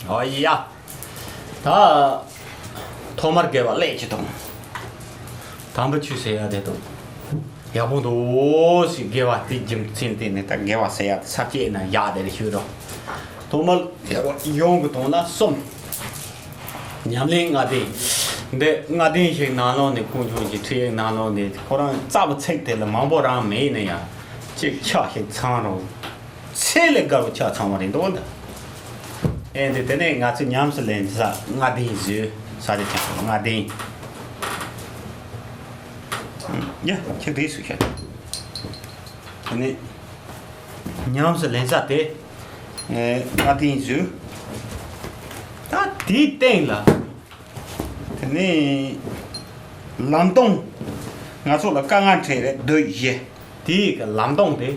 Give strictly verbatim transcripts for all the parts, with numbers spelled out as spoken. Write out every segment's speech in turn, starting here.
ཨོ་ཡ། ད་ཐོག་མར་དགེ་བ་ཀླད་ཀྱི་དང་། དམ་པའི་ཆོས་ཟེར་ཡ་དེ་དང་། ཡག་པོ་འདུག་ཟེར། དགེ་བ་དེ་རྒྱུ་མཚན་དེ་ནི་ད་དགེ་བ་ཟེར་ཡ་དེ་ས་བཅད་ན་ཡག་དེ་རེད་ཞུ་རོགས། ཐོག་མར་དགེ་བ་ཡོངས་ཀྱི་དོན་ལ་གསུམ། ཉམས་ལེན་ལྔ་ལྡན། འདི་ལྔ་ལྡན་ཞིག་ནང་ལོགས་ནས་ཀུན་འབྱུང་གི་ཁྲིད་ཡིག་ནང་ལོགས་ནས་ཁོ་རང་རྩ་བ་ཚིག་དེ་ལ་མང་པོ་རང་མེད་ན་ཡང་གཅིག་ཆ་ཞིག་ཚང་རུང་། ཚད་ལས་བརྒལ་བ་ཆ་ཚང་བ་རེད་འདུག་འདི། ཨེ་འདི་དེ་ནས་ང་ཚོ་ཉམས་སུ་ལེན་ས་ལྔ་ལྡན་བཟོས་ས་རེད་ཀྱང་ལྔ་ལྡན། ཡ་ཁྱེད་དེ་སུ་ཤ། དེ་ནས་ཉམས་སུ་ལེན་ས་དེ། ཨེ་ལྔ་ལྡན་བཟོས། ད་དེའི་སྟེང་ལ། དེ་ནས་ལམ་སྟོན། ང་ཚོ་ལ་དཀའ་ངལ་འཕྲད་རེད་འདོད་བཞི། དེའི་གི་ལམ་སྟོན་དེ་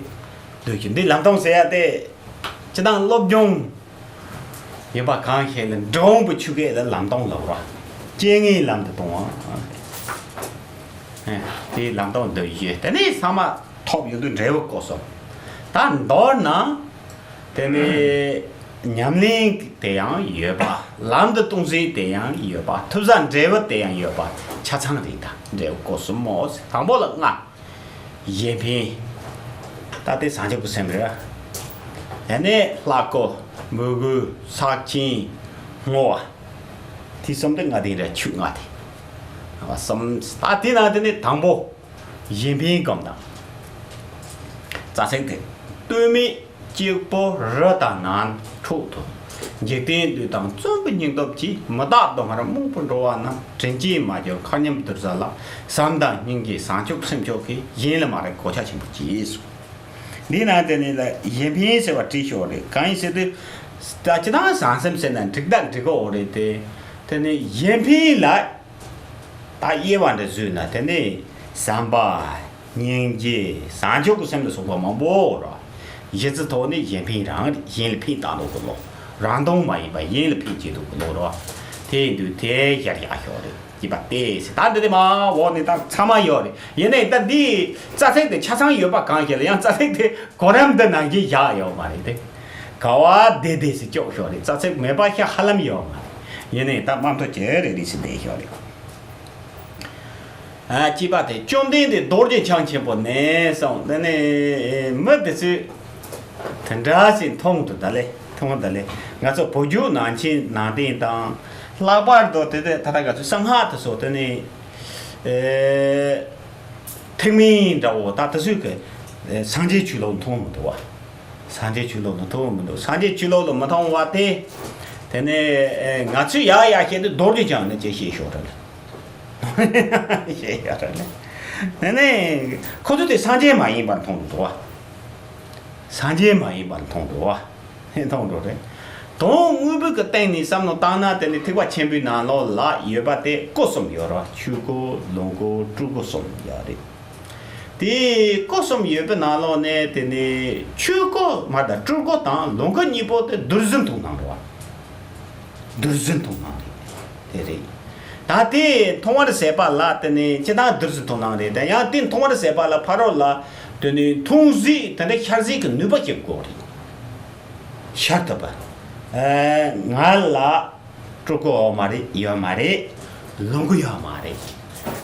འདོད་བཞི། འདི་ལམ་སྟོན་ཟེར་ཡ་དེ་སྤྱི་བཏང་སློབ་སྦྱོང་ཡིན་པ་གང་ཞིག་ལ་འབྲི་འོང་བའི་ཆོས་སྐད་ལ་ལམ་སྟོན་ལབ་ར། རྐྱེན་ངན་ལམ་དུ་གཏོང་བ། ཨེ་དེའི་ལམ་སྟོན་འདོད་བཞི། དེ་ནས་ཚང་མ་ཐོབ་ཡོང་དུས་འབྲས་བུ་སྐོར་གསུམ། ད་མདོར་ན། དེ་ནས་ཉམས་ལེན་དེ་ཡང་ཡོད་པ། ལམ་དུ་གཏོང་ཟིན་དེ་ཡང་ཡོད་པ། ཐོབ་ས་འབྲས་བུ་དེ་ཡང་ཡོད་པ། ཆ་ཚང་རེད། ད་འབྲས་བུ་སྐོར་གསུམ་མོ། དང་པོ་ལ་ལྔ། གཞན་ཕན། ད་དེ་བྱང་ཆུབ་ཀྱི་སེམས་རེད། ཡང་ནས་ལྷ་སྐུ། མོས་གུས། ཕྱག་ཆེན། བསྔོ་བ། དེ་གསུམ་དེ་ལྔ་ལྡན་རེད། ཆོས་ལྔ་དེ། གསུམ། ད་དེ་ནང་དེ་ནས་དང་པོ། གཞན་ཕན་སྒོམ་དང་། རྩ་ཚིག་དེ། ལྟོས་མེད་གཅིག་པུ་རི་དང་ནོར་འཕྲོག་ཏུ། འཇིག་རྟེན་བདུད་དང་བཙུན་པའི་སྙིང་སྟོབས་ཀྱིས། མི་རྟག་སྡུག་བསྔལ་རྨོངས་པའི་འགྲོ་བ་རྣམས། དྲིན་ཅན་མ་གྱུར་མཁའ་མཉམ་འདུ་བྱ་ལ། བྱམས་དང་སྙིང་རྗེ་བྱང་ཆུབ་སེམས་མཆོག་གིས། གཞན་ལ་མ་རིག་གོ་ཆ་ཆེན་པོ་སྐྱེས་སོ། འདི་ནང་དེ་ནི་ལ་གཞན་ཕན་ཟེར་བ་བྲིས་ཤོག་རེད། གང་ཡིན་ཟེར་དུས། ད་ཅི་ཐང་བྱང་སེམས་ཟེར་ན་འགྲིག་ད་འགྲིག་གི་ཡོད་རེད་དེ། དེ་ནི་གཞན་ཕན་ལ། ད་དབྱེ་བ་འདི་བཟོས་ན་དེ་ནི་བྱམས་པ། སྙིང་རྗེ། བྱང་ཆུབ་ཀྱི་སེམས་ལ་སོགས་པ་མང་པོ་རོ། གཞི་རྩའི་ཐོག་ནས་གཞན་ཕན་རང་རེད། གཞན་ལ་ཕན་བཏགས་འདུག་གི་ལོ། རང་དོན་མ་ཡིན་པ་གཞན་ལ་ཕན་བྱེད་འདུག་གི་ལོ་རོ། དེ་ཡིན་དུས་དེ་ཡར་ཡག་ཤོག་རེད། ཅེས་པ་སྟེ་ཟེར། ད་འདི་དེ་མ་འོག་ནས་ད་ཚང་མ་ཡོད་རེད། ཡིན་ནའི་ད་འདི་རྩ་ཚིག་དེ་ཆ་ཚང་ཡོད་པ་གང་ཞིག་ལ་ཡང་རྩ་ཚིག་དེ་གོ་རིམ་འདི་ནང་བཞིན་བཞག་ཡོད་མ་རེད་དེ། ག་བ་བདེ་བདེ་ཟེར་སྐྱོག་ཤོག་རེད། རྩ་ཚིག་མེད་པ་ཤ་ཧ་ལམ་ཡོད་མ་རེད། ཡིན་ནའི་ད་མ་མཐོ་ཅེ་རེ་རེ་ཟེར་བསྡད་ཤོག་རེད། ཨ་ཅེས་པ་དེ། བཅོམ་ལྡན་འདས་རྡོ་རྗེ་འཆང་ཆེན་པོ་ནས་གསུངས། དེ་ནས་མི་དེ་ཚོས་དེ་འདྲ་ཞིག་མཐོང་དུ་ད་ལེ་མཐོང་ད་ལེ། ང་ཚོ་བོད་བརྒྱུད་ནང་ཆེན་ནང་བསྟན་དང་། ལྷག་པར་དུ་དེ་དེ་ད་ལྟ་ང་ཚོའི་གསང་སྔགས་དེ་ཚོ་དེ་ནས་ཨེ་ཐེག་དམན་འདྲ་བོ་ད་དེ་ཚོས་གི་སངས་རྒྱས་ཆོས་ལུགས་མཐོང་མི་འདུག་བ། སངས་རྒྱས་ཆོས་ལུགས་ལ་མཐོང་མི་འདུག་སངས་རྒྱས་ཆོས་ལུགས་ལ་མི་མཐོང་བ་དེ། དེ་ནས་ཨེ་ང་ཚོས་ཡག་ཡག་བཤད་དུས་རྡོ་རྗེ་འཆང་ནས་ཅེས་བཤད་ཤོག་ར་ལེ། ཞེས་ཡ་ར་ལེ། དེ་ནས་ཁོ་ཚོ་དེ་སངས་རྒྱས་མ་ཡིན་པར་མཐོང་དུ་འདུག་བ། སངས་རྒྱས་མ་ཡིན་པར་མཐོང་འགྲོ་བ། མཐོང་འགྲོ་རེད། དོན་དངོས་པོའི་གི་སྟེང་ནས་བསམ་བློ་བཏང་ན་དེ་ནི་ཐེག་པ་ཆེན་པོའི་ནང་ལོགས་ལ་ཡོད་པ་དེ་སྐུ་གསུམ་ཡོད་རེད། ཆོས་སྐུ། ལོངས་སྐུ། སྤྲུལ་སྐུ་གསུམ་ཡོད་རེད། དེ་སྐུ་གསུམ་ཡོད་པའི་ནང་ལོགས་ནས་དེ་ནི་ཆོས་སྐུ་མ་དང་སྤྲུལ་སྐུ་དང་ལོངས་སྐུ་གཉིས་པོ་དེ་བསྡུར་ཟིན་ཐུབ་སྣང་རེད་བ། བསྡུར་ཟིན་མཐོང་སྣང་རེད། དེ་རེད། ད་དེ་མཐོང་བར་ཟད་པ་ལ་དེ་ནི་ཅི་ལྟར་བསྡུར་ཟིན་མཐོང་སྣང་རེད། དེ་ཡང་དེ་མཐོང་བར་ཟད་པ་ལ་ཕ་རོལ་ལ་དེ་ནི་མཐོང་གཟིགས་དེ་འདྲ་ཤར་གཟིགས་ཀྱི་ནུས་པ་ཞིག་དགོས་རེད། ཤར་ཐུབ་པ། ཨེ་ང་ལ་སྤྲུལ་སྐུ་ཡོད་མ་རེད། ཡོད་མ་རེད། ལོངས་སྐུ་ཡོད་མ་རེད།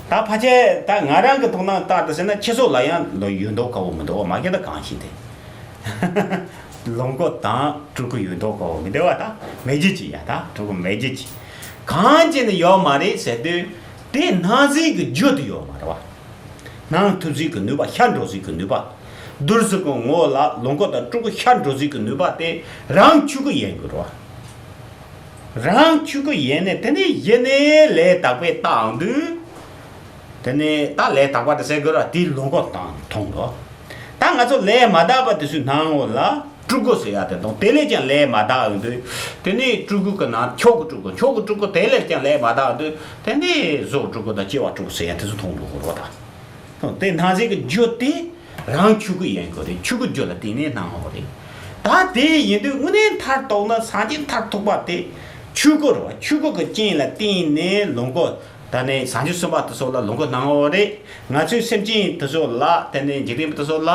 ད་ཕལ་ཆེར་ད་ང་རང་གི་མཐོང་སྣང་ལྟར་དུ་ཟེར་ན་ཁྱེད་ཚོ་ལ་ཡང་ལོ་ཡོད་མདོག་ཁ་བོ་མི་འདུག་མ་གི་ད་གང་ཤེས་ཏེ། ལོངས་སྐུ་དང་སྤྲུལ་སྐུ་ཡོད་མདོག་ཁ་བོ་མི་འདུག་བ། ད་མེད་རྒྱུ་ཅི་ཡ། ད་སྤྲུལ་སྐུ་མེད་རྒྱུ་ཅི། གང་བྱས་ནས་ཡོད་མ་རེད་ཟེར་དུས་དེ་སྣང་གཟིགས་ཀྱི་རྒྱུ་དེ་ཡོད་མ་རེད་བ། སྣང་ཐུབ་གཟིགས་ཀྱི་ནུས་པ། ཤར་འགྲོ་གཟིགས་ཀྱི་ནུས་པ། བསྡུར་གཟིགས་ཀྱི་ངོ་ལ་ལོངས་སྐུ་དང་སྤྲུལ་སྐུ་ཤར་འགྲོ་གཟིགས་ཀྱི་ནུས་པ་དེ་རང་ཆོས་སྐུ་ཡིན་དགོས་རེད་བ། རང་ཆོས་སྐུ་ཡིན་ནས་དེ་ནས་གཞི་ནས་ལས་དག་པས་བལྟའང་དུས། དེ་ནས་ད་ལས་དག་པ་དེ་ཟེར་དགོས་ར། དེའི་ལོངས་སྐུ་དང་མཐོང་རོགས། ད་ང་ཚོ་ལས་མ་དག་པ་དེ་ཚོའི་སྣང་ངོ་ལ་སྤྲུལ་སྐུ་ཟེར་ཡ་དེ་མཐོང་། དེ་ལས་ཀྱང་ལས་མ་དག་ཡོང་དུས་དེ་ནས་སྤྲུལ་སྐུ་གི་ནང་མཆོག་གི་སྤྲུལ་སྐུ། མཆོག་གི་སྤྲུལ་སྐུ་དེ་ལས་ཀྱང་ལས་མ་དག་ཡོང་དུས་དེ་ནས་གཟུགས་སྤྲུལ་སྐུ་དང་སྐྱེ་བ་སྤྲུལ་སྐུ་ཟེར་ཡ་དེ་ཚོ་མཐོང་འགྲོ་དགོས་རོགས་ད། དེ་སྣང་གཟིགས་ཀྱི་རྒྱུ་དེ་རང་ཆོས་སྐུ་ཡིན་དགོས་རེད། ཆོས་སྐུ་རྒྱུ་ལ་བརྟེན་ནས་སྣང་ངོ་རེད། ད་དེ་ཡིན་དུས་དངོས་གནས་མཐར་གཏུགས་ན་སངས་རྒྱས་མཐར་ཐུག་པ་དེ་ཆོས་སྐུ་རེད་བ། ཆོས་སྐུ་གི་རྐྱེན་ལ་བརྟེན་ནས་ལོངས་སྐུ། ད་ནི་བྱང་ཆུབ་སེམས་དཔའ་དེ་ཚོ་ལ་ལོངས་སྐུ་སྣང་ངོ་རེད། ང་ཚོའི་སེམས་ཅན་དེ་ཚོ་ལ། དེ་ནི་འཇིག་རྟེན་པ་དེ་ཚོ་ལ།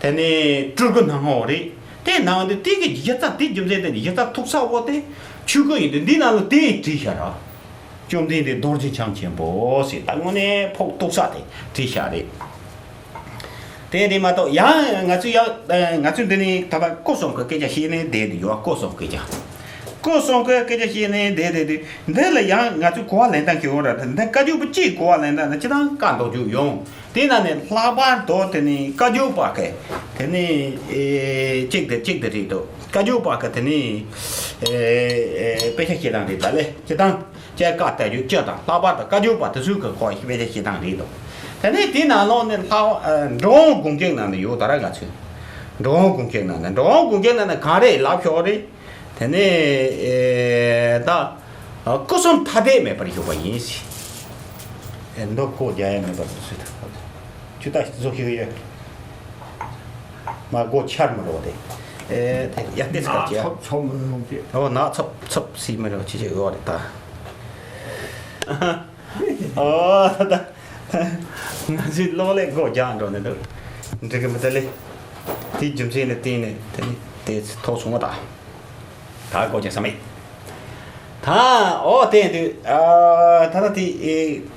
དེ་ནི་སྤྲུལ་སྐུ་སྣང་ངོ་རེད། དེ་ནང་དུ་དེ་གི་གཞི་རྩ་དེ་རྒྱུ་མཚན་དེ་གཞི་རྩ་ཐུག་ས་འོ་དེ། ཆོས་སྐུ་ཡིན་དུས་འདི་ནང་ལ་དེ་བྲིས་བཞག་ར། བཅོམ་ལྡན་འདས་རྡོ་རྗེ་འཆང་ཆེན་པོ་ཟེར། ད་དངོས་གནས་ཕོག་ཐུག་ས་དེ་བྲིས་བཞག་རེད། དེ་རེད་མ་གཏོགས་ཡང་ང་ཚོས་ཡང་ང་ཚོས་འདི་ནས་ད་ལྟ་སྐུ་གསུམ་གྱི་སྐད་ཆ་བཤད་ནས་བསྡད་དུ་ཡོད། སྐུ་གསུམ་སྐད་ཆ། སྐུ་གསུམ་གྱི་སྐད་ཆ་བཤད་ནས་བསྡད་བསྡད་དུས་འདི་ལ་ཡང་ང་ཚོས་གོ་བ་ལེན་སྟངས་ཤིག་ཡོད་ར། ད་འདི་བཀའ་བརྒྱུད་པ་གཅིག་གོ་བ་ལེན་སྟངས་ནི་སྤྱིར་བཏང་བཀའ་མདོ་རྒྱུད་ཡོང་། དེ་ན་ནི་ལྷག་པར་དུ་དེ་ནི་བཀའ་བརྒྱུད་པ་གི་དེ་ནི་ཨེ་གཅིག་དེ་གཅིག་དེ་རེད་དོ། བཀའ་བརྒྱུད་པ་གི་དེ་ནི་ཨེ་ཨེ་དཔེ་ཆ་བཤད་སྟངས་རེད། ད་ལས་སྤྱིར་བཏང་སྐྱེ་བཀའ་བཏགས་རྒྱུ་སྤྱི་དང་ལྷག་པར་དུ་བཀའ་བརྒྱུད་པ་དེ་ཚོའི་གི་སྐོར་ཞིག་དཔེ་ཆ་བཤད་སྟངས་རེད་དོ། དེ་ནི་དེ་ནང་ལོགས་ནི་ལྷག་ཨེ་འགྲོ་འོང་སྒོམ་རྒྱུད་ནང་ནི་ཡོད། ད་ར་ང་ཚོས་འགྲོ་འོང་སྒོམ་རྒྱུད་ནང་ནི་འགྲོ་འོང་སྒོམ་རྒྱུད་ནང་ནི་གང་རེད་ལབ་ཤོག་རེད། དེ་ནས་ཨེ་ད་སྐུ་གསུམ་ཐ་དད་མེད་པར་བཞུགས་པ་ཡིན་ཟེར། ཨེ་མདོ་སྒོ་རྒྱག་ཡ་མེད་པར་བཞུགས་ཟེར། ཆུ་ད་བཟོ་ཤེས་ཀྱི་ཡོད། མ་སྒོ་ཆར་མི་འགྲོ་དེ། ཨེ་དེ་ཡ་ཏིས་ཀ་ཅི་ཡ། ཚོབ་ཚོབ་མི་ཡོང་གི། ཨོ་ན་ཚོབ་ཚོབ་སི་མི་རོ་ཅི་ཅི་ཡོད་རེད་ད། ཨོ་ད། ང་ཚོའི་གློག་ཀླད་སྒོ་རྒྱག་འགྲོ་ནས་འདུག་འགྲིག་གི་མི་ད་ལེ། དེའི་རྒྱུ་མཚན་ལ་བརྟེན་ནས་དེ་ནི་དེ་ཐོག་སོང་བ་ད། ད་སྒོ་རྒྱག་ས་མེད། ད་ཨོ་དེ་དུས་ཨ་ད་ད་དེ་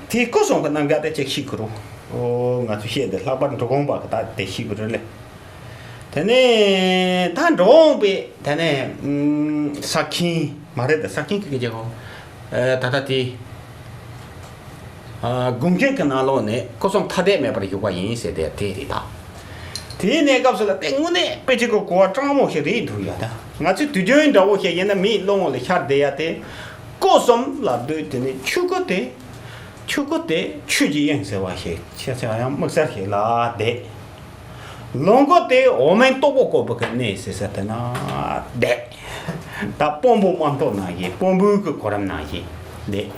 དེ་སྐུ་གསུམ་གྱི་རྣམ་གཞག་དེ་ཅིག་ཤེས་དགོས་རུང་། ཨོ་ང་ཚོ་བཤད་དེ་ལྷག་པར་འགྲོ་འོང་པ་གི་ད་དེ་ཤེས་དགོས་རུང་ལེ། དེ་ནས་ད་འགྲོ་འོང་པའི་དེ་ནས་ས་ཁྱིམ་མ་རེད་ད། ས་ཁྱིམ་གི་སྐད་ཆ་གོ། ད་ལྟ་དེ་སྒོམ་རྒྱུད་ཀྱི་ནང་ལོགས་ནས་སྐུ་གསུམ་ཐ་དད་མེད་པར་བཞུགས་པ་ཡིན་ཟེར་དེ་དེ་རེད་ད། དེའི་གནས་སྐབས་སུ་ལ་དེ་དངོས་གནས་དཔེ་ཆ་གི་གོ་བ་སྤྲང་མོ་ཞིག་རེད་འདུག་ཡ་ད། ང་ཚོས་དུས་རྒྱུན་འདྲ་བོ་ཞིག་ཡིན་ན་མིའི་བློ་ངོ་ལ་ཤར་བསྡད་ཡ་དེ། སྐུ་གསུམ་ལབ་དུས་དེ་ནས་ཆོས་སྐུ་དེ། ཆོས་སྐུ་དེ་ཆོས་ཀྱི་དབྱིངས་ཟེར་བ་ཞིག་ཆེ་ཆེ་ཡང་དམིགས་བསལ་ཞིག་ལ་བསྡད། ལོངས་སྐུ་དེ་འོག་མིན་སྟུག་པོ་བཀོད་པ་གི་གནས་ཟེར་ས་དེ་ན་བསྡད། ད་དཔོན་པོ་དམག་འཐབ་ནང་བཞིན་དཔོན་པོའི་གི་གོ་རིམ་ནང་བཞིན་བསྡད།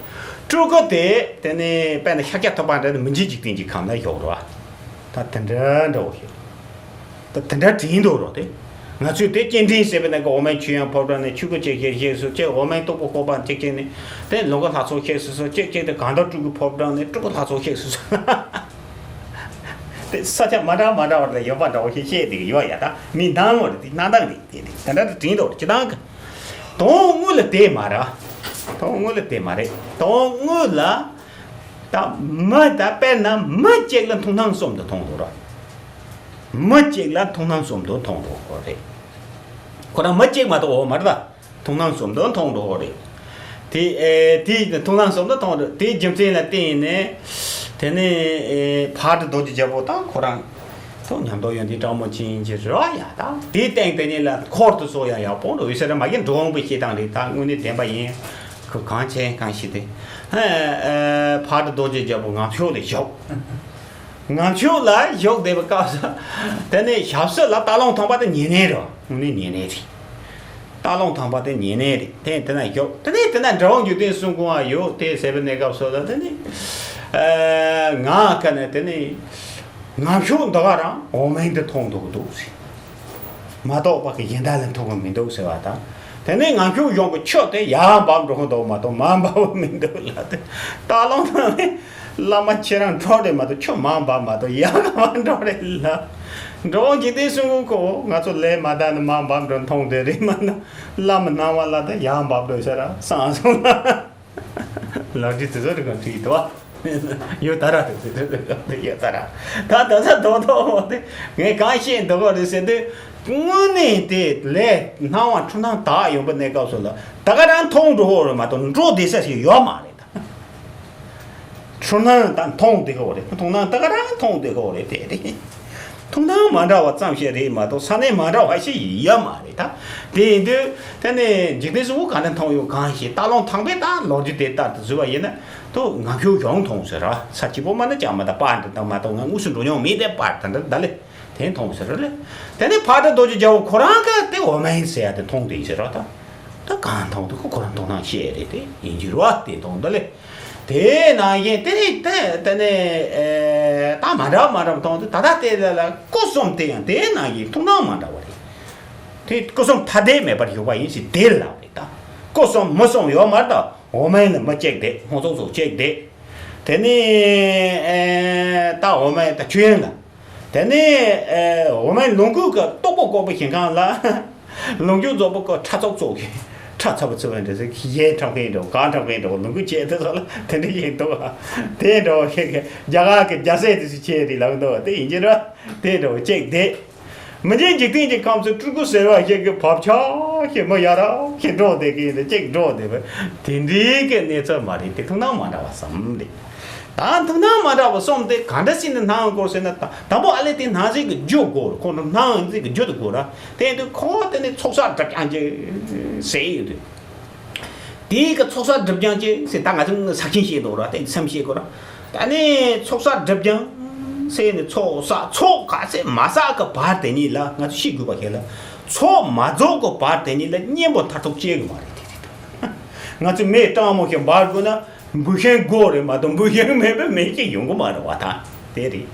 སྤྲུལ་སྐུ་དེ་དེ་ནས་དཔེར་ན་ཤཱཀྱ་ཐུབ་པ་འདྲ་ནི་མི་མཇེད་འཇིག་རྟེན་གྱི་ཁམས་ལ་བཞུགས་རོ། ད་དེ་འདྲ་འདྲ་བོ་ཞིག་ད་དེ་འདྲ་དྲན་འདུག་རོ་དེ། ང་ཚོས་དེ་སྐྱེ་ཕྲེང་ཟེར་བ་ནས་གི་འོག་མིན་ཆོས་དབྱིངས་ཕོ་བྲང་ནས་ཆོས་སྐུ་གཅིག་ཞིག་བཞུགས་སུ་གཅིག་འོག་མིན་སྟུག་པོ་བཀོད་པ་གཅིག་གཅིག་ནས་དེ་ལོངས་སྐུ་ལྷ་ཚོགས་བཞུགས་སུ་གཅིག་གཅིག་དེ་གང་དག་སྤྲུལ་སྐུ་ཕོ་བྲང་ནས་སྤྲུལ་སྐུ་ལྷ་ཚོགས་བཞུགས་སུ། དེ་ས་ཆ་མ་འདྲ་མ་འདྲ་བ་ལ་ཡོད་པ་འདྲ་བོ་ཞིག་བཤད་དེ་གི་ཡོད་ཡ། ད་མི་འདང་བ་རེད། དེ་སྣང་སྟངས་རེད། དེ་རེད། དེ་འདྲ་དུ་དྲན་འདུག་རེད། སྤྱིར་བཏང་གི་དོན་དངོས་ལ་དེ་མ་རེད། དོན་དངོས་ལ་དེ་མ་རེད། དོན་དངོས་ལ་ད་མི་ད་དཔེར་ན་མི་གཅིག་ལ་མཐོང་སྣང་གསུམ་དུ་མཐོང་འདུག་ར། མི་གཅིག་ལ་མཐོང་སྣང་གསུམ་དུ་མཐོང་འགྲོ་གི་རེད། ཁོ་རང་མི་གཅིག་མ་གཏོགས་འོ་མ་རེད་ད། མཐོང་སྣང་གསུམ་དུ་མཐོང་འགྲོ་གི་རེད། དེ་ཨེ་དེ་མཐོང་སྣང་གསུམ་དུ་མཐོང་འགྲོ། དེའི་རྒྱུ་མཚན་ལ་བརྟེན་ནས་དེ་ནས་ཨེ་ཕག་གྲུ་རྡོ་རྗེ་རྒྱལ་པོ་དང་ཁོ་རང་ཚོ་ཉམས་རྟོགས་ཡོན་ཏན་དྲང་མོ་ཅན་གྱི་རེད་བ་ཡ། ད་དེའི་སྟེང་དེ་ཉིད་ལ་འཁོར་དུ་སོགས་ཡང་ཡག་པོ་འགྲོ་ཡོད་ས་རེད། མ་གི་འགྲོ་འོང་པའི་བཤད་སྟངས་རེད། ད་དངོས་གནས་བདེན་པ་ཡིན། ཁོ་གང་བྱས་གང་ཤེས་ཏེ། ཨེ་ཨེ་ཕག་གྲུ་རྡོ་རྗེ་རྒྱལ་པོ་ངང་ཕྱོགས་ལ་བཞུགས། ངང་ཕྱོགས་ལ་བཞུགས་བསྡད་པའི་སྐབས་སུ་དེ་ནས་ཞབས་སོར་ལ་སྟག་ལུང་ཐང་པ་དེ་ཉེ་གནས་རེད། དངོས་གནས་ཉེ་གནས་རེད། སྟག་ལུང་ཐང་པ་དེ་ཉེ་གནས་རེད། དེ་དེ་ན་བཞུགས། དེ་ནས་དེ་ན་འདྲ་བོ་འཇིག་རྟེན་གསུམ་མགོན་བ་ཡོད་དེ་ཟེར་བའི་གནས་སྐབས་སུ་ལ་དེ་ནས་ཨེ་ངང་ཁ་ནས་དེ་ནས་ངང་ཕྱོགས་འདི་ག་རང་འོག་མིན་དུ་མཐོང་འདུག་འདུག་ཟེར། མ་གཏོགས་པ་གི་གཞན་དག་ལ་མཐོང་གི་མི་འདུག་ཟེར་བ་དང་། དེ་ནས་ངང་ཕྱོགས་གཞུང་གི་ཆུ་དེ་ཡར་འབབ་འགྲོ་གི་འདུག་མ་གཏོགས་མར་འབབ་མི་འདུག་ལ། དེ་སྟག་ལུང་ཐང་ནས་བླ་མ་ཁྱེད་རང་འགྲོ་རེད་མ་གཏོགས་ཆུ་མར་འབབ་མ་གཏོགས་ཡར་ག་མར་འགྲོ་རེད་ལ། འགྲོ་འཇིག་རྟེན་གསུམ་མགོན་ཁོ་ང་ཚོ་ལས་མ་འདང་ནས་མར་འབབ་འགྲོ་མཐོང་དེ་རེད་མ་གཏོགས་བླ་མ་སྣང་བ་ལ་དེ་ཡར་འབབ་འགྲོ་ཟེར་ར་སངས་སོང་ལ། ལག་བྲིས་དེ་ཚོ་རིག་ག་བྲིས་འདུག་བ། ཡོད་ད་ར་དེ་ཚོ་ཡོད་ད་ར། ད་ད་ཚ་རྡོག་རྡོག་འོ་དེ་ངས་གང་བཤད་འདུག་ག་རེད་ཟེར་དུས། དངོས་གནས་དེ་ལས་སྣང་བ་འཁྲུལ་སྣང་དག་ཡོང་པའི་གནས་སྐབས་སུ་ལ་ད་ག་རང་མཐོང་འགྲོ་འོ་རེད་མ་གཏོགས་འགྲོ་བསྡད་ས་ཞིག་ཡོད་མ་རེད་ད། འཁྲུལ་སྣང་ད་མཐོང་བསྡད་གོ་རེད། མཐོང་སྣང་ད་ག་རང་མཐོང་བསྡད་གོ་རེད་དེ་རེད། མཐོང་སྣང་མ་འདྲ་བ་ཙམ་ཞིག་རེད་མ་གཏོགས་ས་གནས་མ་འདྲ་བ་ཞིག་ཡོད་མ་རེད་ད། དེ་ཡིན་དུས་དེ་ནས་འཇིག་རྟེན་གསུམ་པོ་གང་ནས་མཐོང་ཡོད་གང་ཞིག་སྟག་ལུང་ཐང་པའི་ད་ལོ་རྒྱུས་དེ་ལྟར་དུ་བཟོས་པ་ཡིན་ན་དུ་ངང་ཁྱོད་གཞུང་མཐོང་ཟེར་ར། ས་སྐྱིད་པོ་མ་ན་ཅང་མ་ད་པར་འདི་དང་མ་གཏོགས་ང་དངོས་སུ་འགྲོ་མྱོང་མེད་དེ་པར་ད་འདྲ་ད་ལེ་དེ་མཐོང་ཟེར་ར་ལེ། དེ་ནས་ཕག་གྲུ་རྡོ་རྗེ་རྒྱལ་པོ་ཁོ་རང་ག་དེ་འོག་མིན་ཟེར་ཡ་དེ་མཐོང་དེ་ཡིན་ཟེར་ར་ད། ད་གང་མཐོང་དུ་ཁོ་ཁོ་རང་མཐོང་སྣང་ཤེས་རེད་དེ་ཡིན་གྱི་ར་དེ་མཐོང་ད་ལེ། དེ་ནང་བཞིན་དེ་ནས་དེ་དེ་ནས་ཨེ་ད་མ་འདྲ་མ་འདྲ་མཐོང་དུས་ད་ལྟ་དེ་ལ་ལ་སྐུ་གསུམ་དེ་ཡང་དེ་ནང་བཞིན་མཐོང་སྣང་མ་འདྲ་བ་རེད། དེ་སྐུ་གསུམ་ཐ་དད་མེད་པར་བཞུགས་པ་ཡིན་ཞེས་དེ་ལབ་རེད་ད། སྐུ་གསུམ་མི་གསུམ་ཡོད་མ་རེད་ད། འོག་མིན་ལ་མི་གཅིག་དེ་ཧོང་ཙོག་ཙོག་གཅིག་དེ། དེ་ནས་ཨེ་ད་འོག་མིན་ད་ཆོས་དབྱིངས་ལ། དེ་ནས་ཨེ་འོག་མིན་ལོངས་སྐུ་གི་སྟུག་པོ་བཀོད་པའི་ཞིང་ཁམས་ལ། ལོངས་སྐུ་རྫོགས་པ་གི་ཕྲ་ཚོགས་ཚོགས་ཀྱི། ཁྲག་ཚ་པོ་ཚ་བོ་འདྲ་ཟེར་གཞས་འཁྲབ་མཁན་འདྲ་བོ་གང་འཁྲབ་མཁན་འདྲ་བོ་ལུང་གུ་བྱས་དེ་ཚོ་ལ་དེ་འདྲ་ཡིན་འདུག་དེ་འདྲ་བོ་ཞིག་གི་རྒྱ་གར་གི་རྒྱལ་སྲས་དེ་ཚོ་ཁྱེད་རེད་ལབ་འདུག་དེ་ཡིན་གྱི་ར། དེ་འདྲ་བོ་གཅིག་བསྡད། མི་འཇིགས་འཇིག་རྟེན་གྱི་ཁམས་སུ་སྤྲུལ་སྐུ་ཟེར་བ་ཞིག་གི་བབ་ཆགས་ཞིག་མི་ཡ་རབས་ཞིག་འགྲོ་བསྡད་ཀྱི་ཡིན་ད་གཅིག་འགྲོ་བསྡད་པ་དེ་འདྲའི་གི་གནས་ཚུལ་མ་རེད། དེ་ཐུགས་སྣང་མ་འདྲ་བ་བསམ་རེད། ད་ཐུགས་སྣང་མ་འདྲ་བ་སོང་སྟེ་ག་འདྲ་ཞིག་ནས་སྣང་དགོས་ཟེར་ན། ད་དང་པོ་ཨ་ལས་དེ་སྣང་ཟེར་གི་རྒྱུ་དགོས་རེད། ཁོང་ཁྲོ་སྣང་ཟེར་གི་རྒྱུ་དེ་དགོས་ར། དེ་དུས་ཁོ་དེ་ནི་ཚོགས་བསགས་སྒྲིབ་སྦྱང་ཅིག་ཟེར་ཡོད་དུས། དེའི་གི་ཚོགས་བསགས་སྒྲིབ་སྦྱང་ཅིག་ཟེར་ད་ང་ཚོ་ས་ཆེན་བཤད་འདུག་ར། དེ་སེམས་བཤད་དགོས་ར། ད་ནི་ཚོགས་བསགས་སྒྲིབ་སྦྱང་ཟེར་ནི་ཚོགས་བསགས་ཚོགས་ག་ཚད་མ་བསགས་གི་བར་དེ་ཉིད་ལ་ང་ཚོ་ཤེས་དགོས་པ་ཞིག་ལ། ཚོགས་མ་རྫོགས་གི་བར་དེ་ཉིད་ལ་གཉེན་པོ་མཐར་ཐུག་སྐྱེ་གི་མ་རེད་དེ་རེད། ང་ཚོ་མེ་སྤྲང་མོ་ཞིག་འབར་དགོས་ན། འབུད་ཤིང་དགོས་རེད་མ་གཏོགས་འབུད་ཤིང་མེད་པའི་མེ་སྐྱེ་ཡོང་གི་མ་རེད་བ། ད་དེ་རེད།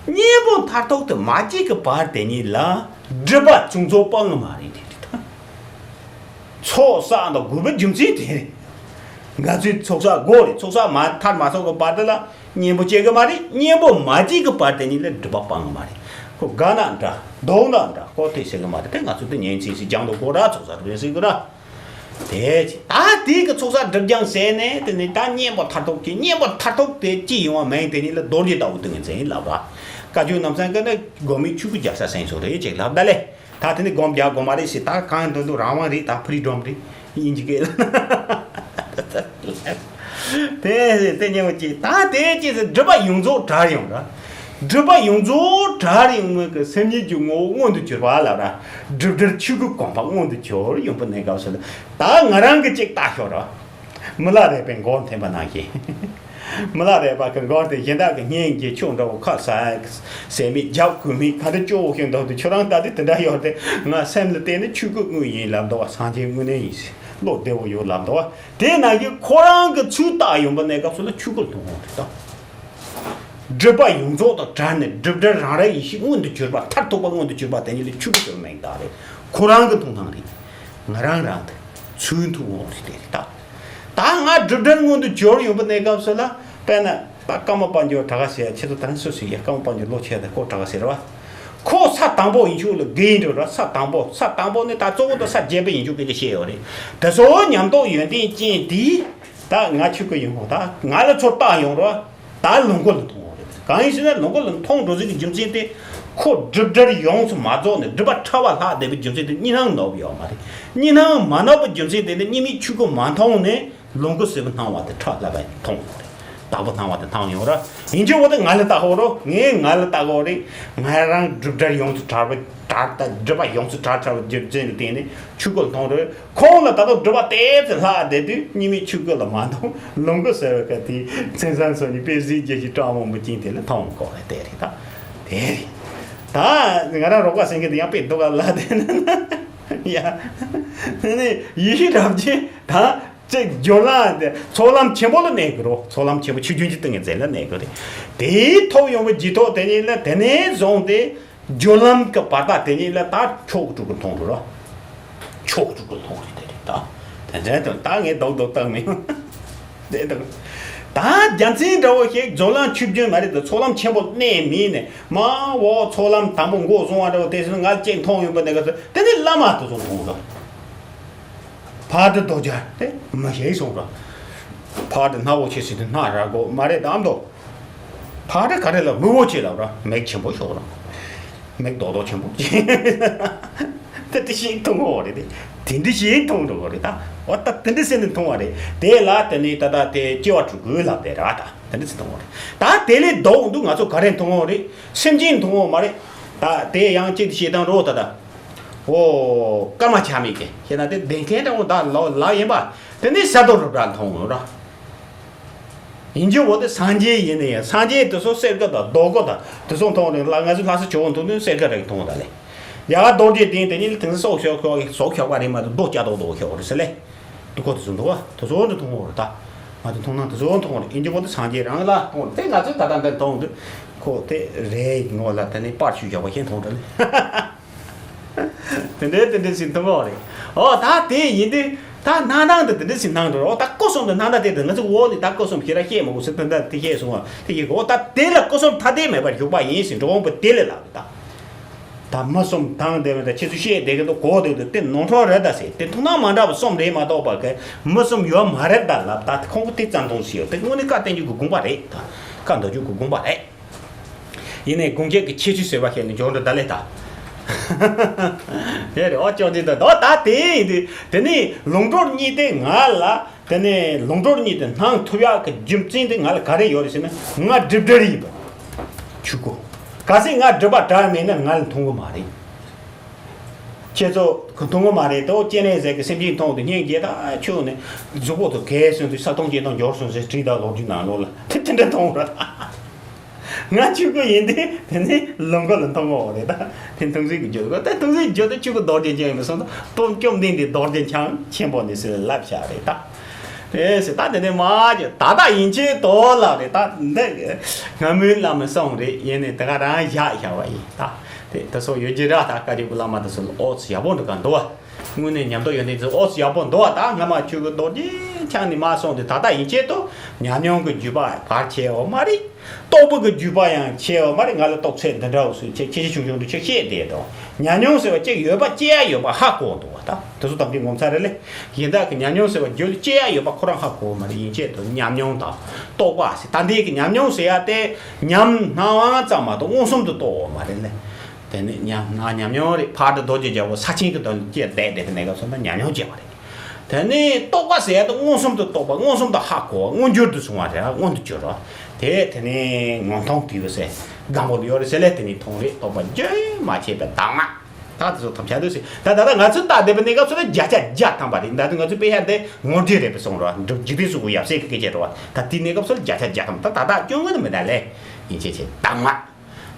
གཉེན་པོ་མཐར་ཐུག་ཏུ་མ་སྐྱེས་ཀྱི་བར་དེ་ཉིད་ལ་སྒྲིབ་པ་བྱུང་ཚོགས་སྤང་གི་མ་རེད་དེ་རེད་ད། ཚོགས་བསགས་དང་དགོས་པའི་རྒྱུ་མཚན་དེ་རེད། ང་ཚོས་ཚོགས་བསགས་དགོས་རེད། ཚོགས་བསགས་མ་མཐར་མ་སོན་གྱི་བར་དེ་ལ་གཉེན་པོ་སྐྱེ་གི་མ་རེད། གཉེན་པོ་མ་སྐྱེས་ཀྱི་བར་དེ་ཉིད་ལ་སྒྲིབ་པ་སྤང་གི་མ་རེད། ཁོ་དགའ་ན་འདྲ་སྡུག་ན་འདྲ་ཁོ་དེ་ཟེར་གི་མ་རེད། དེ་ང་ཚོས་དེ་ཉིན་མཚན་ཞིག་སྦྱང་དགོས་ར། ཚོགས་བསགས་རེད་ཟེར་གི་ར། དེ་ཅི་ད་དེ་གི་ཚོགས་བསགས་སྒྲིབ་སྦྱང་ཟེར་ནས་དེ་ནི་ད་གཉེན་པོ་མཐར་ཐུག་གི་གཉེན་པོ་མཐར་ཐུག་དེ་ཅི་ཡིན་བ་མིན་དེ་ཉིད་ལ་རྡོ་རྗེ་ལྟ་བུ་དེ་ངས་མཚན་ལབ་ར། བཀའ་བརྒྱུད་རྣམ་གསུམ་གི་ནི་དགོན་མི་ཆོས་སྐུ་རྒྱབ་ས་སེང་སོ་རེད་ཅེས་ལབ་ད་ལེ། ད་དེ་ནི་སྒོམ་རྒྱག་དགོས་མ་རེད་ཟེར། ད་གང་དོན་དུ་རང་དབང་རེད། ད་ཕི་རི་ཌོམ་རེད། དབྱིན་ཇི་སྐད་ལ། དེ་དེ་སྙན་མོ་ཅིག་ད་དེ་ཅི་ཟེར་སྒྲིབ་པ་ཡོངས་རྫོགས་བྲལ་ཡོང་ར། སྒྲིབ་པ་ཡོངས་རྫོགས་བྲལ་ཡོང་མི་གི་སེམས་ཉིད་ཀྱི་ངོ་བོ་མངོན་དུ་གྱུར་པ་ལབ་ར། སྒྲིབ་བྲལ་ཆོས་སྐུ་གོ་འཕང་མངོན་དུ་གྱུར་ཡོང་པ་གནས་སྐབས་སུ་ལ། ད་ང་རང་གི་ཅིག་ལྟ་ཤོག་ར། མི་ལ་རས་པའི་མགོ་འཐེན་པ་ནང་བཞིན། མི་ལ་རས་པ་གི་མགོ་དེ་གཞན་དག་གི་སྙིང་རྗེ་ཆུ་འདྲ་བོ་ཁ་ཟས་ཟས་མེད་རྒྱབ་གོས་མེད་ག་འདྲ་སྐྱོ་བོ་ཞིག་འདུག་དུས་ཁྱོད་རང་ལྟ་དུས་དེ་འདྲ་ཡོད་དེ། ང་སེམས་ལ་བལྟས་ནས་ཆོས་སྐུ་དངོས་ཡིན་ལབ་འདུག་བ། སངས་རྒྱས་དངོས་གནས་ཡིན་ཟེར་བློ་བདེ་བོ་ཡོད་ལབ་འདུག་བ། དེ་ནང་བཞིན་ཁོ་རང་གི་ཚུལ་བལྟ་ཡོང་པ་གནས་སྐབས་སུ་ལ་ཆོས་སྐུ་མཐོང་བ་རེད་ད། སྒྲིབ་པ་ཡོངས་རྫོགས་དང་བྲལ་ནས་སྒྲིབ་བྲལ་རང་རའི་ཡེ་ཤེས་མངོན་དུ་གྱུར་པ་མཐར་ཐུག་པ་མངོན་དུ་གྱུར་པ་དེ་ཉིད་ལ་ཆོས་སྐུ་ཟེར་བ་མིང་བཏགས་རེད། ཁོ་རང་གི་མཐོང་སྟངས་རེད། ང་རང་རང་དུ་ཚུལ་མཐོང་བ་རེད་དེ་རེད་ད། ད་ང་སྒྲིབ་བྲལ་མངོན་དུ་གྱུར་ཡོང་པ་གནས་སྐབས་སུ་ལ་དཔེར་ན་ད་ཀརྨ་པ་འགྱུར་དྲག་ཟེར་ཡ་ཁྱེད་ཚོ་ད་ནི་སུ་སུ་ཡ་ཀརྨ་པ་འགྱུར་ལོ་ཆེ་ད་ཁོ་དྲག་ཟེར་བ། ཁོ་ས་དང་པོ་ཡིན་ཆོག་ལ་དགེ་ཡིན་འགྲོ་ར། ས་དང་པོ་ས་དང་པོ་ནི་ད་གཙོ་བོ་ད་ས་བརྒྱད་པ་ཡིན་ཆོག་སྐད་ཆ་བཤད་ཡོད་རེད། དེ་ཚོ་ཉམས་རྟོགས་ཡོན་ཏན་ཅན་དེས་ད་ང་ཆོས་སྐུ་ཡིན་ཧོ་ད་ང་ལ་ཚོར་བཏགས་ཡོང་རོགས། ད་ལོངས་སྐུ་ལ་མཐོང་བ་རེད། གང་ཡིན་ཟེར་ན་ལོངས་སྐུ་ལ་མཐོང་འགྲོ་ཟིག་གི་རྒྱུ་མཚན་དེ་ཁོ་སྒྲིབ་བྲལ་ཡོངས་སུ་མ་རྫོགས་ནས་སྒྲིབ་པ་ཕྲ་བ་ལྷག་བསྡད་པའི་རྒྱུ་མཚན་དེ་གཉིས་སྣང་ནོར་བ་ཡོད་མ་རེད། གཉིས་སྣང་མ་ནོར་བའི་རྒྱུ་མཚན་དེ་ནི་གཉིས་མེད་ཆོས་སྐུ་མ་མཐོང་ནས་ལོངས་སྐུ་ཟེར་བ་སྣང་བ་དེ་ཕྲ་ལྷག་པ་མཐོང་བ་རེད། དག་པ་སྣང་བ་དེ་མཐོང་ཡོང་ར། ཡིན་གྱི་འོ་དེ་ང་ལ་བལྟ་ཧོ་རོ། ངས་ང་ལ་བལྟ་ཧོ་རེད། ང་རང་སྒྲིབ་བྲལ་ཡོངས་སུ་བྲལ་བའི་བྲལ་ད་སྒྲིབ་པ་ཡོངས་སུ་བྲལ་བྲལ་བའི་རྒྱུ་མཚན་ལ་བརྟེན་ནས་ཆོས་སྐུ་ལ་མཐོང་རེད། ཁོང་ལ་ད་དུང་སྒྲིབ་པ་དེ་ཚོ་ལྷག་བསྡད་དུས་གཉིས་མེད་ཆོས་སྐུ་ལ་མ་མཐོང་། ལོངས་སྐུ་ཟེར་བའི་སྐད་དེ་མཚན་བཟང་སོགས་ཀྱི་དཔེ་གཟིགས་རྒྱལ་གྱི་སྤྲང་བོ་མི་སྐྱིན་དེ་ལ་མཐོང་དགོས་རེད། དེ་རེད་ད། དེ་རེད། ད་ང་རང་རོགས་པ་སེང་གེ་དེ་ཡང་དཔེ་སྡུག་ག་ལ་དེ་ན་ཡ། ནི་ཡེ་ཤེས་རབ་རྒྱས་ད་ཅིག་སྦྱོར་ལམ་དེ་ཚོགས་ལམ་ཆེན་པོ་ལ་གནས་དགོས་རོ། ཚོགས་ལམ་ཆེན་པོ་ཆོས་རྒྱུན་གྱི་ཏིང་ངེ་འཛིན་ལ་གནས་དགོས་རེད། དེའི་ཐོབ་ཡོང་བའི་རྗེས་ཐོབ་དེ་ཉིད་ལ་དེ་ནས་བཟུང་སྟེ། སྦྱོར་ལམ་གྱི་བར་ཐག་དེ་ཉིད་ལ་ད་མཆོག་གི་སྤྲུལ་སྐུ་མཐོང་རུང་ར། མཆོག་གི་སྤྲུལ་སྐུ་མཐོང་རུང་དེ་རེད་ད། དེ་འདྲ་དང་ད་ངས་རྡོག་རྡོག་བཏང་མིན། དེ་དང་། ད་རྒྱལ་མཚན་འདྲ་བོ་ཞིག་སྦྱོར་ལམ་ཆོས་རྒྱུན་མ་རེད་དུ་ཚོགས་ལམ་ཆེན་པོ་གནས་མིན་ནས་མ་འོ་ཚོགས་ལམ་དང་པོ་འགོ་བཟུང་བ་འདྲ་བོ་དེ་སོང་ང་གཅིག་མཐོང་ཡོང་པ་འདི་ག་ཚོད་དེ་ནི་བླ་མ་དེ་ཚོ་མཐོང་ར། ཕར་དུ་རྡོ་རྗེ་དེ་མི་ཤེས་སོང་ར། ཕར་དུ་སྣ་བོ་ཆེ་སྲིད་དུ་སྣ་ར་གོ་མ་རེད་དམ་དོ། ཕ་ར་ག་རེ་ལ་མི་བོ་ཆེ་ལབ་ར་མིག་ཆེན་པོ་ཤོག་ར། མིག་རྡོག་རྡོག་ཆེན་པོ་ཆེ། དེ་དེ་ཞིག་མཐོང་གི་རེད་དེ། དེ་འདྲ་ཞིག་མཐོང་འགྲོ་གི་རེད་ད། འོ་ད་དེ་འདྲ་ཟེར་ནས་མཐོང་བ་རེད། དེ་ལ་དེ་ནི་ད་ལྟ་དེ་སྐྱེ་བ་དྲུག་གི་ལབ་དེ་ར་ད་དེ་འདྲ་ཟེར་མཐོང་བ་རེད། ད་དེ་ལས་ལྡོག་འདུག་ང་ཚོ་ག་རེ་མཐོང་གི་རེད། སེམས་ཅན་མཐོང་གི་མ་རེད། ད་དེ་ཡང་གཅིག་ཏུ་བྱེད་སྟངས་རོ་ད་ད། འོ། སྐར་མ་ཆ་མེད་ཀི་ཤེས་ན་དེ་བདེན་མཁན་འདྲ་བོ་ད་ལོ་ལ་ཡིན་པ། དེ་ནི་ས་རྡོ་རུ་འདྲ་མཐོང་ངོ་ར། ཡིན་གྱི་འོ་དེ་སངས་རྒྱས་ཡིན་ནི་ཡང་སངས་རྒྱས་དེ་ཚོ་གསེར་ཀ་དང་རྡོ་ཀ་དང་དེ་ཚོ་མཐོང་རེད་ལ། ང་ཚོ་ལྷ་ས་ཇོ་བོ་མཐོང་དུས་གསེར་ཀ་རེ་མཐོང་ད་ལེ། ཡ་རྡོ་རྗེ་གདན་དེ་ཉིད་ལ་དེང་སང་སོག་ཤོག་ཤོག་སོག་ཤོག་པ་རེད་མ་གཏོགས་རྡོ་སྐྱ་རྡོག་རྡོ་ཤོག་རེད་ཟེར་ལེ། དུ་ཁོ་དེ་ཚོ་འདུག་བ་དེ་ཚོ་འདྲ་མཐོང་ངོ་རེད་ད། ང་ཚོ་མཐོང་སྣང་དེ་ཚོ་མཐོང་རེད། ཡིན་གྱི་འོ་དེ་སངས་རྒྱས་རང་ལ་མཐོང་རེད། དེ་ང་ཚོས་ད་ལྟ་འདི་མཐོང་དུས་ཁོ་དེ་རེད་ངོ་ལ་དེ་ནི་པར་ཆུ་བཞག་པ་ཤེས་མཐོང་རེད་ལེ། དེ་འདྲའི་དེ་འདྲའི་ཞིག་མཐོང་གི་རེད། ཨོ་ད་དེ་ཡིན་དུས་ད་སྣང་སྟངས་དེ་དེ་འདྲའི་ཞིག་སྣང་འགྲོ་རེད། ཨོ་ད་སྐུ་གསུམ་དེ་སྣང་སྟངས་དེ་དེ་ང་ཚོ་འོག་ནས་ད་སྐུ་གསུམ་ཞེ་དྲག་བཤད་མ་དགོས་ཟེར་དེ་འདྲ་དེ་བཤད་སོང་བ་དེ་ཡིན་གི། ཨོ་ད་དེ་ལ་སྐུ་གསུམ་ཐ་དད་མེད་པར་བཞུགས་པ་ཡིན་ཞེས་འགྲོ་འོང་པོ་དེ་ལས་ལབ་ད། ད་མི་གསུམ་དང་དེ་མི་ད་ཁྱེད་ཚོས་བཤད་བསྡད་གི་འདུག་གོ་བསྡད་འདུག་དེ་ནོར་འཁྲུལ་རེད་ད་ཟེར། དེ་ཐུགས་སྣང་མ་འདྲ་བ་གསུམ་རེད་མ་གཏོགས་པ་གི་མི་གསུམ་ཡོད་མ་རེད་ད་ལབ། ད་ཁོང་གིས་དེ་བཙན་བཟུང་བྱས་ཡོད། དེ་དངོས་གནས་བཀའ་བསྟན་རྒྱུ་གི་དགོངས་པ་རེད། ད་བཀའ་འདོགས་རྒྱུ་གི་དགོངས་པ་རེད། ཡིན་ནའི་དགོངས་འགལ་གྱི་ཁྱད་ཆོས་ཟེར་བ་ཞིག་ནི་འཇོག་འགྲོ་ད་ལས་ད། དེ་རེད། ཨོ་ཅོག་འདི་ད་ད་ད་དེ་ཡིན་དུས་དེ་ནི་ལུང་གྲོགས་གཉིས་དེ་ང་ལ། དེ་ནས་ལུང་གྲོགས་གཉིས་དེ་སྣང་ཐུབ་ཡག་གི་རྒྱུ་མཚན་དེ་ང་ལ་ག་རེ་ཡོད་རེད་ཟེར་ན། ང་སྒྲིབ་སྒྲིལ་ཡིན་པ། ཆུ་ཀོ། གལ་སྲིད་ང་སྒྲིབ་པ་དྲག་མེད་ན་ང་ལ་མཐོང་གི་མ་རེད། ཁྱེད་ཚོ་མཐོང་གི་མ་རེད་དོ། སྐྱེ་གནས་ཟེར་གི་སེམས་ཅན་མཐོང་དུ་སྙིང་རྗེ། ད་ཁྱོད་ནི་གཟུགས་པོ་དུ་གས་སོང་དུས་ས་སྟོང་སྐྱེ་སྟོང་འབྱོར་སོང་ཟེར་བྲིས་དང་ལོ་རྒྱུས་ནང་ལོགས་ལ་དེ་དེ་འདྲ་མཐོང་ར། ང་ཆུ་ཀོ་ཡིན་དུས་དེ་ནི་ལུང་ཀོ་ལ་མཐོང་གི་ཡོད་རེད། ད་དེ་མཐོང་ཚུལ་གྱི་རྒྱུ་ད་མཐོང་ཚུལ་རྒྱུ་ད་ཆུ་ཀོ་རྡོ་རྗེ་འཆང་ཡིན་པ་སོང་ད་སྟོང་བཅོམ་ལྡན་འདས་རྡོ་རྗེ་འཆང་ཆེན་པོ་ནི་ཟེར་ལབ་བཞག་རེད་ད། དེ་ཟེར་ད་དེ་ནས་མ་ཇི་ད་ལྟ་ཡིན་ཆེད་དོ་ལབ་རེད། ད་འདི་སྔ་མོའི་བླ་མ་གསུངས་རེད། ཡིན་ནས་དེ་ག་རང་བཞག་བཞག་པ་ཡིན་ད། དེ་དེ་སོགས་ཡོད་ཀྱི་ར། ད་བཀའ་བརྒྱུད་ཀྱི་བླ་མ་དེ་ཚོ་ལ་ཨོ་ཙི་ཡག་པོ་འདུག་ག་འདུག་བ། དངོས་གནས་ཉམས་རྟོགས་ཡོན་ཏན་ཚོ་ཨོ་ཙི་ཡག་པོ་འདུག་བ། ད་སྔ་མ་ཆོས་ཀྱི་རྡོ་རྗེ་འཆང་ནས་མ་གསུངས་དེ་ད་ལྟ་ཡིན་ཆེད་དོ་ཉམས་མྱོང་གི་བརྒྱུད་པ་བར་ཆད་ཡོད་མ་རེད། རྟོགས་པ་གི་བརྒྱུད་པ་ཡང་ཆེ་བ་མ་རེད། ང་ལ་རྟོགས་ཚད་འདི་འདྲ་བོ་སུས་ཆེ་ཆེ་ཆུང་ཆུང་དུ་ཆེ་བཤད་བསྡད་དོ། ཉམས་མྱོང་ཟེར་བ་གཅིག་ཡོད་པ་སྐྱེ་ཡ་ཡོད་པ་ཧ་གོ་འདུག་བ། ད་དེ་ཚོ་ཐམས་ཅད་ངོ་མཚར་རེད་ལེ། ཡིན་ད་གི་ཉམས་མྱོང་ཟེར་བ་རྒྱུད་ལ་སྐྱེ་ཡ་ཡོད་པ་ཁོ་རང་ཧ་གོ་མ་རེད། ཡིན་ཆེད་དུ་ཉམས་མྱོང་དང་རྟོགས་པ་ཟེར། ད་འདི་གི་ཉམས་མྱོང་ཟེར་ཡ་དེ་ཉམས་སྣང་བ་ཙམ་མ་གཏོགས་མངོན་སུམ་དུ་རྟོགས་ཡོད་མ་རེད་ལེ། དེ་ནི་ཉམས་སྣང་ཉམས་མྱོང་རེད། ཕར་དུ་རྡོ་རྗེ་རྒྱལ་པོ་ས་ཆེན་གྱི་དོན་ལ་སྐྱེས་བསྡད་བསྡད་པའི་གནས་སྐབས་སུ་ན་ཉམས་མྱོང་སྐྱེ་བ་རེད། དེ་ནས་རྟོགས་པ་ཟེར་ཡ་དེ་མངོན་སུམ་དུ་རྟོགས་པ། མངོན་སུམ་དུ་ཧ་གོ་བ། མངོན་གྱུར་དུ་བྱུང་བ་རེད། མངོན་དུ་གྱུར་བ། དེ་དེ་ནས་ངོ་མཐོང་དུས་ཟེར་སྒམ་པོ་ལ་ཡོད་རེད་ཟེར་ལས། དེ་ནས་མཐོང་རེད། རྟོགས་པ་རྒྱུན་མ་ཆད་པའི་གདམས་ངག་ད་དེ་ཚོ་ཐམས་ཅད་དུ་ཟེར། ད་ད་ལྟ་ང་ཚོས་ལྟ་བསྡད་པའི་གནས་སྐབས་སུ་ལ་བརྒྱ་ཆ་བརྒྱ་ཐམ་པ་རེད། ད་དུང་ང་ཚོས་དཔེ་ཡ་འདི་ངོ་སྤྲོད་རེད་པས་སོང་རོགས། འཇིག་རྟེན་གསུམ་པོ་ཡབ་སྲས་ཀྱི་སྐད་ཆ་རེད་བ། ད་དེའི་གནས་སྐབས་སུ་ལ་བརྒྱ་ཆ་བརྒྱ་ཐམ་པ། ད་ད་ལྟ་སྐྱོན་ངོ་ནི་མི་འདྲ་ལས་ཡིན་ཆེ་ཆེ་གདམས་ངག་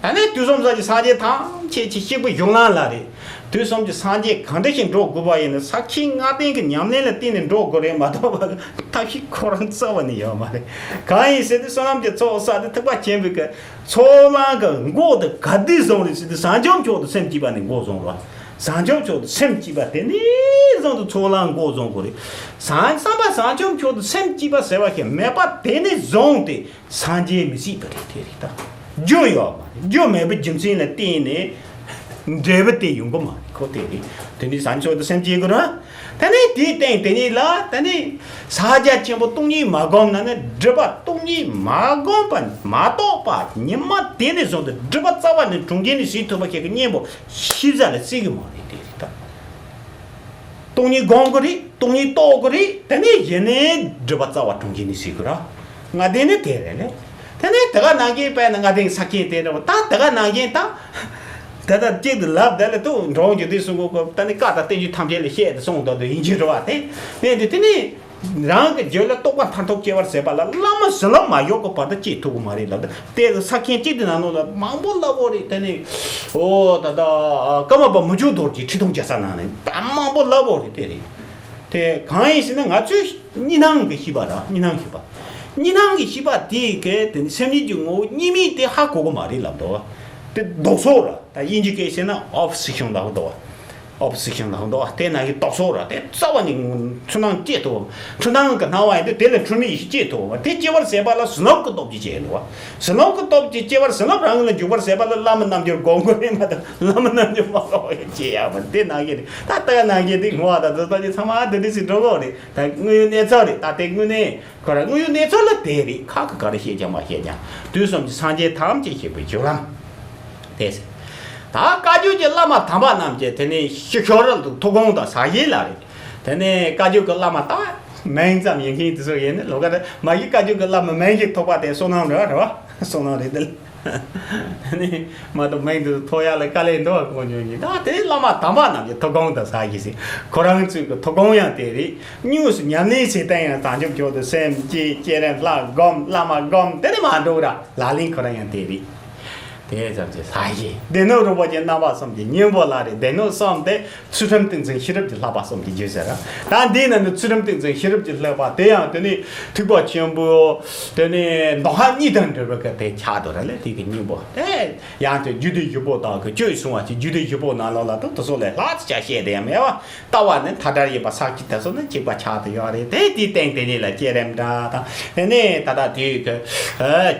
ད་ནི་དུས་གསུམ་ས་ཀྱི་སངས་རྒྱས་ཐམས་ཅད་ཀྱི་གཅིག་པུ་གཞུང་ལམ་ལ་རེད། དུས་གསུམ་གྱི་སངས་རྒྱས་གང་འདྲ་ཞིག་འགྲོ་དགོས་པ་ཡིན་ན་ས་ཁྱི་ལྔ་ལྡན་གྱི་ཉམས་ལེན་ལ་བརྟེན་ནས་འགྲོ་དགོས་རེད་མ་གཏོགས་པ་ཐབས་ཤེས་ཁོ་རང་རྩ་བ་ནས་ཡོད་མ་རེད། གང་ཡིན་ཟེར་དུས་བསོད་ནམས་ཀྱི་ཚོགས་བསགས་ཏེ་ཐེག་པ་ཆེན་པོའི་གི་ཚོགས་ལམ་གྱི་འགོ་དེ་ག་དུས་བཟུང་རེད་ཟེར་དུས་བྱང་ཆུབ་མཆོག་ཏུ་སེམས་བསྐྱེད་པ་ནས་འགོ་བཟུང་རོགས། བྱང་ཆུབ་མཆོག་ཏུ་སེམས་བསྐྱེད་པ་དེ་ནས་བཟུང་དུ་ཚོགས་ལམ་འགོ་བཟུང་དགོས་རེད། བྱང་བསམ་པ་བྱང་ཆུབ་མཆོག་ཏུ་སེམས་བསྐྱེད་པ་ཟེར་བ་ཞིག་མེད་པ་དེ་ནས་བཟུང་སྟེ། སངས་རྒྱས་མི་སྲིད་པ་རེད། དེ་རེད་ད། རྒྱུ་ཡོད་མ་རེད། རྒྱུ་མེད་པའི་རྒྱུ་མཚན་ལ་བརྟེན་ནས་འབྲས་བུ་དེ་ཡོང་གི་མ་རེད། ཁོ་དེ་རེད། དེ་ནི་བྱང་ཆུབ་ཏུ་སེམས་བསྐྱེད་དགོས་ར། ད་ནི་དེའི་སྟེང་དེ་ཉིད་ལ་ད་ནི་ཕྱག་རྒྱ་ཆེན་པོ་སྟོང་ཉིད་མ་བསྒོམས་ན་ནི་སྒྲིབ་པ་སྟོང་ཉིད་མ་བསྒོམས་པ་མ་རྟོགས་པ་ཉི་མ་དེ་ནས་བཟུང་སྟེ་སྒྲིབ་པ་རྩ་བ་ནས་གྲོང་ཁྱེར་ནས་ཞིག་ཐུབ་པ་ཞིག་གི་གཉེན་པོ་ཤེས་བྱ་ལ་བརྩི་གི་མ་རེད། དེ་རེད་ད། སྟོང་ཉིད་སྒོམ་གི་རེད། སྟོང་ཉིད་རྟོགས་གི་རེད། དེ་ནས་གཞི་ནས་སྒྲིབ་པ་རྩ་བ་གྲོང་ཁྱེར་ནས་ཞིག་གི་ར། ལྔ་ལྡན་ནི་དེ་རེད་ལེ། དེ་ནས་དེ་ག་ནང་བཞིན་དཔེར་ན་ལྔ་ལྡན་གྱི་ས་ཁྱེར་དེ་རེད་བ། ད་དེ་ག་ནང་བཞིན་ད། དེ་ལྟར་གཅིག་ཏུ་ལབ་བསྡད་ལ་དུ་འགྲོ་འཇུག་དུས་གསུང་གོ་གོ། ད་ནི་བཀའ་དང་བསྟན་བཅོས་ཐམས་ཅད་ལ་བཤད་དུ་སོང་དོ་དུ་ཡིན་གྱི་རེད་བ། དེ་ནས་དེ་དེ་ནས། རང་གི་རྒྱུད་ལ་རྟོགས་པ་མཐར་ཐུག་སྐྱེ་བར་བྱེད་པ་ལ་བླ་མ་བྱིན་རླབས་མ་གཡོག་གི་བར་དུ་སྐྱེ་ཐུབ་ཀྱི་མ་རེད་ལབ། དེ་ས་ཁྱེར་གཅིག་དེ་ནང་ལོགས་ལ་མང་པོ་ལབ་བོ་རེད། དེ་ནི་ཨོ་ད་ལྟ་ཀརྨ་པ་མི་འཇུག་རྡོ་རྗེའི་ཁྲི་སྟོང་རྒྱལ་ས་ནང་ནས་ད་མང་པོ་ལབ་བོ་རེད། དེ་རེད། དེ་གང་ཡིན་ཟེར་ན་ང་ཚོས་གཉིས་སྣང་གི་ཤེས་པ་ར། གཉིས་སྣང་ཤེས་པ། གཉིས་སྣང་གི་ཤེས་པ་དེ་གས་དེ་ནི་སེམས་ཉིད་ཀྱི་ངོ་བོ་གཉིས་མེད་དེ་ཧ་གོ་གི་མ་རེད་ལབ་འདུག་དེ་ལྡོག་ཕྱོགས་ར། ད་དབྱིན་ཇི་སྐད་བཤད་ན་ཨོ་པོ་ཟི་ཤན་ལབ་འདུག་ཨོ་པོ་ཟི་ཤན་ལབ་འདུག་དེ་ནང་གི་རྟོག་ཚོགས་ར། དེ་རྩ་བ་ནས་འཁྲུལ་སྣང་སྐྱེ་ཐུབ། འཁྲུལ་སྣང་གི་སྣང་བ་ཡིན་དུས་དེ་ལས་འཁྲུལ་མེད་ཡེ་ཤེས་སྐྱེ་ཐུབ། དེ་སྐྱེ་བར་བྱེད་པ་ལ་བྱིན་རླབས་ཀྱི་སྟོབས་ཀྱིས་སྐྱེ་འདུག་བྱིན་རླབས་ཀྱི་སྟོབས་ཀྱིས་སྐྱེ་བར་བྱིན་རླབས་རང་ལ་འཇུག་པར་བྱེད་པ་ལ་བླ་མའི་རྣལ་འབྱོར་སྒོམ་དགོས་རེད་མ་གཏོགས་བླ་མའི་རྣལ་འབྱོར་མ་སྒོམ་པར་སྐྱེ་ཡག་པ་དེ་ནང་གི་རེད། ད་ལྟ་ནང་གི་དེ་ངོ་བ་ད་ད་ལྟ་ནི་ཚང་མ་དེ་འདྲ་ཞིག་འགྲོ་གི་རེད། ད་དངོས་ཡོད་གནས་ཚུལ་རེད། ད་དེ་དངོས་གནས། ཁོ་རང་དངོས་ཡོད་གནས་ཚུལ་ལ་དེ་རེད། ཁ་གི་ག་རེ་བཤད་ཀྱང་མ་བཤད་ཀྱང་དུས་གསུམ་གྱི་སངས་རྒྱས་ཐམས་ཅད་ཞེས་པའི་སྦྱོར་ལམ་དེ་ཟེར། ད་བཀའ་བརྒྱུད་ཀྱི་བླ་མ་དམ་པ་རྣམས་ཀྱི་དེ་ནས་ཞིག་ཞོར་རལ་དུ་ཐུགས་དགོངས་དང་ཟབ་ཞུན་ལ་རེད། དེ་ནས་བཀའ་བརྒྱུད་ཀྱི་བླ་མ་ད་མིང་ཙམ་ཡིན་མཁན་དེ་ཚོ་ཡིན་ནི་ལོ་ག་རེ་མ་གཞི་བཀའ་བརྒྱུད་ཀྱི་བླ་མ་མིང་ཞིག་ཐོགས་པ་དེ་བསོད་ནམས་རེད་བ། རེད་བ། བསོད་ནམས་རེད་དེ། ནི་མ་གཏོགས་མིང་དུ་ཐོགས་ཡག་ལ་དཀའ་ལས་འདུག་གོ་མྱོང་གི། ད་དེ་བླ་མ་དམ་པ་རྣམས་ཀྱི་ཐུགས་དགོངས་དང་ཟབ་ཞུན་ཟེར། ཁོ་རང་ཚོའི་གི་ཐུགས་དགོངས་ཡང་དེ་རེད། དངོས་སུ་ཉམས་ལེན་བྱེད་སྟངས་ཡང་བྱང་ཆུབ་མཆོག་ཏུ་སེམས་བསྐྱེད། བསྐྱེད་རིམ་ལྷ་སྒོམ། བླ་མ་སྒོམ། དེ་ནི་མ་འགྲོ་ར། ལག་ལེན་ཁོ་རང་ཡང་དེ་རེད། དེ་ཙམ་གྱིས་ཟབ་ཞུན། སྡེ་སྣོད་རིན་པོ་ཆེ་རྣམ་པ་གསུམ་གྱི་སྙིང་པོ་ལ་རེད། སྡེ་སྣོད་གསུམ་དེ། ཚུལ་ཁྲིམས་ཏིང་འཛིན་ཤེས་རབ་ཀྱི་བསླབ་པ་གསུམ་གྱི་རྒྱུད་ཟེར། ད་འདིའི་ནང་ནས་ཚུལ་ཁྲིམས་ཏིང་འཛིན་ཤེས་རབ་ཀྱི་བསླབ་པ་དེ་ཡང་དེ་ནི་ཐེག་པ་ཆེན་པོ་དེ་ནི་མདོ་སྔགས་གཉིས་དང་འབྲེལ་བའི་སྐབས་དེ་ཆགས་འདུག་ར་ལས། དེ་གི་སྙིང་པོ་དེ་ཡང་དེ་རྒྱུད་སྡེ་བཞི་པོ་དང་གི་སྤྱོད་གསུང་བ་ཅིག་རྒྱུད་སྡེ་བཞི་པོ་ནང་ལོགས་ལ་དུ་དེ་ཚོ་ལས་ལྷག་ཙམ་བཤད་དེ་ཡང་མེད་པ། ལྟ་བ་ནི་མཐའ་བྲལ་ཡིན་པ་ས་བཅད་དེ་ཚོ་ནི་གཅིག་པ་ཆགས་དུ་ཡོད་རེད། དེ་དེའི་སྟེང་དེ་ཉིད་ལ་བསྐྱེད་རིམ་འདྲ་དང་དེ་ནི་ད་ལྟ་དེའི་གི་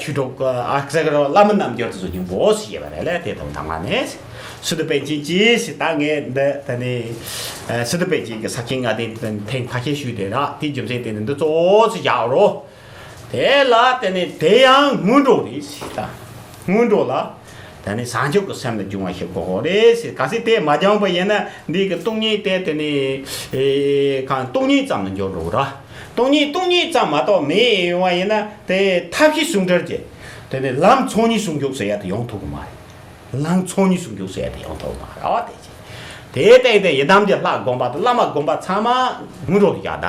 ཆོས་དྲུག་གི་ཨ་ཙི་གི་རོ་བླ་མའི་རྣལ་འབྱོར་དེ་ཚོ་སྙིང་པོ་ཞེས་པ་རེད་ལས། དེ་དང་ད་མ་ནས། སི་ཏུ་པཎ་ཆེན་གྱིས་ཟེར། ད་ངས་འདི་དེ་ནས་ཨ་སི་ཏུ་པཎ་ཆེན་གྱི་ས་ཁྱིམ་ལྔ་ལྡན་ཐེངས་ཁ་ཤས་ཞུས་ཏེ་ར། དེའི་རྒྱུ་མཚན་དེ་ནི་འདི་གཙོ་བོ་སུ་བཞག་རོ། དེ་ལ་དེ་ནས་དེ་ཡང་སྔོན་འགྲོ་རེད་ཟེར། ད་སྔོན་འགྲོ་ལ་དེ་ནས་བྱང་ཆུབ་ཀྱི་སེམས་ལ་སྦྱོང་བ་ཞིག་དགོས་རེད་ཟེར། གལ་སྲིད་དེ་མ་སྦྱངས་པ་ཡིན་ན་འདི་གི་སྟོང་ཉིད་དེ་དེ་ནས་ཨེ་གང་སྟོང་ཉིད་ཙམ་ལ་འཇོག་འགྲོ་ར། སྟོང་ཉིད་སྟོང་ཉིད་ཙམ་མ་གཏོགས་མེད་ཡོང་བ་ཡིན་ན། དེ་ཐབས་ཤེས་ཟུང་འབྲེལ་གྱིས་དེ་ནས་ལམ་ཚོགས་གཉིས་ཟུང་འཇུག་ཟེར་ཡ་དེ་ཡོང་ཐུབ་ཀྱི་མ་རེད། ལམ་ཚོགས་གཉིས་ཟུང་འཇུག་ཟེར་ཡ་དེ་ཡོང་ཐུབ་ཀྱི་མ་རེད། ཨ་དེ་ཅི། དེའི་སྟེང་དེ་ཡི་དམ་གྱི་ལྷ་སྒོམ་པ་དང་བླ་མ་སྒོམ་པ་ཚང་མ་སྔོན་འགྲོ་དུ་བཞག་ད།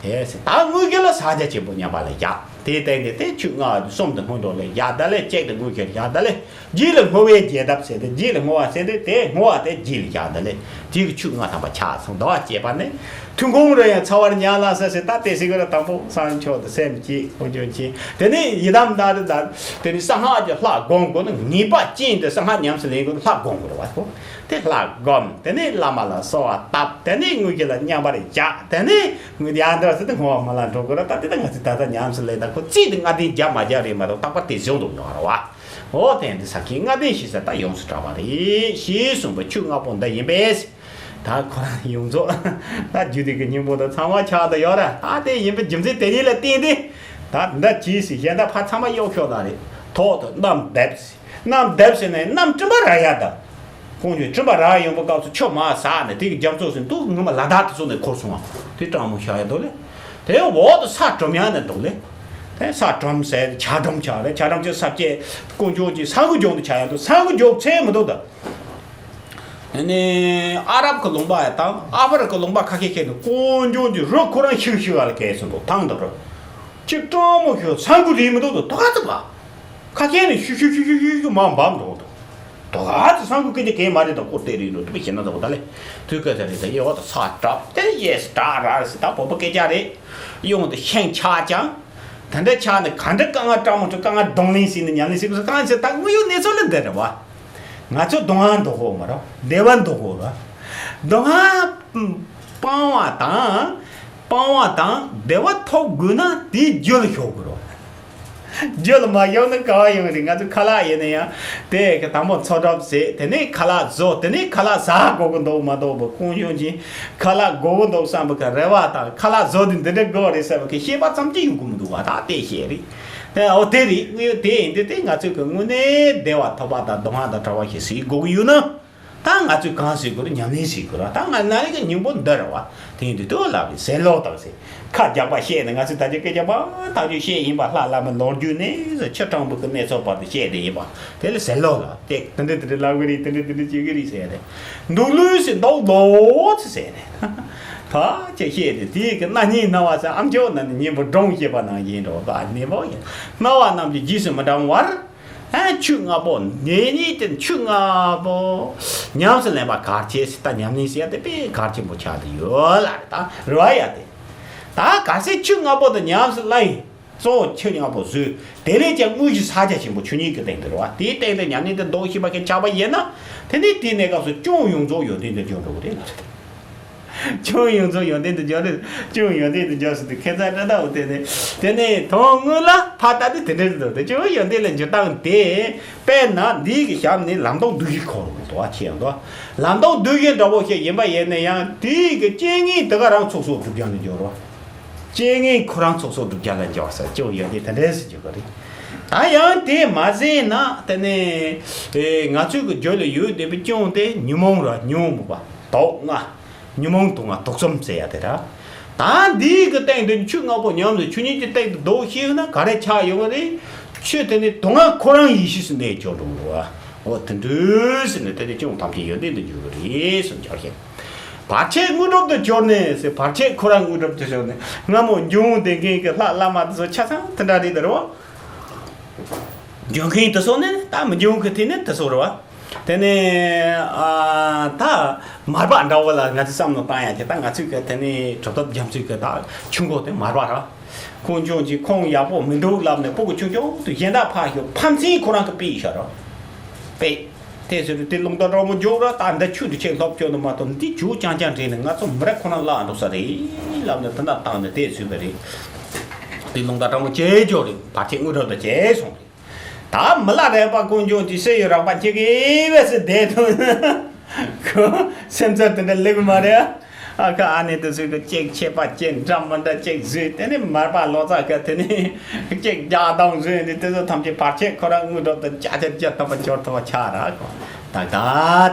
དེ་ཟེར། ད་དངོས་གཞི་ལ་ཕྱག་རྒྱ་ཆེན་པོ་མཉམ་པ་ལ་བཞག་དེའི་སྟེང་དེ་དེ་ཆོས་ལྔ་གསུམ་དེ་སྔོན་འགྲོ་ལ་བཞག་ད་ལེ། གཅིག་དེ་དངོས་གཞི་ལ་བཞག་ད་ལེ། རྗེས་ལ་བསྔོ་བའི་རྒྱས་གདབ་ཟེར་ཏེ། རྗེས་ལ་བསྔོ་བ་ཟེར་ཏེ། དེ་བསྔོ་བ་དེ་རྗེས་ལ་བཞག་ད་ལེ། དེ་གི་ཆོས་ལྔ་ཐམ་པ་ཆགས་སོང་། ཟླ་བ་བཅད་པ་ནི་ཐུན་མོང་རུ་ཡང་ཚ་བར་ཉམས་བླངས་ས་ཟེར། ད་དེ་ཟེར་གི་ར། དང་པོ་གསང་མཆོག་ཏུ་སེམས་བསྐྱེད། དཀོན་མཆོག་མཁྱེན། དེ་ནས་ཡི་དམ་ད་རེ་ད་དེ་ནས་གསང་སྔགས་ཀྱི་ལྷ་སྒོམ་དགོས་ན། ངེས་པ་ཅན་དེ་གསང་སྔགས་ཉམས་སུ་ལེན་དགོས་ན་ལྷ་སྒོམ་དགོས་རེད་བ། དེ་ལྷ་སྒོམ། དེ་ནས་བླ་མ་ལ་གསོལ་བ་བཏབ། དེ་ནས་དངོས་གཞི་ལ་མཉམ་པར་བཞག་དེ་ནས་ཡར་འདྲ་ཟེར་ཏེ་བསྔོ་བ་སྨོན་ལམ་འགྲོ་དགོས་ར། ད་དེ་ད་ང་ཚོས་ད་ལྟ་ཉམས་སུ་ལེན་ད་ཁོ་རྩིས་དེ་ལྔ་ལྡན་བརྒྱབ་མ་བརྒྱབ་རེད་མ་གཏོགས། རྟག་པར་དེ་བཟུང་འདུག་ཡོང་ར་བ། འོ་དེ་འདི་ས་ཁྱིམ་ལྔ་ལྡན་ཞེས་ཟེར་ད་ཡོངས་སུ་གྲགས་པ་རེད། ཞེས་གསུངས་པའི་ཆོས་ལྔ་པོ་འདི་ཡིན་པས། ད་ཁོ་རང་ཡོངས་རྫོགས་ད་རྒྱུད་སྡེ་གི་སྙིང་པོ་དང་ཚང་མ་ཆགས་ད་ཡོད་ར། ད་དེ་ཡིན་པའི་རྒྱུ་མཚན་དེ་ཉིད་ལ་བརྟེན་ཏེ། ད་འདི་གྱིས་ཟེར། གཞན་དག་ཕར་ཚང་མ་གཡོག་ཤོག་ད་རེད། ཐོག་ཏུ་གནམ་བརྡབས་ཟེར། གནམ་བརྡབས་ཟེར་ནས་གནམ་སྤྲིན་པ་ར་ཡ་ད། དཀོན་མཆོག་སྤྲིན་པ་ར་ཡོང་བའི་སྐབས་སུ་ཆུ་མར་ཟགས་ནས་དེ་གི་རྒྱ་མཚོ་ཟིན་འདུག་ངོ་མ་ལ་དྭགས་དེ་ཚོ་ནས་འཁོར་སོང་བ། དེ་སྤྲང་མོ་ཤ་ཡ་འདུག་ལེ། དེ་འོག་ཏུ་ས་གྲུམ་ཡ་ནས་འདུག་ལེ། དེ་ས་གྲུམ་ཟེར། བྱ་གྲུམ་ཆགས་རེད། བྱ་གྲུམ་ཆེ་ས་སྐྱེ་དཀོན་མཆོག་གི་ས་འགུལ་འཇོག་ནས་ཆགས་ཡ་འདུག་ས་འགུལ་འཇོག་ཚེ་མི་འདུག་ད། ཨ་ནི་ཨ་རབ་ཀྱི་ལུང་པ་ཡ་དང་ཨ་ཧྥེ་རི་ཀའི་ལུང་པ་ཁ་ཤས་ཤིག་ནི་དཀོན་མཆོག་གི་རི་ཁོ་རང་ཤིག་ཤིག་ལ་གས་སོང་འདུག་ཐང་དུ་རུ། ཅིག་སྤྲང་མོ་ཤོད་ས་འགུལ་རེད་མི་འདུག་ད། དོ་ག་ཙི་བ། ཁ་ཤས་ནི་ཤུ་ཤུ་ཤུ་ཤུ་ཤུ་ཤུ་མར་འབབ་འགྲོ་འདུག་དོ་ག་ཙི་ས་འགུལ་སྐད་ཆ་གས་མ་རེད། ད་ཁོ་དེ་རེད་འགྲོ་དུ་བ་ཤེས་ན་ད་གོ་ད་ལེ། དུས་སྐབས་དེ་རེད། ད་ཡོད་ད་ས་གྲབ་དེ་ཡེས་གྲ་ར་རེད་ཟེར། ད་བོད་པ་སྐད་ཆ་རེད། གཡོན་དུ་ཤིང་ཆག་ཀྱང་། དེ་འདྲ་ཆགས་ནས་ག་འདྲ་དཀའ་ངལ་སྤྲང་མོ་ཁྲོད་དཀའ་ངལ་གདོང་ལེན་བྱས་ནས་ཉམས་ལེན་བྱེད་དགོས་ཟེར། གང་ཟེར་ད་དངོས་ཡོད་གནས་ཚུལ་ལ་འདི་རེད་བ། ང་ཚོ་སྡུག་བསྔལ་འདོད་དགོས་མ་རེད། བདེ་བ་འདོད་དགོས་རེད། སྡུག་བསྔལ་སྤང་བ་དང་། སྤང་བ་དང་བདེ་བ་ཐོབ་དགོས་ན་དེའི་རྒྱུ་ལ་ཞོག་དགོས་རེད། རྒྱུ་ལ་མ་ཞོག་ན་ག་བ་ཡོང་རེད། ང་ཚོ་ཁ་ལག་ཡིན་ན་ཡང་དེ་གི་དང་པོ་འཚོ་གྲབས་བྱེད། དེ་ནས་ཁ་ལག་བཟོ། དེ་ནས་ཁ་ལག་ཟ་དགོས་ཀྱི་འདུག་མ་གཏོགས་པ། དཀོན་མཆོག་གིས་ཁ་ལག་དགོས་ཀྱི་འདུག་བསམ་པའི་གི་རེ་བ་དང་། ཁ་ལག་བཟོ་དུས་འདི་འདྲ་དགོས་རེད་བསམ་པའི་གི་ཤེས་པ་ཙམ་གྱིས་ཡོང་གི་མི་འདུག་བ། ད་དེ་བཤད་རེད། དེ་འོ་དེ་རེད། དངོས་ཡོད་དེ་ཡིན་དུས་དེ་ང་ཚོས་གི་དངོས་གནས་བདེ་བ་ཐོབ་པ་དང་སྡུག་བསྔལ་དང་བྲལ་བ་ཞིག་བྱེད་དགོས་ཀྱི་ཡོད་ན། ད་ང་ཚོས་གང་བྱེད་དགོས་རེད། ཉམས་ལེན་བྱེད་དགོས་རེད། ད་ང་ན་ནིང་གི་སྙིང་པོ་འདི་རེད་བ། དེ་ཡིན་དུས་དུ་ལབ་རེད། ཟེར་ལོག་དང་ཟེར། ཁ་རྒྱག་པ་བཤད་ནས། ང་ཚོས་ད་ཅི་སྐད་རྒྱག་པ་ཐག་ཆོད་བཤད་ཡིན་པ། ལྷ་བླ་མའི་ལོ་རྒྱུས་ནས་ཟེར། ཆུ་སྤྲང་པོ་གི་གནས་ཚུལ་བར་དུ་བཤད་དེ་ཡིན་པ། དེ་ལ་ཟེར་ལོག་ལ་དེ་དེ་འདྲ་དེ་འདྲ་ལབ་གི་རེད། དེ་འདྲ་དེ་འདྲ་བྱེད་གི་རེད་ཟེར་ནས། འདུག་ལུས་སུ་འདུག་ལོ་ཚེ་ཟེར་ནས། ད་ཅི་བཤད་དེ་དེ་གི་རྣ་སྙིང་རྣ་བ་ཟེར། ཨ་མཆོག་ན་ནི་སྙིང་པོ་སྒྲུང་བཤད་པ་ནང་བཞིན་འགྲོ་ག་ནི་བོ་ཡིན། སྨྲ་བ་རྣམས་ཀྱི་རྗེས་སུ་མི་འབྲང་བར། ཨ་ཆོས་ལྔ་པོ་འདི་ཉིད་དེ། ཆོས་ལྔ་པོ་ཉམས་སུ་ལེན་པ་གལ་ཆེ་ཟེར། ད་ཉམས་ལེན་ཟེར་ཡ་དེ་དཔེ་གལ་ཆེན་པོ་ཆགས་བསྡད་ཡོད་ལ་རེད། ད་རེ་བ་ཡ་དེ། ད་གལ་སྲིད་ཆོས་ལྔ་པོ་དེ་ཉམས་སུ་བླངས་ཡིན། གཙོ་བོ་ཆོས་ལྔ་པོ་བཟོས། དེ་ལས་ཀྱང་དངོས་གཞི་ཕྱག་རྒྱ་ཆེན་པོ་ཆོས་ཉིད་ཀྱི་སྟེང་དུ་རེད་བ། དེའི་སྟེང་དུ་ཉམས་ལེན་དེ་འདོགས་ཤེས་པ་ཁྱེད་ཆགས་པ་ཡིན་ན། དེ་ནི་དེའི་གནས་སྐབས་སུ་སྐྱོན་ཡོངས་རྫོགས་ཡོན་ཏན་དུ་འགྱུར་འགྲོ་གི་རེད་ལ་རེད། སྐྱོན་ཡོངས་རྫོགས་ཡོན་ཏན་དུ་འགྱུར་རེད། སྐྱོན་ཡོན་ཏན་དུ་འགྱུར་ཟེར་དུས་ཁྱད་མཚར་འདྲ་འདྲ་བོ། དེ་ནས་དེ་ནས་དོན་དངོས་ལ་ཕར་ལྟ་དུས་དེ་འདྲ་རེད་འདུག་དེ་སྐྱོན་ཡོན་ཏན་ལ་འགྱུར་སྟངས་དེ། དཔེར་ན་འདི་གི་ཞབས་ནི་ལམ་མདོ་བསྡུས་གཞི་འཁོར་རུ་འདུག་བ། ཁྱེད་ཡང་འདུག་ལམ་མདོ་བསྡུས་གཞི་འདྲ་བོ་ཞིག་ཡིན་པ་ཡིན་ན་ཡང་། དེའི་གི་རྐྱེན་ངན་དེ་ག་རང་ཚོགས་གསོག་སྒྲུབ་རྒྱལ་ལ་འགྱུར་བ། རྐྱེན་ངན་ཁོ་རང་ཚོགས་གསོག་སྒྲུབ་རྒྱལ་ལ་འགྱུར་བ་ཟེར། སྐྱོན་ཡོན་ཏན་དེ་འདྲ་ཟེར་རྒྱུ་གི་རེད། ད་ཡང་དེ་མ་ཟད་ན་དེ་ནས་ང་ཚོའི་གི་རྒྱུད་ལ་ཡོད་བསྡད་པའི་སྐྱོན་དེ་ཉོན་མོངས་ར། ཉོན་མོངས་པ་དུག་ལྔ། ཉོན་མོངས་དུག་ལྔ་དུག་གསུམ་ཟེར་ཡ་དེ་ར། ད་འདིའི་གི་སྟེང་དུ་ཆོས་ལྔ་པོ་ཉམས་སུ་ཆོས་ཉིད་ཀྱི་སྟེང་དུ་འདོགས་ཤེས་ན་ག་རེ་ཆགས་ཡོང་གི་རེད། ཆོས་དེ་ནི་དུག་ལྔ་ཁོ་རང་ཡེ་ཤེས་སུ་གནས་གྱུར་འགྲོ་གི་རེད་བ། འོ་དེ་འདྲ་ཟེར་ནས་དེ་ནི་སྐྱོན་ཐམས་ཅད་ཡོན་ཏན་དུ་འགྱུར་གི་རེད་གསུངས་ཀྱང་ཤེས། བར་ཆད་དངོས་གྲུབ་ཏུ་གྱུར་ནས་ཟེར། བར་ཆད་ཁོ་རང་དངོས་གྲུབ་ཏུ་གྱུར་ནས། སྔ་མོ་འབྱུང་བསྡད་མཁན་གྱི་ལྷ་བླ་མ་དེ་ཚོ་ཆ་ཚང་དེ་འདྲ་རེད་དེ་རེད་བ། འབྱུང་མཁན་དེ་ཚོ་ནི་ད་མི་འབྱུང་གི་དེ་ནི་དེ་ཚོ་རེད་བ། དེ་ནས་ཨ་ད་མར་པ་འདྲ་བོ་ལ་ང་ཚོས་བསམ་བློ་བཏང་ཡ་དེ། ད་ང་ཚོས་གི་དེ་ནས་གྲུབ་ཐོབ་རྒྱ་མཚོའི་གི་ད་ཆུ་མགོ་དེ་མར་པ་ར། ཁོང་ཆུང་ཅིག་ཁོང་ཡག་པོ་མི་འདུག་ལབ་ནས་སྤུ་གུ་ཆུང་ཆུང་དུ་གཞན་དག་ཕར་ཞོག་ཕམ་ཚིག་ཁོ་རང་གི་པི་ཤ་ར་པེ། དེ་ཟེར་དུས་དེ་རླུང་རྟ་འདྲ་བོ་འཇོག་ར། ད་འདི་ཆུ་འདི་ཆེ་ལྷོབ་སྐྱོ་ནི་མ་གཏོགས་འདི་ཇུ་ཅང་ཅང་འདྲེས་ནས་ང་ཚོ་མི་རབས་ཁོ་ན་བརླག་འགྲོ་ས་རེད་ལབ་ནས་དེ་འདྲ་བཏང་ནས་དེ་ཟེར་བ་རེད། དེ་རླུང་རྟ་འདྲ་བོ་ཇེ་འཇོག་རེད། བར་ཆད་དངོས་གྲུབ་དང་ཇེ་སོང་རེད། ད་མི་ལ་རས་པ་ཀུན་འབྱུང་དེ་སེ་ཡོད་རག་པ་ཁྱེད་ཀྱིས་བས་སེ་བསྡད་དུས་ཁོ་སེམས་ཚོར་དེ་འདྲ་སླེབས་མ་རེད། ཨ་ཁ་ཨ་ནེ་དེ་ཚོས་གི་ཅིག་ཆད་པ་ཅིག་འདྲ་མི་འདྲ་ཅིག་བཟོས། དེ་ནས་མར་པ་ལོ་ཙཱ་གི་དེ་ནས་ཅིག་རྒྱག་སྟངས་བཟོས་ནས་དེ་ཚོ་ཐམས་ཅད་བར་ཆད་ཁོ་རང་དངོས་གྲུབ་ཏུ་ཅག་ཅག་ཅག་ཐོབ་པ་འབྱོར་ཐུབ་པ་ཆགས་ར་ཁོ། ད་ག་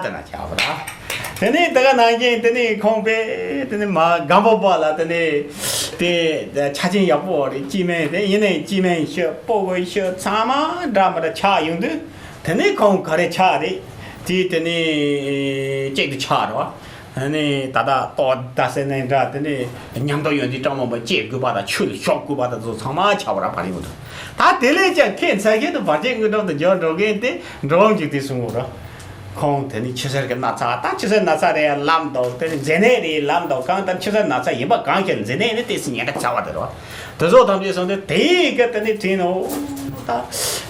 དེ་ན་ཆགས་པ་ར། དེ་ནས་དེ་ག་ནང་བཞིན་དེ་ནས་ཁོང་པས་དེ་ནས་མ་སྒམ་པོ་པ་ལ་དེ་ནས་དེ་ཆ་རྐྱེན་ཡག་པོ་རེད། སྐྱེ་དམན་དེ་ཡིན་ནའི་སྐྱེ་དམན་ཤི་སྤོ་བོ་ཤི་ཚང་མ་འདྲ་མི་འདྲ་ཆགས་ཡོང་དུས། དེ་ནས་ཁོང་ག་རེ་ཆགས་རེད། དེ་དེ་ནས་ཅིག་ཏུ་ཆགས་རེད་བ། ཨ་ནི་ད་ལྟ་ལྟོ་ད་ཟེར་ནའི་འདྲ། དེ་ནས་ཉམས་རྟོགས་ཡོན་ཏན་སྤྲང་མོ་པ་བཅས་དགོས་པ་དང་ཆོས་ལ་ཞོག་དགོས་པ་དང་ཚོ་ཚང་མ་ཆགས་པ་ར་བར་ཡོང་དུས། ད་དེ་ལས་ཀྱང་ཁྱད་མཚར་ཤོས་དུ་བར་ཆད་དངོས་གྲུབ་ཏུ་འབྱོར་འགྲོ་མཁན་དེ་འགྲོ་འོང་འཇིག་རྟེན་གསུམ་པོ་ར། ཁོང་དེ་ནི་ཆུ་སེར་གྱི་ན་ཚ་ད་ཆུ་སེར་ན་ཚ་རེད་ལབ་འདུག་དེ་ནི་མཛེ་ནད་རེད་ལབ་འདུག་གང་ལྟར་ཆུ་སེར་ན་ཚ་ཡིན་པ་གང་ཤེས། མཛེ་ནད་ནི་ཏོག་ཙམ་ཉེན་ཁ་ཚ་བ་དེ་རེད། དེ་ཚོ་ཐམས་ཅད་སོང་སྟེ་དེའི་སྐད་དེ་ནི་དྲན་ནོ། ད་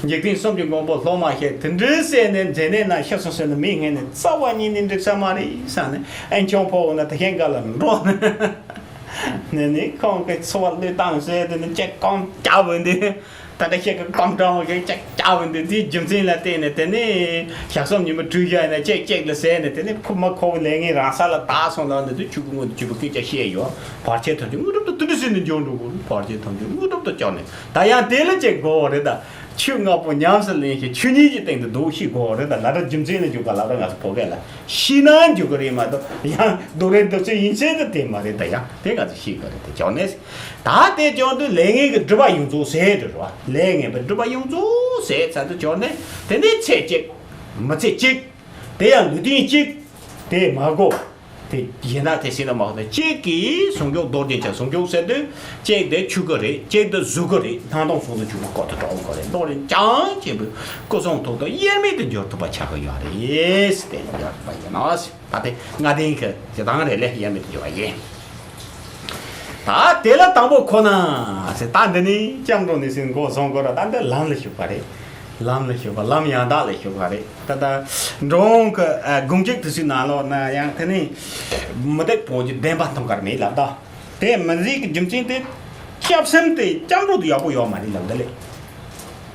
འཇིག་རྟེན་གསུམ་གྱི་མགོན་པོ་སློབ་མ་ཤེས་དེ་འདྲའི་སེ་ནས་མཛེ་ནད་ན་ཤི་སོང་ཟེར་ནས་མི་ངན་ནས་རྩ་བ་ཉིད་ནས་འགྲིག་ས་མ་རེད་བསམ་ནས་ཨན་ཆུང་ཕོ་བོ་ན་དེ་ཤེས་འགའ་ལ་འགྲོ་ནས་ནས་ནི་ཁོང་གི་འཚོ་བ་བློས་བཏང་ཟེར་དེ་ནི་ཅེ་ཀོང་ཀྱ་བོ་འདི། ད་ལྟ་ཤེས་ཀྱི་སྐམ་གྲང་བོ་ཞིག་ཅེག་ཅེག་བ་འདི་དེའི་རྒྱུ་མཚན་ལ་བརྟེན་ནས་དེ་ནས་ཞག་གསུམ་ཉིན་མོ་དྲུག་བཞག་ནས་ཅེག་ཅེག་ལ་ཟས་ནས་དེ་ནས་ཕུ་མ་ཁོ་བོ་ལས་ངན་རང་ས་ལ་དག་སོང་ལ་འདི་དུས་ཆུ་ཀུ་ངོ་དུ་ཆུ་བུ་སྐད་ཆ་བཤད་ཡོད། བར་ཆད་ཐམས་ཅད་དངོས་གྲུབ་ཏུ་དུ་དུ་ཟིན་ནས་འཇོག་འགྲོ་དགོས། བར་ཆད་ཐམས་ཅད་དངོས་གྲུབ་ཏུ་བཅག་ནས་ད་ཡང་དེ་ལ་ཅེག་དགོས་བ་རེད། ད་ཆུ་ལྔ་པོ་ཉམས་སུ་ལེན་ཞིང་ཆུ་གཉིས་ཀྱི་སྟེང་དུ་འདུག་ཤེས་དགོས་བ་རེད། ད་ལ་ར་རྒྱུ་མཚན་ལ་འཇུག་ག་ལ་ར་ང་ཚོ་བོད་སྐད་ལ་ཤི་ན་འཇུག་གི་རེད་མ་གཏོགས་ཡང་སྡུག་རེད་འདུག་ཚེ་ཡིན་ཚད་དུ་དེ་མ་རེད། ད་ཡང་དེ་ང་ཚོ་ཤེས་དགོས་རེད། དེ་ཅོག་ནས། ད་དེ་ཅོག་འདི་ལས་ངན་གྱི་སྒྲིབ་པ་ཡོངས་རྫོགས་ཟད་འགྲོ་ར། ལས་ངན་པའི་སྒྲིབ་པ་ཡོངས་རྫོགས་ཟད་ཚར་དུ་ཅོག་ནས་དེ་ནས་ཚེ་གཅིག་མི་ཚེ་གཅིག་དེ་ཡང་ལུས་རྟེན་གཅིག་དེ་མ་གོ། དེ་གཞན་དག་དེ་སྲིད་ན་མ་གོ་ན་གཅིག་གིས་ཟུང་འཇུག་རྡོ་རྗེ་འཆང་། ཟུང་འཇུག་ཟེར་དུས་གཅིག་དེ་ཆུ་གི་རེད། གཅིག་དེ་གཟུགས་ཀྱི་རེད། སྣང་སྟོང་ཟུང་དུ་འཇུག་པའི་སྐོར་དུ་གྲོགས་གོ་རེད། རྡོ་རྗེ་འཆང་ཆེན་པོའི་སྐུ་གསུང་ཐུགས་དང་དབྱེར་མེད་དུ་འབྱོར་ཐུབ་པ་ཆགས་ཀྱི་ཡོད་རེད། དེ་འབྱོར་ཐུབ་པ་ཡིན་ནོ། ད་དེ་ལྔ་ལྡན་གྱི་སྤྱི་དང་རེ་ལས་ཡ་མེད་དུ་འགྱུར་བ་ཡིན། ད་དེ་ལ་དང་པོ་ཁོ་ན་ཟེར། ད་འདི་ནི་སྐྱབས་འགྲོ་ནས་ཟེར་མགོ་བཟུང་དགོས་ར། ད་འདི་ལམ་ལ་ཞུགས་པ་རེད། ལམ་ལ་ཞུགས་པ། ལམ་ཡང་དག་ལ་ཞུགས་པ་རེད། ད་ད་འགྲོ་འོང་གི་ཨ་དགོངས་གཅིག་དུ་ཞུགས་ན་ལོ་ན་ཡང་དེ་ནི་མུ་སྟེགས་པོ་གི་བདེན་པ་མཐོང་གར་མེད་ལབ། ད་དེ་མི་འཛིན་གྱི་རྒྱུ་མཚན་དེ་སྐྱབས་སེམས་དེ་སྐྱབས་འགྲོ་དུ་ཡག་པོ་ཡོད་མ་རེད་ལབ། འདི་ལས།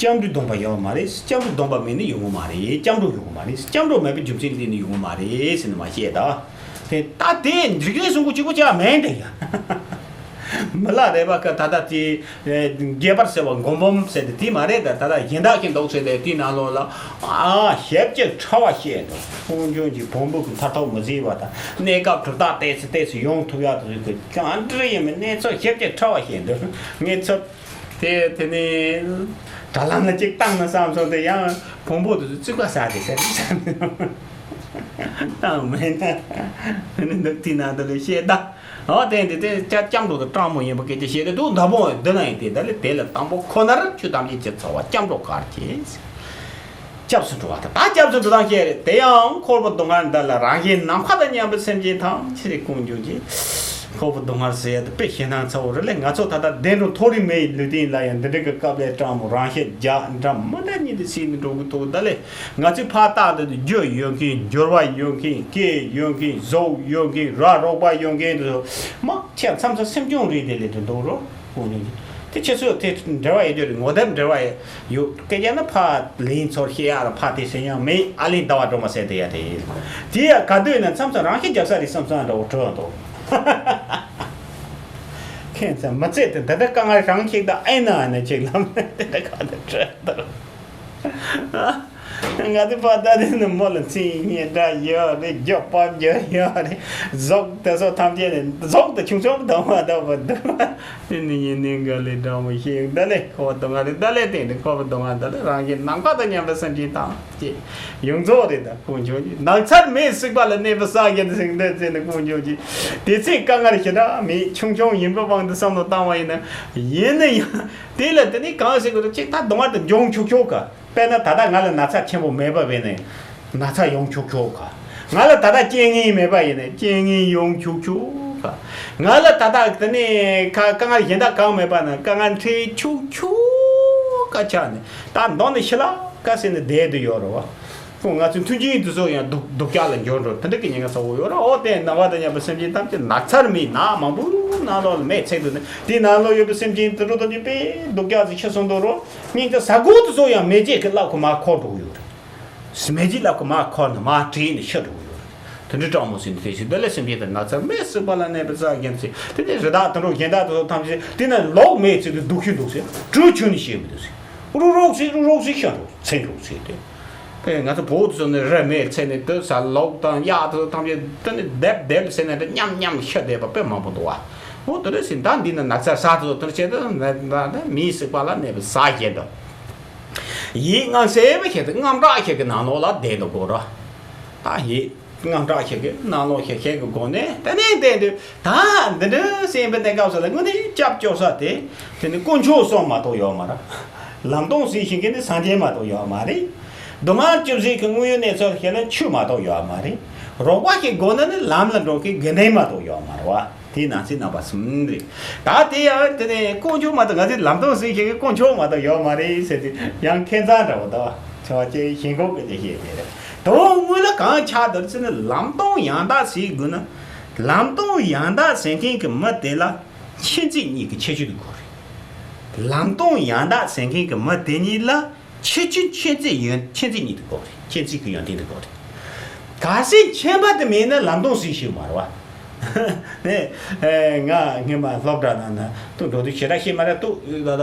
སྐྱབས་འགྲོའི་སྡོམ་པ་ཡོད་མ་རེད། སྐྱབས་འགྲོའི་སྡོམ་པ་མེད་ན་ཡོང་གི་མ་རེད། སྐྱབས་འགྲོ་ཡོང་གི་མ་རེད། སྐྱབས་འགྲོ་མེད་པའི་རྒྱུ་མཚན་ལ་བརྟེན་ནས་ཡོང་གི་མ་རེད་ཟེར་ནས་མ་བཤད་ད། དེ་ད་དེ་འཇིག་རྟེན་གསུམ་པོ་གཅིག་པོ་ཆགས་མེད་འདི་ཡ། མི་ལ་རས་པ་ཀ་ད་ལྟ་དེ་རྒྱས་པར་ཟེར་བ་མགོན་འབུམ་ཟེར་དེ་དེ་མ་རེད། ད་ད་ལྟ་གཞན་དག་གི་འདུག་ཟེར་ཏེ་དེའི་ནང་ལོགས་ལ་ཨ་ཞེ་གཅིག་ཕྲ་བ་བཤད་འདུག་ཁོང་ཆུང་གི་བོན་པོ་གི་མཐར་ཐུག་མི་བརྩི་བ་དང་གནས་སྐབས་གྲུབ་རྟགས་ཏོག་ཙམ་ཏོག་ཙམ་ཡོང་ཐུབ་ཡག་དེ་ཚོ་གི་གང་འདྲ་ཡིན་མིན་གནས་ཚུལ་ཞེ་གཅིག་ཕྲ་བ་བཤད་འདུག་ངས་ཚུར། དེ་དེ་ནས་དྲ་ལམ་ལ་ཅིག་བཏང་ན་བསམ་སོང་། དེ་ཡང་བོན་པོ་དེ་ཚོ་བཙུགས་པ་ཟ་དེ་ཟེར་བསམ་བཏང་མེད་ན་དེ་ནི་འདུག་དེ་ན་དེ་ལས་བཤད་ད། ཨོ་དེ་འདི་དེ་སྐྱབས་སྐྱབས་འགྲོ་དང་སྤྲང་མོ་ཡིན་པ་སྐད་ཆ་བཤད་དེ་འདུག་མདའ་མོ་འདི་ན་ཡིན་ཏེ། ད་ལས་དེ་ལ་དང་པོ་ཁོ་ནར་ཆོས་ཐམས་ཅད་ཀྱི་ཚོགས་པ་སྐྱབས་འགྲོ་གར་བྱེད། སྐྱབས་སུ་འགྲོ་བ་དང་། ད་སྐྱབས་སུ་འགྲོ་སྟངས་བཤད་རེད། དེ་ཡང་འཁོར་བའི་སྡུག་བསྔལ་འདི་ལ་རང་གཞན་ནམ་མཁའ་དང་མཉམ་པའི་སེམས་ཅན་ཐམས་ཅད་ཀུན་འབྱུང་གི་འཁོར་བའི་སྡུག་བསྔལ་ཟེར་ཡ་དེ་དཔེ་ཞེད་སྣང་ཚ་བོ་རེད་ལས། ང་ཚོ་ད་ལྟ་བདེ་འགྲོ་མཐོ་རིས་མའི་ལུས་རྟེན་ལ་ཡང་འདི་འདྲ་གི་སྐབས་ལས་སྤྲང་མོ་རང་ཤེད་རྒྱག་འདྲ་མི་འདྲ་གཉིས་དེ་སྲིད་ནས་འགྲོ་གི་འདུག་ད་ལས་ང་ཚོས་ཕར་བལྟས་དུས་རྒྱུ་ཡོད་མཁན། འབྱོར་བ་ཡོད་མཁན། སྐད་ཡོད་མཁན། གཟུགས་ཡོད་མཁན། ར་རོགས་པ་ཡོད་མཁན་དེ་ཚོ་མ་ཁྱེད་མཚམས་མཚམས་སེམས་ཆུང་རེད། དེ་ལས་དེ་འདུག་རོགས། དེ་ཁྱེད་ཚོས་དེ་འབྲེལ་བ་ཡོད་རྒྱུ་རེད། ངོ་དེབ་འབྲེལ་བ་ཡོད། སྐད་ཆ་ནི་ཕ་ལན་ཚོར་བཤད་ཡག་ལ་ཕ་དེ་ཟེར་ཡང་མེད། ཨ་ལན་ཟླ་བ་སྒྲོལ་མ་ཟེར་དེ་ཡ་དེ་ཡིན། དེ་ཡ་ག་དུས་ན་མཚམས་མཚམས་རང་ཤེད་རྒྱག་ས་རེད་བསམ་བསམ་འདྲ་བོ་འགྲོ་འདུག་ཁྱེད་ཚོ་མི་ཚེ་དེ་འདི་འདྲ་དཀའ་ངལ་རང་ཤེད་དང་ཨེ་ན་ཨེ་ན་ཅིག་ལམ་དེ་འདྲ་ག་དུས་འགྲོ་འདུག་ང་ཚོ་ཕ་ད་དེ་ནི་མོ་ལ་མཚན་སྙན་གྲགས་ཡོད་རེད། རྒྱབ་པ་རྒྱབ་ཡོད་རེད། གཟུགས་དེ་ཚོ་ཐམས་ཅད་ནི་གཟུགས་དེ་ཆུང་ཆུང་དང་མ་དང་བ་འདུག་དེ་ནི་ཡིན་ནི་འགའ་ལས་འདྲ་མོ་ཞིག་ད་ལས་འཁོར་བ་སྡུག་བསྔལ་རེད། ད་ལས་དེ་ནི་འཁོར་བ་སྡུག་བསྔལ་ད་ལས་རང་གཞན་ནམ་མཁའ་དང་མཉམ་པའི་སེམས་ཅན་ཐམས་ཅད་ཡོངས་རྫོགས་རེད། ད་ཀུན་འབྱུང་གི་ནགས་ཚལ་མེའི་སྲིད་པ་ལ་གནས་པའི་ས་གཞི་འདི་ཟེར་འདི་ཚེ་ནི་ཀུན་འབྱུང་གི་དེ་ཚེ་དཀའ་ངལ་ཞེ་དྲག་མེད། ཆུང་ཆུང་ཡིན་པའི་དབང་དུ་བསམ་བློ་བཏང་བ་ཡིན་ན་ཡིན་ནི་ཡང་དེ་ལ་དེ་ནི་གང་ཟེར་དགོས་རེད། ཅིག་ད་སྡུག་བསྔལ་དེ་འབྱུང་ཆོག་ཆོག་ག་དཔེར་ན་ད་ལྟ་ང་ལ་ན་ཚ་ཆེན་པོ་མེད་པ་བས་ནས་ན་ཚ་ཡོང་ཆོག་ཆོག་ག་ང་ལ་ད་ལྟ་རྐྱེན་ངན་མེད་པ་ཡིན་ནས་རྐྱེན་ངན་ཡོང་ཆོག་ཆོག་ག་ང་ལ་ད་ལྟ་དེ་ནས་ཁ་དཀའ་ངལ་གཞན་དག་གང་མེད་པ་ན་དཀའ་ངལ་འཕྲད་ཆོག་ཆོག་ག་ཆགས་ནས་ད་མདོ་ནས་ཤི་ལ་ཀ་ཟེར་ནས་བསྡད་དུ་ཡོད་རེད་བ། ཁོ་ང་ཚོའི་མཐུན་རྐྱེན་དེ་ཚོ་ཡང་སྡུག་སྡུག་ཅག་ལ་འགྱུར་འགྲོ། དེ་འདྲ་གི་ཉེན་ཁ་ཚ་བོ་ཡོད་ར། འོ་དེ་ནང་པ་དང་མཉམ་པའི་སེམས་ཅན་ཐམས་ཅད་ནགས་ཚལ་མི་ནགས་མང་པོ་ནང་ལོགས་ལ་མེ་ཚིག་འདུག་ནས། དེ་ནང་ལོགས་ཡོད་པའི་སེམས་ཅན་དེ་ཚོ་ཐམས་ཅད་དཔེ་སྡུག་ཅག་ཅིག་ཤི་སོང་འདུག་རོ། སྙིང་རྗེ་ཟ་དགོས་དེ་ཚོ་ཡང་མེ་ལྕེ་གི་ལག་ཁུ་མར་འཁོར་འགྲོ་གི་ཡོད་རེད། མེ་ལྕེ་ལག་ཁུ་མར་འཁོར་ནས་མར་བྲུས་ནས་ཤི་འགྲོ་གི་ཡོད་རེད། དེ་འདྲའི་སྤྲང་མོ་ཟིན་དེ་ཞིག་འདི་ལས་སེམས་ཅན་དེ་ནགས་ཚལ་མེ་ཟིག་པ་ལ་གནས་པའི་ས་རྒྱན་ཚེ། དེ་ནས་རི་དྭགས་དུད་འགྲོ་གཞན་དག་དེ་ཚོ་ཐམས་ཅད་དེ་ན་ལོག་མེ་ཚིག་དུས་སྡུག་ཤོས་འདུག་ཟེར། གྲུ་ཆུ་ནས་ཤི་མི་འདུག་ཟེར། རུག་རུག་ཟེར་རུག་རུག་ཟེར་ཤི་འགྲོ་ཚེ་འགྲོ་ཟེར་ཏེ། པས་ང་ཚོ་བོད་དུ་སོང་ནས་རི་མེར་ཚེ་ནས་དུ་ས་ལོག་དང་གཡག་དུ་ཐམས་ཅད་དུ་ནི་རྡེབ་རྡེབ་ཟེར་ནས་འདི་མཉམ་མཉམ་ཤི་བསྡད་པ་དཔེ་མང་པོ་འདུག་བ། འོ་དེ་འདྲ་ཟེར། ད་འདི་ནི་ནགས་ཚལ་ས་དུ་དུ་བྱས་དུ་མིའི་སྲིད་པ་ལ་གནས་པའི་ས་བཞིན་དུ། ཡིད་དངངས་སེ་བ་ཞིག་དང་དངངས་སྐྲག་ཞིག་གི་ནང་ལོགས་ལ་བསྡད་འདུག་གོ་ར། ད་ཡིད་དངངས་སྐྲག་ཞིག་གི་ནང་ལོགས་ཞིག་ཞིག་གི་སྒོ་ནས་དེ་ནས་བསྡད་འདུག་ད་འདི་འདྲ་སེམས་པའི་གནས་སྐབས་སུ་ལ་དངོས་གནས་སྐྱབས་བཅོལ་ས་དེ་དེ་ནི་དཀོན་མཆོག་གསུམ་མ་གཏོགས་ཡོད་མ་རེད། ལམ་སྟོན་ཟེར་ཤེས་མཁན་ནི་སངས་རྒྱས་མ་གཏོགས་ཡོད་མ་རེད། སྡུག་བསྔལ་སྐྱོབ་སའི་གི་དངོས་ཡོད་གནས་ཚུལ་ཞིག་ལ་ཆོས་མ་གཏོགས་ཡོད་མ་རེད། རོགས་པ་ཞིག་དགོས་ན་ནི་ལམ་ལ་འགྲོ་མཁན་དགེ་འདུན་མ་གཏོགས་ཡོད་མ་རེད་བ། དེའི་ནང་ཚན་རྣམ་པ་གསུམ་རེད། ད་དེ་ཡང་དེ་ནས་དཀོན་མཆོག་མ་གཏོགས། ང་ཚོས་ལམ་སྟོན་ཟེར་ཤེས་མཁན་དཀོན་མཆོག་མ་གཏོགས་ཡོད་མ་རེད་ཟེར་ཏེ་ཡང་ཁེངས་མཚར་འདྲ་བོ་འདུག་བ། ཆ་བ་ཅན་ཞེན་ཁོག་གི་དེ་བཤད་དེ་རེད། དོན་དངོས་ལ་གང་ཆགས་འདུག་ཟེར་ན། ལམ་སྟོན་ཡང་དག་ཟེར་དགོས་ན། ལམ་སྟོན་ཡང་དག་ཟེར་མཁན་གྱི་མི་དེ་ལ་མཁྱེན་བརྩེ་གཉིས་ཀྱི་ཁྱད་ཆོས་དེ་དགོས་རེད། ལམ་སྟོན་ཡང་དག་ཟེར་མཁན་གྱི་མི་དེ་གཉིས་ལ་ཁྱད་ཆོས་མཁྱེན་བརྩེ་ཡོན་མཁྱེན་བརྩེ་གཉིས་དེ་དགོས་རེད། མཁྱེན་བརྩེ་གི་ཡོན་ཏན་དེ་དགོས་རེད། གལ་སྲིད་མཁྱེན་པ་དེ་མེད་ན་ལམ་སྟོན་ཟེར་ཤེས་མ་རེད་བ། ནས་ང་སྔོན་མ་སློབ་གྲྭ་ནང་ན་ཏུ་འགྲོ་དུས་ཞེ་དྲག་ཤེས་མ་རེད། ཏུ་ད་ད་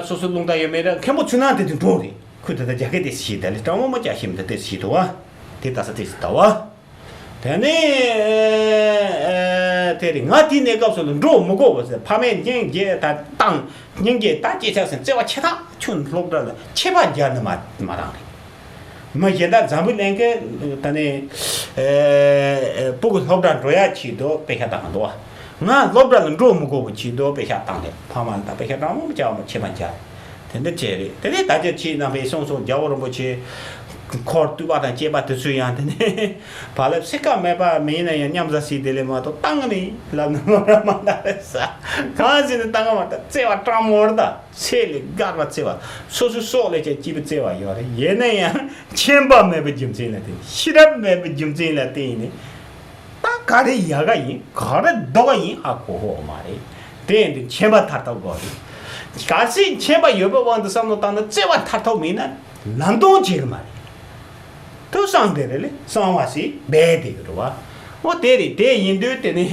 སོ་སོ་རླུང་རྟ་ཡོད་མེད་ར་མཁན་པོ་ཚུལ་སྣང་དེ་དུ་འགྲོ་རེད། ཁོས་ད་ལྟ་རྒྱ་སྐད་དེ་ཤེས་ད་ལེ་དྲང་མོ་མ་རྒྱ་ཤེས་མི་ད་དེ་ཤེས་དུ་བ། དེ་ད་ས་དེ་ཤེས་ད་བ། དེ་ནས་དེ་རེད། ང་དེའི་གནས་སྐབས་སུ་ལ་འགྲོ་མི་དགོས་པ་ཟེར། ཕ་མས་སྙིང་རྗེ་ད་བཏང་། སྙིང་རྗེ་ད་སྐྱེ་ཆགས་ཟེར་བརྩེ་བ་ཆེ་ཐག་ཆོད་སློབ་གྲྭ་ལ་ཆད་པ་རྒྱག་ནི་མ་མ་བཏང་རེད། མི་གཞན་དག་འཛམ་བུ་གླིང་གི་ད་ནི་ཨེ་ཨེ་སྤུ་གུ་སློབ་གྲྭ་འགྲོ་ཡག་ཆེད་དུ་དཔེ་ཆ་བཏང་འདུག་བ། ང་སློབ་གྲྭ་ལ་འགྲོ་མི་དགོས་པ་ཆེད་དུ་དཔེ་ཆ་བཏང་ནས་ཕ་མ་ལ་ད་དཔེ་ཆ་བཏང་མོ་བྱ་བ་ཆེ་མ་བྱ། དེ་འདྲ་བྱས་རེད། དེ་ནས་ད་ཆ་ཁྱེད་རྣམ་པས་གསུངས་སོང་། རྒྱལ་བ་རིན་པོ་ཆེ་འཁོར་བསྟོད་པ་དང་བཅས་པ་དེ་ཚོས་ཡང་དེ་ནས་བག་ལེབ་སེ་ཀ་མེད་པ་མི་ཡིན་ན་ཡང་མཉམ་བཟའ་སྲིད་དེ་ལས་མ་གཏོགས་བཏང་གི་མིན་ལབ་ན་ལོ་ར་མ་ད་རེད་ས། གང་ཟེར་ན་བཏང་གི་མ་ད་བརྩེ་བ་དྲང་མོ་རེད་ད། ཚེ་ལས་འགག་པ་བརྩེ་བ། སོ་སོའི་སྲོག་ལས་ཀྱང་སྐྱིད་པའི་བརྩེ་བ་ཡོད་རེད། ཡིན་ན་ཡང་མཁྱེན་པ་མེད་པའི་རྒྱུ་མཚན་ལ་བརྟེན། ཤེས་རབ་མེད་པའི་རྒྱུ་མཚན་ལ་བརྟེན་ནས་ད་ག་རེ་ཡག་ག་ཡིན་ག་རེ་སྡུག་ག་ཡིན་ཧ་གོ་ཧོ་མ་རེད། དེ་ཡིན་དུས་མཁྱེན་པ་མཐར་ཐུག་དགོས་རེད། གལ་སྲིད་མཁྱེན་པ་ཡོད་པའི་དབང་དུ་བསམ་བློ་བཏང་ན་བརྩེ་བ་མཐར་ཐུག་མེད་ན་ལམ་སྟོན་བྱེད་གི་མ་རེད། དུ་གསང་དེ་རེ་ལས་གསང་བ་སྲིད་སྦས་དེ་གི་རུ་བ། འོ་དེ་རེད། དེ་ཡིན་དུས་དེ་ནི་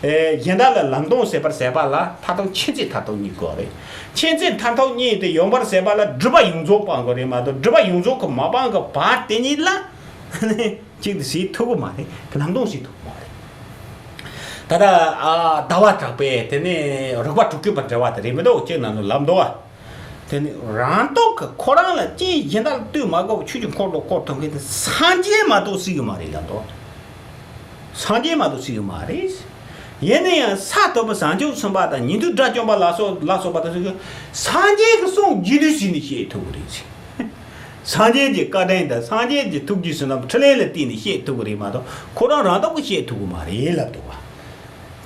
ཨེ་གཞན་དག་ལ་ལམ་སྟོན་ཟེར་བར་ཟད་པ་ལ་མཐར་ཐུག་མཁྱེན་བརྩེ་མཐར་ཐུག་གཉིས་དགོས་རེད། མཁྱེན་བརྩེ་མཐར་ཐུག་གཉིས་དེ་ཡོང་བར་ཟད་པ་ལ་སྒྲུབ་པ་ཡོངས་རྫོགས་སྤང་དགོས་རེད་མ་གཏོགས་སྒྲུབ་པ་ཡོངས་རྫོགས་ཀྱི་མ་སྤང་གི་བར་དེ་གཉིས་ལ་གཅིག་དེ་ཟེར་ཐུབ་གི་མ་རེད། ལམ་སྟོན་ཟེར་ཐུབ་གི་མ་རེད། ད་ལྟ་ཨ་ཟླ་བ་གྲགས་པས་དེ་ནི་རིག་པ་དྲུག་ཅུ་པ་འབྲེལ་བ་དེ་རེད་མི་འདུག་གཅིག་ནང་ལ་ལབ་འདུག་བ། དེ་ནི་རང་སྟོབས་ཀྱིས་ཁོ་རང་ལ་ཅི་གཞན་དག་ལ་ལྟོས་མ་དགོས་པར་ཆོས་ཀྱི་འཁོར་ལོ་བསྐོར་ཐུབ་མཁན་དེ་སངས་རྒྱས་མ་གཏོགས་སྲིད་གི་མ་རེད་ལབ་འདུག་སངས་རྒྱས་མ་གཏོགས་སྲིད་གི་མ་རེད། ཡིན་ན་ཡང་ས་ཐོབ་པ་བྱང་ཆུབ་སེམས་དཔའ་དང་ཉན་ཐོས་དགྲ་བཅོམ་པ་ལ་སོགས་ལ་སོགས་པ་དང་སོགས་སངས་རྒྱས་ཀྱི་གསུང་རྒྱུད་སྡུད་བྱས་ནས་བཤད་ཐུབ་གི་རེད། སངས་རྒྱས་ཀྱི་བཀའ་དྲིན་དང་སངས་རྒྱས་ཀྱི་ཐུགས་རྗེ་བསོད་ནམས་འཕྲིན་ལས་ལ་བརྟེན་ནས་བཤད་ཐུབ་ཀྱི་རེད་མ་གཏོགས་ཁོ་རང་རང་སྟོབས་ཀྱིས་བཤད་ཐུབ་ཀྱི་མ་རེད་ལབ་འདུག་བ།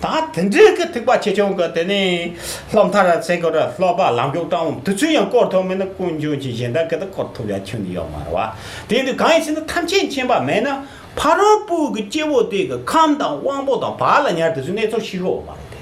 ད་དེ་འདྲའི་གི་ཐེག་པ་ཆེ་ཆུང་གི་དེ་ནས་སློབ་མཐར་ཟེར་དགོས་ར་སློབ་པ་ལམ་མཇུག་སྤྲང་བོ་དེ་ཚོས་ཡང་བསྐོར་ཐུབ་མེད་ན་ཀུན་འབྱུང་གི་གཞན་དག་གི་ད་བསྐོར་ཐུབ་ཡ་ཁྱོན་ནས་ཡོད་མ་རེད་བ། དེ་དུས་གང་ཡིན་ཟེར་ན་ཐམས་ཅད་མཁྱེན་པ་མེད་ན་ཕ་རོལ་པོ་གི་སྐྱེ་བོ་དེ་གི་ཁམས་དང་དབང་པོ་དང་བག་ལ་ཉལ་དེ་ཚོའི་གནས་ཚུལ་ཤེས་ཀྱི་ཡོད་མ་རེད་དེ།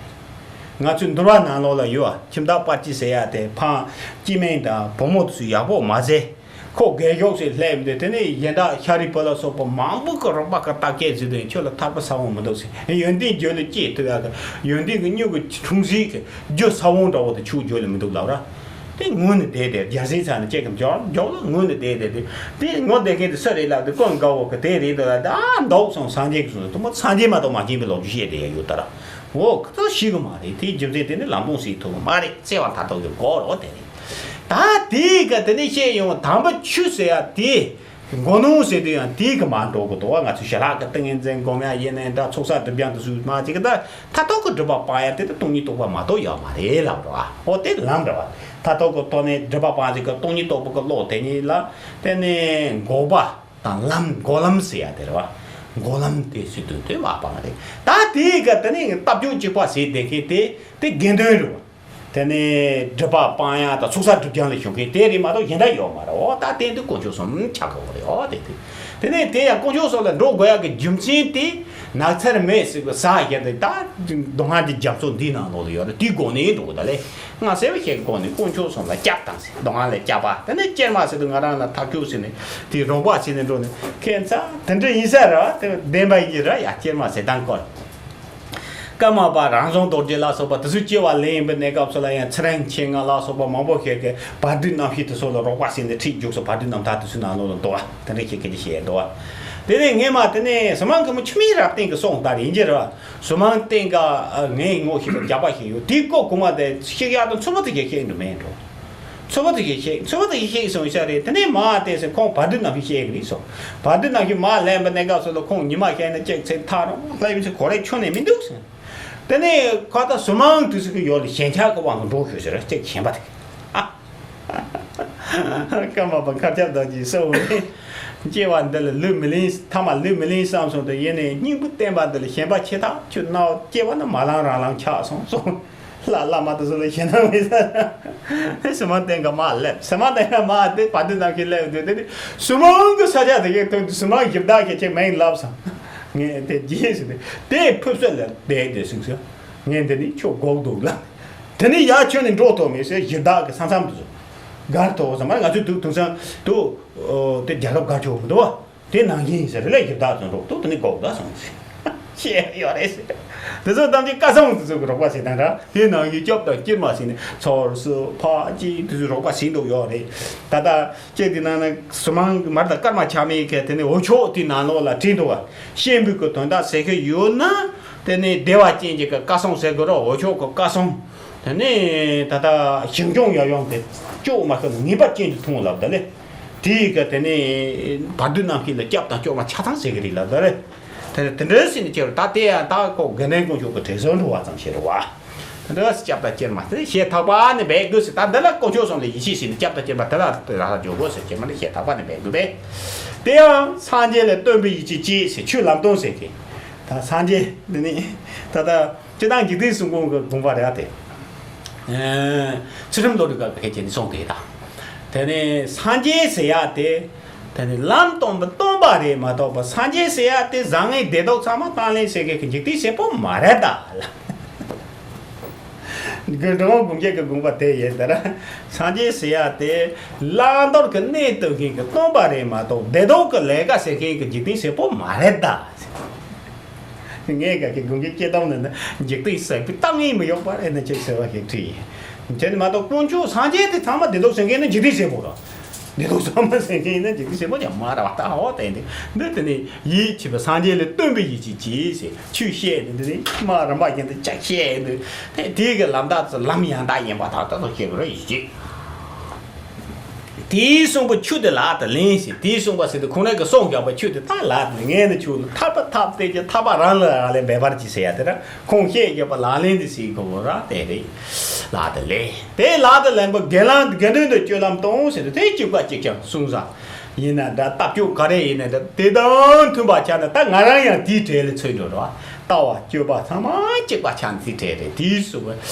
ང་ཚོའི་འདུལ་བ་ནང་ལོགས་ལ་ཡོད་ཨ། ཁྱིམ་བདག་པར་སྐྱིད་ཟེར་ཡ་དེ་ཕ་སྐྱེ་དམན་དང་བུ་མོ་དེ་ཚོས་ཡག་པོ་མ་ཟེར། ཁོ་རྒས་ཤོས་ཤིག་སླེབས་འདུག་དེ་ནས་གཞན་དག་ཤཱ་རིའི་བུ་ལ་སོགས་པ་མང་པོ་གི་རོགས་པ་གི་བརྟག་དཔྱད་བྱེད་དུས་ཁྱོད་ལ་ཐར་པ་ས་བོན་མི་འདུག་ཟེར། ཡོན་ཏན་རྒྱུད་ལ་སྐྱེས་ཐུབ་ཡག་གི་ཡོན་ཏན་གྱི་མྱུ་གུ་འཁྲུངས་ཟིན་གྱི་རྒྱུ་ས་བོན་འདྲ་བོ་དེ་ཁྱོད་རྒྱུད་ལ་མི་འདུག་ལབ་ར། དེ་ངུས་ནས་བསྡད་དེ་རྒྱལ་སྲས་ཚང་ནས་ཅེས་ཀྱང་འཇོག་འཇོག་ལ་ངུས་ནས་བསྡད་དེ་དེ་དེ་ངུ་བསྡད་མཁན་དེ་སུ་རེད་ལབ་དུས་ཀུན་དགའ་བོ་གི་དེ་རེད་འདུག་ལ། ད་འདུག་སོང་། སངས་རྒྱས་ཀྱི་གསུང་དུ་མོ་སངས་རྒྱས་མ་གཏོགས་མ་མཁྱེན་པའི་ལོ་རྒྱུས་བཤད་དེ་ཡ་ཡོད་ད་ར། འོ་ཁོ་ཚོ་ཤེས་གི་མ་རེད། དེའི་རྒྱུ་མཚན་དེ་ནི་ལམ་སྟོན་ཟེར་ཐུབ་གི་མ་རེད། བརྩེ་བ་མཐར་ཐུག་གི་སྐོར་འོ་དེ་རེད། ད་དེའི་ག་དེ་ནས་བཤད་ཡོང་དམ་པའི་ཆོས་ཟེར་ཡ་དེ་མགོ་ནོར་ཟེར་དུས་ཡང་དེའི་གི་མར་འགྲོ་གི་འདུག་བ། ང་ཚོས་ཞལ་ལག་གི་ཏིང་ངེ་འཛིན་སྒོམ་ཡ་ཡིན་ནའི་འདྲ་ཚོགས་བསགས་སྒྲིབ་སྦྱང་དུ་སུས་མ་བྱེད་གི་ད་མཐར་ཐུག་གི་སྒྲུབ་པ་སྤང་ཡ་དེ་ད་སྟོང་ཉིད་རྟོགས་པ་མ་གཏོགས་ཡོད་མ་རེད་ལབ་རོགས། འོ་དེ་ལམ་རེད་བ། མཐར་ཐུག་གི་ཐོག་ནས་སྒྲུབ་པ་སྤང་ཟེར་གི་སྟོང་ཉིད་རྟོགས་པ་གི་བློ་དེ་ཉིད་ལ་དེ་ནས་འགོག་པ་དང་ལམ་འགོག་ལམ་ཟེར་ཡ་དེ་རེད་བ། འགོག་ལམ་དེ་ཟེར་དུས་དེ་མ་སྤང་རེད། ད་དེའི་ག་དེ་ནས་ལྟ་སྐྱོང་གཅིག་པ་ཟེར་བསྡད་མཁན་དེ་དེ་དགེ་འདུན་རེད་བ། དེ་ནས་སྒྲིབ་པ་སྤང་ཡག་དང་ཚོགས་བསགས་སྒྲིབ་སྦྱང་ལ་ཞུགས་མཁན་དེ་རེད་མ་གཏོགས་གཞན་དག་ཡོད་མ་རེད། འོ་ད་དེ་འདི་དཀོན་མཆོག་གསུམ་ཆགས་དགོས་རེད། འོ་དེ་དེ་དེ་ནས་དེ་ཡང་དཀོན་མཆོག་གསུམ་ལ་འགྲོ་དགོས་ཡག་གི་རྒྱུ་མཚན་དེ་ནགས་ཚལ་མེ་ཟེར་བའི་ཟ་བཞིན་དུ་ད་སྡུག་བསྔལ་གྱི་རྒྱ་མཚོ་འདིའི་ནང་ལོགས་ལ་ཡོད་རེད། དེའི་སྒོ་ནས་འགྲོ་དགོས་ད་ལས་སྔ་སེར་བ་ཞིག་གི་སྒོ་ནས་དཀོན་མཆོག་གསུམ་ལ་སྐྱབས་དང་ཟེར། སྡུག་བསྔལ་ལས་སྐྱབས་པ། དེ་ནས་སྐྱེལ་མ་ཟེར་དུས་ང་རང་ལ་ཐབས་སྐྱོ་ཟེར་ནས་དེ་རོགས་པ་བྱས་ནས་འགྲོ་ནས་ཁྱད་མཚར་དེ་འདྲ་ཡིན་ས་རེད། དེ་བདེན་པ་ཡིན་གྱི་རེད་ཡ། སྐྱེལ་མ་ཟེར་སྟངས་སྐོར། ཀརྨ་པ་རང་བྱུང་རྡོ་རྗེ་ལ་སོགས་པ་དེ་ཚོས་སྐྱེ་བ་ལེན་པའི་གནས་སྐབས་སུ་ལ་ཡང་ཚེ་རིང་མཆེད་ལྔ་ལ་སོགས་པ་མང་པོ་ཞིག་གིས་བར་དོའི་རྣམ་ཤེས་དེ་ཚོ་ལ་རོགས་པ་བྱས་ནས་ཁྲིད་རྒྱུགས་སུ་བར་དོའི་རྣམ་ཐར་དེ་ཚོའི་ནང་ལོགས་ལ་འདུག་བ། དེ་འདྲ་ཞིག་སྐད་ཆ་བཤད་འདུག་བ། དེ་ནས་སྔས་མ་དེ་ནས་ཟི་མང་གི་མི་འཆི་མེད་རབ་བརྟན་གྱི་གསུང་ལྟར་ཡིན་གྱི་རེད་བ། ཟི་མང་སྟེང་ག་ངས་ངོ་ཤེས་པ་རྒྱག་པ་ཞིག་ཡོད། དེའི་སྐོར་གོང་མ་དེ་ཤེས་ཡག་དང་མཚུངས་པ་དེ་ཞིག་ཤེས་འདུག་མེད་འགྲོ། མཚུངས་པ་དེ་ཞིག་ཤེས། མཚུངས་པ་དེ་ཞིག་ཤེས་སོང་ཤ་རེད། དེ་ནས་མ་དེ་ཟེར་ཁོང་བར་དོའི་རྣམ་ཤེས་བཤད་གི་རེད་སོ། བར་དོའི་རྣམ་ཤེས་མ་ལེན་པའི་གནས་སྐབས་སུ་ལ་ཁོང་ཉི་མ་བཤད་ན་གཅིག་ཚེ་ཐག་རིང་ལྷ་ཡིན་ཚེ་གོ་རེ་ཆོད་ནས་མི་འདུག་ཟེར། དེ་ནས་ཁ་ད་ཟི་མང་དུས་སུ་གི་ཡོད་ལ་ཞེན་ཆགས་ཀྱི་དབང་གིས་འགྲོ་ཤོད་ཟེར་གཅིག་ཞེན་པ་དེ། ཨ། ཀརྨ་པ་མཁའ་ཁྱབ་རྡོ་རྗེས་གསུངས་པ་རེད། སྐྱེ་བ་འདི་ལ་ལུས་མི་ལེན། ཐ་མ་ལུས་མི་ལེན་བསམ་སོང་དུས་ཡེ་ནས་སྙིང་པོ་བསྟན་པ་འདི་ལ་ཞེན་པ་ཆེ་ཐག་ཆོད་ནའོ། སྐྱེ་བ་ནི་མ་ལང་རང་ལང་ཆགས་སོང་གསུངས། ལྷ་བླ་མ་དེ་ཚོ་ལ་ཞེད་སྣང་མེད་ས། ཟི་མང་སྟེང་ག་མར་སླེབས། ཟི་མང་སྟེང་ག་མར་དེ་བར་དོའི་རྣམ་ཤེས་སླེབས་དུས་དེ་ནི་ཟི་མང་གི་ས་ཆ་དེ་གའི་སྟེང་དུ་ཟི་མང་གཞི་བདག་གིས་ཁྱེད་མིང་ལབ་སོང་། ངས་དེ་རྗེས་སུ་དེ་དེ་ཕུབ་སོད་ལ་བསྡད་དེ་སུག་སོ། ངས་འདི་ནི་ཁྱོད་སྒུག་འདུག་ལ། དེ་ནི་ཡར་ཁྱོན་ནས་འགྲོ་ཐུབ་མེད་ཟེར། གཞི་བདག་གི་ས་མཚམས་དུ་སྒར་ཐོག་ཟ་མར་ང་ཚོའི་དུག་དུང་སང་དུ་དེ་རྒྱལ་ཁབ་སྒར་ཆོག་མི་འདུག་བ། དེ་ནང་བཞིན་ཟེར་ལས་ཡིབ་དག་ཙམ་རོགས་ཏོ་དེ་ནི་གོག་ད་སོང་ཟེར། ཤེས་ཡོད་རེད་ཟེར། དེ་ཚོ་ཐམས་ཅད་བཀའ་གསུང་དེ་ཚོ་གི་རོགས་པ་བྱེད་སྟངས་ར། དེ་ནང་བཞིན་སྐྱོབ་དང་སྐྱེལ་མ་ཟེར་ནས་ཚོར་སུ་ཕ་ཅི་དེ་ཚོ་རོགས་པ་བྱེད་འདུག་ཡོད་རེད། ད་ལྟ་ཅེ་དེ་ནང་ན་སུ་མང་མར་དང་སྐར་མ་ཆགས་མེད་མཁན་དེ་ནི་འོ་ཆོག་དེ་ནང་ལོགས་ལ་བྲིས་འདུག་བ། ཤེས་འབུལ་གི་དོན་དག་ཟེར་མཁན་ཡོད་ན་དེ་ནི་བདེ་བ་ཅན་གྱི་གི་བཀའ་གསུང་ཟེར་དགོས་རོགས། འོ་ཆོག་གི་བཀའ་གསུང་། དེ་ནས་ད་ལྟ་ཞིང་སྐྱོང་ཡག་ཡོང་དེ་སྐྱོ་མ་ཤོར་ནས་ངེས་པ་ཅན་དུ་མཐོང་ལབ་ད་ལེ། དེའི་ག་དེ་ནས་བར་དོའི་རྣམ་ཤེས་ལ་སྐྱབས་དང་སྐྱོབ་མ་ཆ་ཚང་ཟེར་གི་རེད་ལབ་ད་ལེ། དེ་ནས་དེ་འདྲ་ཟེར་ནས་ཁྱེར་ད་དེ་ཡང་ད་ཁོ་དགེ་འདུན་དཀོན་མཆོག་གི་དྲན་གསོ་འགྲོ་བ་ཙམ་ཞིག་རེད་བ། དེ་འདྲ་སྐྱབས་དང་སྐྱེལ་མ་དེ་ཞེ་ཐག་པ་ནས་འབད་དགོས་ཟེར། ད་འདི་ལ་དཀོན་མཆོག་གསུམ་ལ་ཡིད་ཆེས་བྱས་ནས་སྐྱབས་དང་སྐྱེལ་མ་དེ་ལ་རག་འཇོག་དགོས་ཟེར་གྱི་མ་ནི་ཞེ་ཐག་པ་ནས་འབད་དགོས་པས། དེ་ཡང་སངས་རྒྱས་ལ་སྟོན་པའི་ཡིད་ཆེས་བསྐྱེད་ཟེར། ཆོས་ལམ་སྟོན་ཟེར་གི། ད་སངས་རྒྱས་འདི་ནི་ད་ལྟ། སྤྱིར་བཏང་འཇིག་རྟེན་གསུམ་མགོན་གྱི་དགོངས་པ་རེད་དེ། ཚུལ་ཁྲིམས་བློ་གྲོས་སྐབས་ཀྱི་ཁྱེད་ཀྱིས་གསུངས་དེ་དང་། དེ་ནས་སངས་རྒྱས་ཟེར་ཡག་དེ། དེ་ནས་ལམ་སྟོན་པ་སྟོན་པ་རེད་མ་གཏོགས་པ་སངས་རྒྱས་ཟེར་ཡག་དེ་བཟང་ངན་བདེ་སྡུག་ཚང་མ་བཏང་ལེན་བྱེད་མཁན་གྱི་འཇིག་རྟེན་ཟེར་པོ་མ་རེད་ད་ལ། དགེ་འགྲོ་དགོངས་གཅིག་གི་དགོངས་པ་དེ་ཡིན་ད་ར། སངས་རྒྱས་ཟེར་ཡག་དེ་བླང་དོར་གྱི་གནས་སྟོན་མཁན་གྱི་སྟོན་པ་རེད་མ་གཏོགས་བདེ་སྡུག་གི་ལས་ཀ་བྱེད་མཁན་གྱི་འཇིག་རྟེན་ཟེར་པོ་མ་རེད་ད། ངས་ག་གི་དགོངས་གཅིག་སྐྱེ་སྟངས་ནི་ནི་འཇིག་རྟེན་ཟེར་བའི་ལྟ་ངན་མི་གཡོག་པ་རེད་ན་ཅིག་ཟེར་བ་ཞིག་བྲིས་ཡིན། དེ་ནི་མ་གཏོགས་དཀོན་མཆོག་སངས་རྒྱས་དེ་ཚང་མ་བདེ་སྡུག་ཟེར་མཁན་ནི་འཇིག་རྟེན་ཟེར་པོ་རེད། བདེ་སྡུག་ཚང་མ་ཟེར་མཁན་ནི་འཇིག་རྟེན་ཟེར་པོ་ཀྱང་མ་རེད་བ། ད་འོ་དེ་འདི་འདི་དེ་ནི་ཡིད་ཆེས་པ་སངས་རྒྱས་ལ་སྟོན་པའི་ཡིད་ཆེས་གྱིས་ཟེར། ཆོས་བཤད་ནི་འདི་ནི་མ་རིམ་པ་བཞིན་དུ་ཅིག་བཤད་འདི་དེ་དེའི་གི་ལམ་རྟགས་ལམ་ཡང་དག་ཡིན་པ་དག་ད་ལྟ་ཤེས་དགོས་རེད་ཡིད་ཆེས། དེའི་གསུངས་པའི་ཆོས་དེ་ལག་ཏུ་ལེན་ཟེར། དེའི་གསུངས་པ་ཟེར་དུས་ཁོང་རང་གིས་གསུངས་བཞག་པའི་ཆོས་དེ་ད་ལག་ཏུ་ངས་ནི་ཆོས་ལ་ཐར་པ་ཐར་པ་སྟེར་གྱི་ཐར་པ་རང་ལ་རག་ལས་འབད་པར་གྱིས་ཟེར་ཡ་དེ་ར་ཁོང་བཤད་བཞག་པ་ལག་ལེན་དུ་ཟེར་དགོས་ར་དེ་རེད། ལག་ཏུ་ལེན། དེ་ལག་ཏུ་ལེན་པ་དགེ་ལམ་དགེ་འདུན་དུ་སྤྱོད་ལམ་སྟོན་ཟེར་དུས་དེ་གཅིག་པ་གཅིག་རྐྱང་གསུངས་ས་ཡིན་ན་འདྲ། ལྟ་སྤྱོད་ག་རེ་ཡིན་ན་འདྲ། དེ་དང་མཐུན་པ་ཆགས་ན་ད་ང་རང་ཡང་དེའི་གྲས་ལ་ཚུད་འགྲོ་ར། ལྟ་བ་སྤྱོད་པ་ཚང་མ་གཅིག་པ་ཆགས་ནས་དེའི་གྲས་རེད། དེའི་སུ་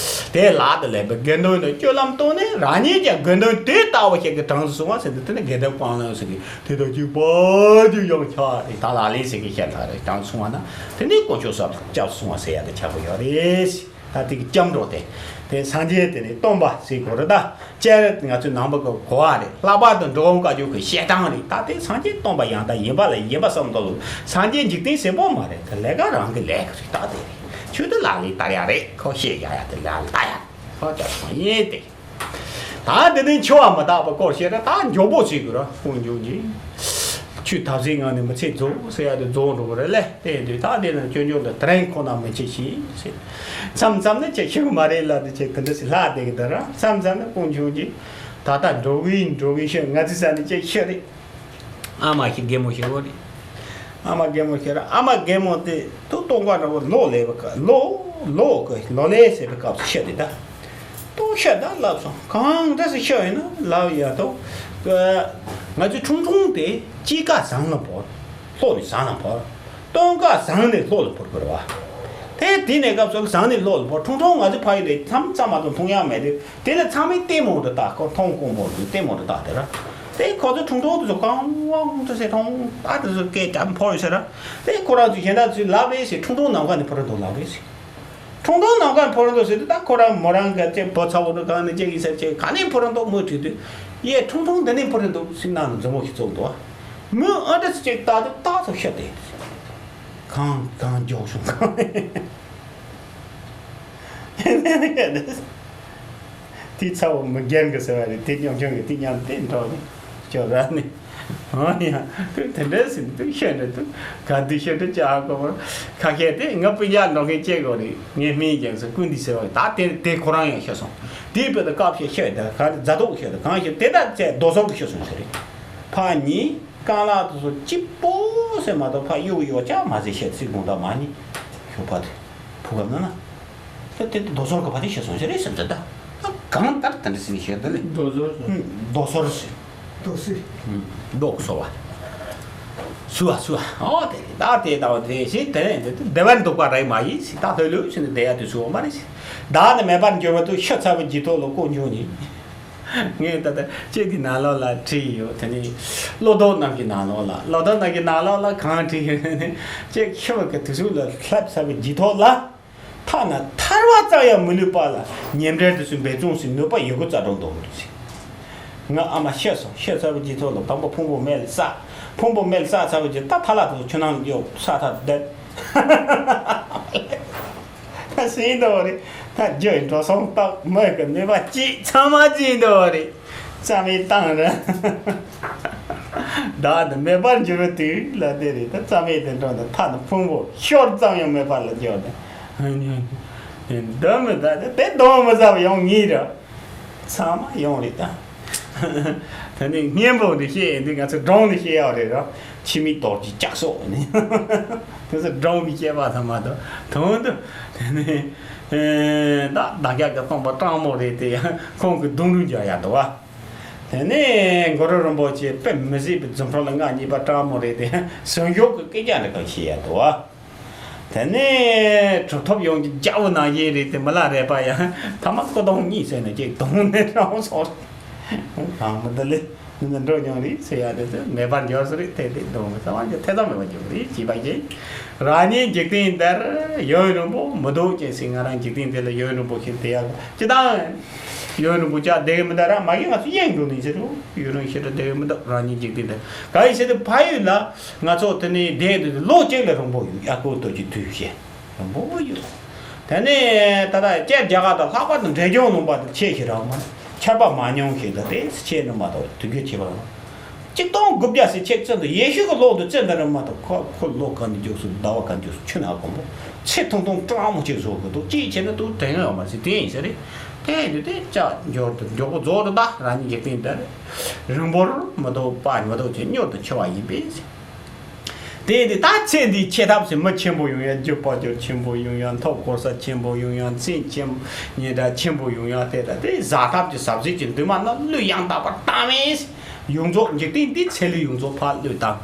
དེ་ལག་ཏུ་ལེན་པའི་དགེ་འདུན་དུ་སྤྱོད་ལམ་སྟོན་ནས་རང་ཉིད་ཀྱང་དགེ་འདུན་དེ་ལྟ་བུ་ཞིག་གི་གྲངས་སུ་སོང་བ་ཟེར་དུས་དེ་ནི་དགེ་འདུན་དཔང་ལེན་ཟེར་གི་དེ་དང་གཅིག་པ་དེ་ཡང་ཆགས་རེད། ད་ལག་ལེན་ཟེར་གི་ཤ་ཐག་རེད། གྲངས་སུ་སོང་བ་ན་དེ་ནི་དཀོན་མཆོག་གསུམ་སྐྱབས་སུ་སོང་བ་ཟེར་ཡ་དེ་ཆགས་པ་ཡོད་རེད། ད་དེ་གི་སྐྱབས་འགྲོ་དེ། དེ་སངས་རྒྱས་དེ་ནི་སྟོན་པ་ཟེར་དགོས་རེད་ད། སྤྱིར་ང་ཚོའི་ནང་པ་གི་གོ་བ་རེད། ལྷག་པར་དུ་འགྲོ་འོང་བཀའ་བརྒྱུད་ཀྱི་བཤད་སྟངས་རེད། ད་དེ་སངས་རྒྱས་སྟོན་པ་ཡང་དག་ཡིན་པ་ལ་ཡིན་པ་བསམ་དོ། སངས་རྒྱས་འཇིག་རྟེན་ཟེར་པོ་མ་རེད། དེ་ལས་ཀ་རང་གི་ལས་ཀ་རེད། ད་དེ་རེད། ཆོས་དེ་ལག་ལེན་བསྟར་ཡ་རེད། ཁོ་བཤད་ཡ་ཡ་དེ་ལག་ལེན་བསྟར་ཡ་རེད། ཁོ་ཅག་སོང་ཡིན་ཏེ། ད་འདི་ནི་འཆི་བ་མི་རྟག་པའི་སྐོར་བཤད་ན་ད་མགྱོགས་པོ་བྱེད་དགོས་ར། དཀོན་མཆོག་གིས་ཆོས་ཐབས་ཟད་ངང་ནས་མི་ཚེ་རྫོགས་ཟེར་ཡ་དེ་རྫོགས་འགྲོ་གི་རེད་ལེ། དེ་ཡིན་དུས་ད་དེ་ན་སྐྱོན་སྐྱོན་དང་དེ་རིང་ཁོ་ན་མི་འཆི་ཞིག་ཟེར། མཚམས་མཚམས་ནི་ཁྱེད་ཤི་གི་མ་རེད་ལབ་དེ་ཁྱེད་དེ་འདྲ་ཞིག་ལྷག་བསྡད་གི་འདུག་ར། མཚམས་མཚམས་ནི་དཀོན་མཆོག་གིས་ད་ལྟ་འགྲོ་གི་ཡིན་འགྲོ་གི་ཤི། ང་ཚོའི་ས་ནས་ཁྱེད་ཤི་རེད། ཨ་མ་ཞིག་རྒན་མོ་ཞིག་ཡོད་རེད། ཨ་མ་རྒན་མོ་ཞིག་ར། ཨ་མ་རྒན་མོ་དེ་ཏུ་སྟོང་པ་འདྲ་བོ་ལོ་ལས་པ་ལོ་ལོ་གི་ལོ་ལས་ཟེར་བའི་སྐབས་སུ་ཤི་དེ་ད། ཏོག་ཤ་ད་ལབ་སོང་། གང་འདྲ་སེ་ཤ་ཡིན་ན་ལབ་ཡ་ཏོ། ང་ཚོའི་ཁྲུང་ཁྲུང་དེ་དཀྱིལ་ཀ་ཟངས་ལ་བོར། ལྷོ་ནས་ཟངས་ལ་བོར། སྟོད་ཀ་ཟངས་ནས་ལྷོ་ལ་བོར་དགོས་རེད་བ། དེ་དེ་ནས་སྐབས་སུ་ལ་ཟང་ནས་ལྷོ་ལ་འཕོ། ཁྲུང་ཁྲུང་ང་ཚོ་ཕ་ཡུལ་ལས་མཚམས་མཚམས་མ་གཏོགས་མཐོང་ཡག་མེད་དུས། དེ་ལ་ཚང་མས་ལྟད་མོ་འདྲ་ལྟ། ཁོ་མཐོང་དཀོན་པོ་འདུག་ལྟད་མོ་འདྲ་ལྟ་དེ་ར། དེ་ཁོ་ཚོ་ཁྲུང་ཁྲུང་དེ་ཚོ་གང་དབང་དུ་ཟེར་མཐོང་ཨ། དེ་ཚོ་སྐད་གྲགས་འཕོ་ཡོད་ཟེར་ར། དེ་ཁོ་རང་ཚོ་གཞན་དག་ཚོས་ལབ་རེད་ཟེར། ཁྲུང་ཁྲུང་ནམ་མཁའ་ནས་འཕུར་འདུག་ལབ་རེད་ཟེར། ཁྲུང་ཁྲུང་ནམ་མཁའ་ནས་འཕུར་འདུག་ཟེར་དུས། ད་ཁོ་རང་མོ་རང་གི་ཅེ་བུ་ཚ་བོ་འདུག་གང་ནས་ཅེ་གི་ཟེར། ཅེ་ག་ནས་འཕུར་འདུག་མོས་དྲིས་དུས། ཡེ་ཁྲུང་ཁྲུང་འདི་ནས་འཕུར་འདུག་ཟེར་ནང་ལ་མཛུབ་མོ་ཞིག་བཙུགས་འདུག་མོས་ཨ་འདྲ་ཟེར་ཅིག་ལྟ་དུས་རྟག་ཏུ་ཤི་དེ། གང་གང་མགྱོགས་བྱུང་གང་། དེ་ཚ་བོ་མི་རྒན་གི་ཟེར་བ་རེད། དེ་ཉམ་ཆུང་གི་དེ་ཉམ་དེ་འགྲོ་ནི་ཅོ་ར་ནི། ཨོ་ཡ། དེ་འདྲ་ཟིན་དུ་ཤོད་འདྲ་དུ་ག་དུ་ཤོད་འདྲ་ཅི་ཨ་གོ་བར་ཁ་ཤས་དེ་ང་སྤུན་ཀྱག་འགྲོ་མཁན་སྐྱེ་དགོས་རེད། ངས་སྨན་རྒྱག་ཟེར་ཀུན་འདི་ཟེར་བ་ད་དེ་དེ་ཁོ་རང་ཡང་ཤོད་སོང་། དེའི་བོད་དུ་སྐབས་ཤོད་ཤོད་དེ་ག་རེ་རྫ་ཏོག་ཤོད་དེ་གང་ཤོད་དེ་ད་ཚེ་རྡོ་སོལ་གི་ཤོད་སོང་ཟེར་རེད། ཕ་ཉིན། རྐང་ལག་དེ་ཚོ་སྐྱིད་པོ་ཟེར་མ་གཏོགས་ཕར་གཡུག་གཡུག་ཅང་མ་ཟེར། བཤད་སྲིད་དགོངས་དག་མ་ནི་ཞོགས་པ་དེ་ཕུ་ག་ན་ན་ད་དེ་རྡོ་སོལ་ག་བ་དེ་བཤད་སོང་ཞེས་རེད་སེམས་ཚེ་ད་ད་གང་ལྟར་དེ་འདྲ་ཟེར་ནི་ཞེས་ད་ལེ། རྡོ་སོལ་ཟེར། རྡོ་སོལ་ཟེར། རྡོ་སོལ། རྡོ་སོལ་བ། སུ་བ་སུ་བ་ཨོ་དེ་རེད། ད་དེ་ད་བ་དེ་ཞེས་དེ་རེད། འདི་དེ་བདེ་བར་འདུག་པ་རེད་མ་ཡིན་ཞེས་ད་ལྷོད་ལྷོད་ཟེར་ནས་བསྡད་ཡ་དུས་སུ་འོང་མ་རེད་ཞེས། བདག་ནི་མེད་པར་འགྱུར་བ་དུ་ཤི་ཚ་བའི་ལྗིད་ཐོག་ལ་བཀོད་འཇོག་ནི། ངས་ད་ལྟ་ཅེག་གི་ནང་ལོགས་ལ་བྲིས་ཡོད། དེ་ནི་བློ་ལྡོག་རྣམས་ཀྱི་ནང་ལོགས་ལ། བློ་ལྡོག་རྣམས་ཀྱི་ནང་ལོགས་ལ་གང་བྲིས་ཡོད་ནི། ཅེག་ཤི་བ་གི་དུས་ཚོད་ལ་སླེབས་ཚར་བའི་ལྗིད་ཐོག་ལ། ཐ་ན་ཐར་བ་ཙམ་ཡང་མི་ལུས་པ་ལ་ཉེ་འབྲེལ་དུ་སུ་འབད་བརྩོན་ཞིག་ནུས་པ་ཡོད་དགུ་རྩ་གྲོང་དུ་འོང་ཞིག་ང་ཨ་མ་ཤི་སོང་། ཤི་ཚར་བའི་ལྗིད་ཐོག་ལ་དང་པོ་ཕུང་པོ་མེ་ལ་ས། ཕུང་པོ་མེ་ལ་ས་ཚར་བའི་ལྗིད་ད་ཐ་ལ་དུ་ཆུ་ནང་ཡོད་ས་ཐ་དེ། ད་ཤེས་འདོད་རེད། ད་རྒྱུ་ཡི་འགྲོ་སོང་རྟགས་མི་གི་ནུས་པ་ཅི་ཚང་མ་ཅི་འདོད་རེད། རྩ་མེད་བཏང་ར། བདག་ནི་མེད་པར་འགྱུར་བའི་དུས་ལ་དེ་རེད། ད་རྩ་མེད་དེ་འགྲོ་ནས་ཐ་ན་ཕུང་པོ་ཤོར་ཙམ་ཡང་མེད་པ་ལ་འགྱུར་ནས། འདི་མི་ད་དེ་དོན་མི་ཟབ་ཡོང་ངེས་ར། ཚང་མ་ཡོང་རེད་ད། ད་ནི་སྙན་པོ་འདི་བཤད་ཡིན་དུས་ང་ཚོ་སྒྲུང་འདི་བཤད་ཡག་རེད་ར། འཆི་མེད་རྡོ་རྗེ་ལྕགས་སྲོག་ནི། དེ་ཚོ་སྒྲུང་གི་བཤད་པ་ཚང་མ་དང་དོན་དུ་དེ་ནི། ད་བདག་ཅག་གི་སྟོན་པ་སྤྲང་མོ་རེད་དེ་ཡང་ཁོང་གི་གདུང་རུས་རྒྱག་ཡག་འདུག་བ། དེ་ནི་གུ་རུ་རིན་པོ་ཆེ་དཔེ་མི་སྲིད་པའི་རྫུ་འཕྲུལ་ལ་མངའ་བརྙེས་པ་སྤྲང་མོ་རེད་དེ་ཡང་གཟུངས་གཞུག་གི་སྐད་ཆ་འདྲ་གང་བཤད་ཡག་འདུག་བ། དེ་ནས་གྲུབ་ཐོབ་ཡོངས་ཀྱི་རྒྱལ་པོ་ནང་བཞིན་རེད་དེ་མི་ལ་རས་པ་ཡང་ཐ་མ་སྐུ་གདུང་གཉིས་ཟེར་ནས་ཅིག་གདུང་ནས་རང་སོང་། རང་མི་འདི་ལས་འདི་འདྲ་འགྲོ་མྱོང་རེད་ཟེར་ཡ་དེ་ཚོ་མེད་པར་འགྱུར་སོང་རེད། དེ་དེ་གདུང་གི་ས་བ་གི་ཐེ་ཚོམ་མེད་པར་འགྱུར་རེད་ཅེས་པ་ཡིན། རང་ཉིད་འཇིག་རྟེན་འདིར་ཡུན་རིང་པོ་མི་འདུག་ཅེས་ཟེར། ང་རང་འཇིག་རྟེན་འདི་ལ་ཡུན་རིང་པོ་ཞིག་བསྡད་ཡག་ཅི་དང་། ཡུན་རིང་པོ་ཅག་བསྡད་གི་མི་འདུག་ར། མ་གི་ང་ཚོ་གཡེང་འགྲོ་ནི་ཟེར་རོ། ཡུན་རིང་ཞེ་དྲག་བསྡད་གི་མི་འདུག་རང་ཉིད་འཇིག་རྟེན་འདིར་གང་ཡིན་ཟེར་དུས་ཕ་ཡུལ་ལ། ང་ཚོ་དེ་ནས་བསྡད་དུས་ལོ་གཅིག་ལས་རིང་པོ་ཡོད། ཨ་ཁུ་ལྟོས་ཀྱི་དུས་བཤད་རིང་པོ་ཡོད། དེ་ནས་ད་ལྟ་སྤྱིར་རྒྱ་གར་དང་ལྷག་པར་དུ་འབྲས་ལྗོངས་ལུང་པ་དེ་ཆེས་ཤིག་རང་མ་ཆར་པ་མ་མྱོང་ཞིག་ད་དེ་ཆེས་ནི་མ་གཏོགས་དུས་རྒྱུན་ཆེ་བ་རང་། གཅིག་སྟོང་དགུ་བརྒྱ་ཟེར་ཆེག་བཙོན་དུ་ཡེ་ཤུ་གི་ལོག་ཏུ་བཙོན་དུ་རིང་མ་གཏོགས་ཁོ་ཁོ་ལོ་ག་ནས་མགྱོགས་སུ་ཟླ་བ་ག་མགྱོགས་སུ་ཆུ་ནང་གོམ་པོ་ཚེ་ཐུང་ཐུང་སྤྲང་མོ་ཅིག་བཟོ་དགོས་འདུག་ཅིའི་ཕྱིར་ན་དུ་དྲན་ཡོད་མ་ཟེར་དེ་ཡིན་ཟེར་རེད། དེ་ཡིན་དུས་དེ་ཅག་འབྱོར་དུ་མགྱོགས་པོ་རྫོགས་རུ་ད་རང་ཉིད་འཇིག་རྟེན་འདིར། རིང་པོར་མི་ཐོགས་པ་མི་ཐོགས་ཅིག་མྱུར་དུ་འཆི་བ་ཡིན་པས། དེ་ཡིན་དུས་ད་ཚེ་འདིའི་ཆེ་ཐབས་སུ་མི་ཆེན་པོ་ཡོང་ཡ། རྒྱུ་དཔལ་འབྱོར་ཆེན་པོ་ཡོང་ཡ། མཐོ་གོ་ས་ཆེན་པོ་ཡོང་ཡ། མཚན་ཆེན་སྙན་གྲགས་ཆེན་པོ་ཡོང་ཡ། དེ་ད་དེ་བཟའ་ཐབས་ཀྱི་ཟབ་ཟིལ་གྱི་འདུན་མ་རྣམས་བློས་ཡང་དག་པར་བཏང་བས། ཡོངས་རྫོགས་འཇིག་རྟེན་འདིའི་ཚེ་ལུས་ཡོངས་རྫོགས་ཕར་བློས་བཏང་།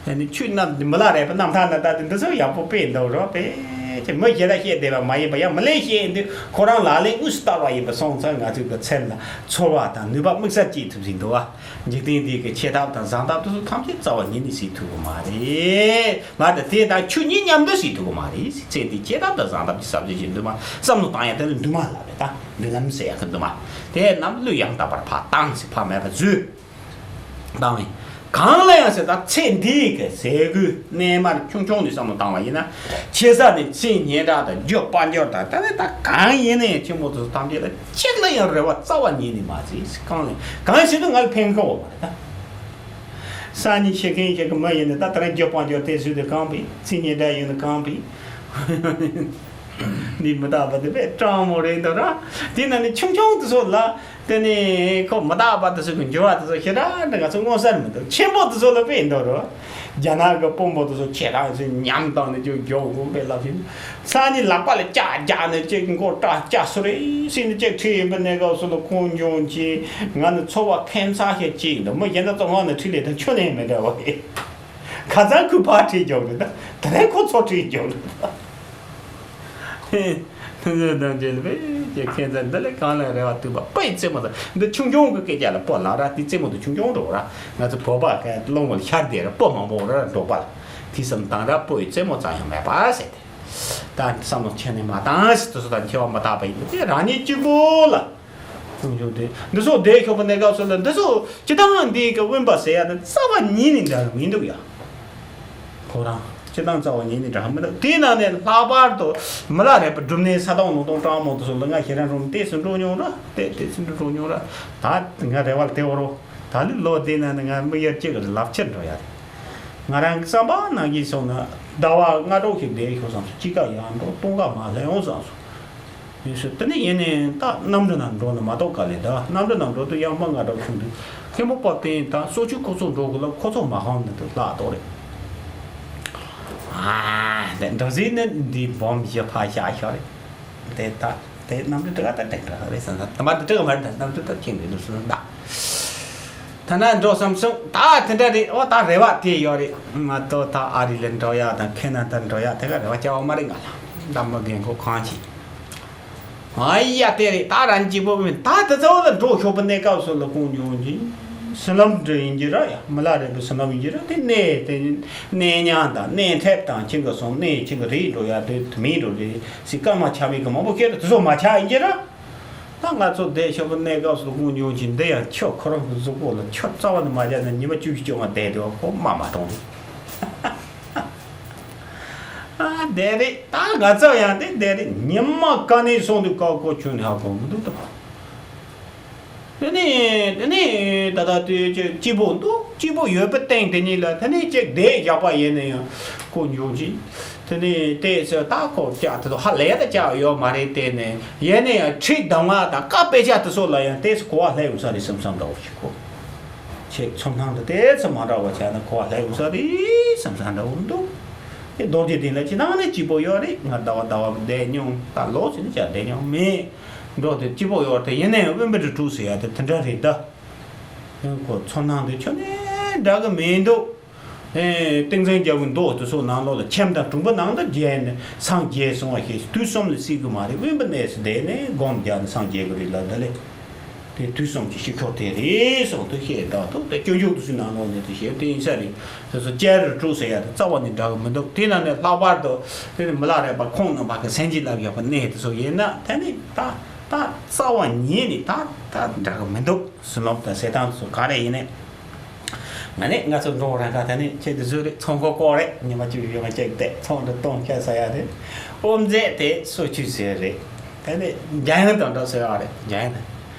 དེ་ནི་ཆོས་རྣམས་མི་ལ་རས་པའི་རྣམ་ཐར་ན་ད་དེ་འདི་ཚོ་ཡག་པོ་དཔེ་འདུག་རོགས་པས་ཀྱི་མི་གཞན་ལ་བཤད་བསྡད་པ་མ་ཡིན་པ་ཡང་མི་ལས་བཤད་ཡིན་དུས་ཁོ་རང་ལག་ལེན་དངོས་སུ་བསྟར་བ་ཡིན་པ་སོང་ཙང་ང་ཚོའི་གི་ཚེ་ལ་ཚོར་བ་དང་ནུས་པ་དམིགས་བསལ་སྐྱེས་ཐུབ་ཟིན་འདུག་བ། འཇིག་རྟེན་འདི་གི་ཆེ་ཐབས་དང་བཟང་ཐབས་དེ་ཚོ་ཐམས་ཅད་རྩ་བ་ཉིད་ནས་གཟིགས་ཐུབ་ཀྱི་མ་རེད། མ་གཏོགས་དེ་དང་ཆོས་ཉིད་མཉམ་དུ་གཟིགས་ཐུབ་ཀྱི་མ་རེད། ཚེ་འདིའི་ཆེ་ཐབས་དང་བཟང་ཐབས་ཀྱི་ཟབ་ཆོས་ཀྱི་འདུན་མ་བསམ་བློ་བཏང་ཡ་དེ་ལ་འདུན་མ་ལབ་རེད། ད་མདུན་ལམ་ཟེར་ཡ་གི་འདུན་མ་དེ་རྣམས་བློས་ཡང་དག་པར་ཕར་བཏང་ཟེར། ཕར་མེད་པ་བཟོས། བཏང་བས། གང་ལ་ཡང་ཟེར་ད་ཚེ་འདིའི་གི་ཟས་གོས་གནས་མལ་ཆུང་ཆུང་ནས་བསམ་བློ་བཏང་བ་ཡིན་ན། ཆེ་ས་ནས་མཚན་སྙན་གྲགས་དང་རྒྱུ་དཔལ་འབྱོར་དང་ད་ནི་ད་གང་ཡིན་ན་ཡང་ཆེན་པོ་དེ་ཚོ་ཐམས་ཅད་ལ་གཅིག་ལ་ཡང་རེ་བ་རྩ་བ་ཉིད་ནས་མ་བརྩིས། གང་ལ་གང་ཟེར་དུས་ང་ལ་ཕན་ཁེ་བོ་མ་རེད་ད། སང་ཉིན་ཤི་མཁན་ཞིག་གི་མི་ཡིན་ན་ད་ད་རང་རྒྱུ་དཔལ་འབྱོར་དེ་བཟོས་དུས་གང་ཕན། མཚན་སྙན་གྲགས་ཡོད་ན་གང་ཕན། འདི་མི་རྟག་པ་དེ་དཔེ་སྤྲང་མོ་རེད་འདུག་ར། དེ་ན་ནི་ཆུང་ཆུང་དེ་ཚོ་ལ་དེ་ནི་ཁོ་མི་རྟག་པ་དེ་ཚོ་གི་འགྱུར་བ་དེ་ཚོ་ཞེ་དྲག་འདྲ་ང་ཚོ་མངོན་གསལ་མི་འདུག་ཆེན་པོ་དེ་ཚོ་ལ་དཔེ་འདུག་ར། རྒྱ་ནག་གི་དཔོན་པོ་དེ་ཚོ་ཆེ་དྲག་ཚོས་ཉམས་བཏང་ནས་ཅིག་མགྱོགས་དགོས་དཔེ་ལབ་བཞིན། སང་ཉིན་ལག་པ་ལ་ལྕགས་རྒྱག་ནས་ཅིག་མགོ་སྐྲ་སྐྱ་སུ་རེ་ཟིན་ནས་ཅིག་ཁྲིད་ཡིན་པ་གནས་སྐབས་སུ་ལ་ཁོང་འཇོན་ཅིག་ང་ནི་ཚོར་བ་ཁེམ་ཚ་ཞིག་ཅིག་འདུག་མི་གཞན་དག་ཚོ་ངང་ནས་ཁྲིད་ལས་དང་ཁྱོན་ནས་མི་འདྲ་བ་རེད། ཁ་སང་ཁོས་ཕར་ཁྲིད་རྒྱུགས་རེད་ད། དེ་རིང་ཁོ་ཚོ་ཁྲིད་རྒྱུགས་རེད་ད། ཐུན་ཚོད་དང་བཅས་ལ་བས་ཀྱི་ཁྱད་མཚར་འདི་ལས་གང་ལ་རེ་བ་ཐུབ་པ་སྤོས་རྩེད་མོ་དང་འདི་ཆུང་ཆུང་གི་སྐད་ཆ་ལ་སྤོ་ལགས་ར། དེ་རྩེད་མོ་དང་ཆུང་ཆུང་འགྲོ་ར། ང་ཚོ་བོད་པ་ག་སློང་བ་ལ་ཤར་དེ་ར་སྤོ་མང་པོ་ར་འགྲོ་པ་ལ། དེ་བསམ་དང་ར་སྤོས་རྩེད་མོ་ཙམ་ཡང་མེད་པ་ཟེར་ཏེ། ད་བསམ་བློ་ཁྱེར་ནས་མ་བཏང་ཞིག་དུ་སོ་དང་ཁྱེར་བ་མ་བཏགས་པ་ཡིན་དེ་རང་ཉིད་གཅིག་པོ་ལ། ཆུང་ཆུང་དེ་འདི་ཚོ་བསྡད་ཤོག་པ་གནས་སྐབས་སུ་ལ་འདི་ཚོ་སྤྱི་བཏང་འདི་གི་དབེན་པ་ཟེར་ཡ་ནི་རྩ་བ་ཉིད་ནས་འདྲ་མི་འདུག་ཡ། ཁོ་རང་སྤྱི་བཏང་རྩ་བ་ཉིད་ནས་འདྲ་མི་འདུག་དེའི་ནང་ནས་ལྷག་པར་དུ་མི་ལ་རས་པ་སྒྲུབ་གནས་ས་དོང་ལུང་སྟོང་གྲངས་མང་དུ་སོང་ལ་ང་ཞེ་རང་རུང་ཏོག་ཙམ་འགྲོ་མྱོང་ར། ཏོག་ཙམ་འགྲོ་མྱོང་ར། ད་ང་རེ་བ་ལ་དེ་འོ་རོ། ད་ལི་ལོ་དེའི་ནང་ནས་ང་མི་ཡར་གཅིག་གི་ལབ་ཕྱིར་འགྲོ་ཡ་རེད། ང་རང་གི་བསམ་པ་ནང་གིས་སོང་ན་ཟླ་བ་ལྔ་དྲུག་ཞིག་བསྡད་ཤོག་བསམ་སོང་། དཔྱིད་ཀ་ཡར་འགྲོ་སྟོན་ཁ་མར་སླེབས་འོང་བསམ་སོང་། ཡིན་ཟེར། དེ་ནས་ཡིན་ནའི་ད་གནམ་གྲུ་ནང་འགྲོ་ནི་མ་གཏོགས་ག་ལེ། ད་གནམ་གྲུ་ནང་འགྲོ་དུས་ཡང་མ་ང་འདྲ་ཁྱུང་དུས་མཁན་པོ་པ་བསྟན་ད་སོ་ཆུ་ཁོ་ཚོ་འགྲོ་དགོས་ལ་ཁོ་ཚོ་མ་ཧང་ནི་དུ་ལག་ཏོ་རེད། ཨ་དེ་འགྲོ་ཟིན་ནི་འདི་སྦོམ་ཞིག་ཕ་ཤ་ཤ་རེད། དེ་ད་དེ་གནམ་གྲུ་དྲུག་ག་ད་དྲུག་འདྲ་རེད་བསམ་ད་མ་དྲུག་མ་རེད། ད་གནམ་གྲུ་ད་ཁྱིམ་གི་འདུག་སོང་ད། ཐ་ན་འགྲོ་བསམ་སོང་། ད་དེ་འདྲ་རེད། ཨོ་ད་རེ་བ་དེ་ཡོད་རེད་མ་གཏོགས། ད་ཨ་རི་ལ་འགྲོ་ཡག་དང་ཁེ་ན་ད་འགྲོ་ཡག་དེ་ག་རེ་བ་བྱ་བ་མ་རེད་ང་ལ། ད་མི་རྒན་ཁོ་གང་ཅི། ཨ་ཡ་དེ་རེད། ད་རང་གཅིག་པོ་མིན། ད་དེ་ཚོ་ལ་འགྲོ་ཤོག་པ་གནས་སྐབས་སུ་ལ་ཁོང་ཉོན་གྱིན་སི་ལམ་འདྲ་ཡིན་གྱི་ར། ཡ་མི་ལ་རས་པའི་སི་ལམ་ཡིན་གྱི་ར། དེ་གནས་དེ་གནས་མྱང་དང་གནས་མཐེབ་དང་ཁྱིམ་ག་སོང་། གནས་ཁྱིམ་ག་རེད་འགྲོ་ཡག་དེ་དུ་མིན་འགྲོ་རེད་སི་སྐར་མ་ཆ་མེད་གི་མང་པོ་སྐད་དུ་དེ་ཚོ་མ་ཆགས་ཡིན་གྱི་ར། ད་ང་ཚོ་བསྡད་ཤོག་པ་གནས་སྐབས་སུ་ཁོང་ཉོན་གྱིན་འདི་ཡང་ཁྱོད་ཁོ་རང་གི་གཟུགས་པོ་ལ་ཁྱོད་རྩ་བ་ནས་མ་བྱས་ན་ཉི་མ་བཅུ་བཞི་བཅོ་ལྔ་བསྡད་དེ་བ་ཁོ་མ་མ་གཏོང་། ཨ་བསྡད་རེད། ད་ང་ཚོ་ཡང་དེ་བསྡད་རེད། ཉི་མ་ག་ནས་སོང་དུས་ཀ་ཀོ་ཁྱོད་ནས་ཧ་གོ་མི་འདུག་ད། དེ་ནས་དེ་ནས་ད་ལྟ་དུས་ཅིག་སྐྱིད་པོ་འདུག་སྐྱིད་པོ་ཡོད་པའི་སྟེང་དེ་ཉིད་ལ་དེ་ནས་ཅིག་བསྡད་བཞག་པ་ཡིན་ན་ཡང་ཁོ་ཉོན་གྱིན། དེ་ནས་ལྟས་ཟེར་ད་ཁོ་ཅག་དེ་ཚོ་ཧ་ལས་ད་ཅག་ཡོད་མ་རེད། དེ་ནས་ཡིན་ན་ཡང་ཁྲིད་གདམས་ངག་དང་བཀའ་དཔེ་ཆ་དེ་ཚོ་ལ་ཡང་ལྟས་སུ་གོ་བ་ལྷད་ཡོང་ས་རེད་བསམ་བསམ་འདྲ་བོ་ཞིག་གོ། ཁྱེད་ཚོ་སྣང་དུ་ལྟས་ཚོ་མ་འདྲ་བ་བྱས་ན་གོ་བ་ལྷད་ཡོང་ས་རེད་བསམ་བསམ་འདྲ་བོ་འདུག་དེ་རྡོ་རྗེ་གདན་ལ་ཅི་སྣང་ནས་སྐྱིད་པོ་ཡོད་རེད། ང་ཟླ་བ་ཟླ་བ་བསྡད་མྱོང་། ད་ལོ་ཟིན་ཅག་བསྡད་མྱོང་མེད། འགྲོ་དེ་སྐྱིད་པོ་ཡོད་དེ་ཡིན་ན་ཡང་དབེན་པའི་རི་ཁྲོད་ཟེར་ཡ་དེ་དེ་འདྲ་རེད་ད། ཁོ་ཚོ་སྣང་དེ་ཁྱོན་ནས་འདྲ་གི་མི་འདུག་ཨེ་ཏིང་འཛིན་རྒྱལ་པོའི་མདོ་དེ་ཚོ་ནང་ལོགས་ལ་ཁྱིམ་དང་གྲོང་པ་ནང་དུ་རྒྱལ་ནས་སངས་རྒྱས་སོང་བ་ཞེས་དུས་གསུམ་ལ་སྲིད་གི་མ་རེད། དབེན་པའི་གནས་སུ་བསྡད་ནས་སྒོམ་རྒྱག་ནས་སངས་རྒྱས་གི་རེད་ལ་འདི་ལས། དེ་དུས་གསུམ་གྱི་ཤི་འཁོར་དེ་རེད་སོང་དུ་ཤེས་དག་ཐུག་དེ་སྤྱོད་འཇུག་ཏུ་ཚུལ་ནང་ལོགས་ནས་དེ་ཤེས་དེ་ཡིན་ས་རེད། དེ་ཚོ་ཅེར་དྲུག་ཟེར་ཡ་དེ་རྩ་བ་ནས་འདྲ་གི་མི་འདུག་དེ་ནང་ནས་ལྷག་པར་དུ་དེ་ནི་མི་ལ་རས་པ་ཁོང་རྣམ་པ་གི་སེམས་ཀྱི་ལབ་ཡག་པ་གནས་དེ་ཚོ་ཡིན་ན་དེ་ནི་ད་ད་རྩ་བ་ཉིད་ནས་ད་ད་འདྲ་གི་མི་འདུག་སུ་ལོག་དང་ཟེར་སྟངས་དེ་ཚོ་ག་རེ་ཡིན་ནས། ང་ནི་ང་ཚོ་འགྲོ་རང་ག་དེ་ནི་ཁྱེད་དེ་བཟོས་རེད། ཚོང་ཁོ་ལྐོག་རེད། ཉི་མ་བཅུ་ཡོད་མ་ཅིག་དེ་ཚོང་དུ་གཏོང་ཁྱད་ས་ཡ་རེད། དབུ་མཛད་དེ་སོ་ཆུ་ཟེར་རེད། དེ་ནས་འཇམ་དབྱངས་དང་འདྲ་ཟེར་བ་རེད། འཇམ་དབྱངས་དང་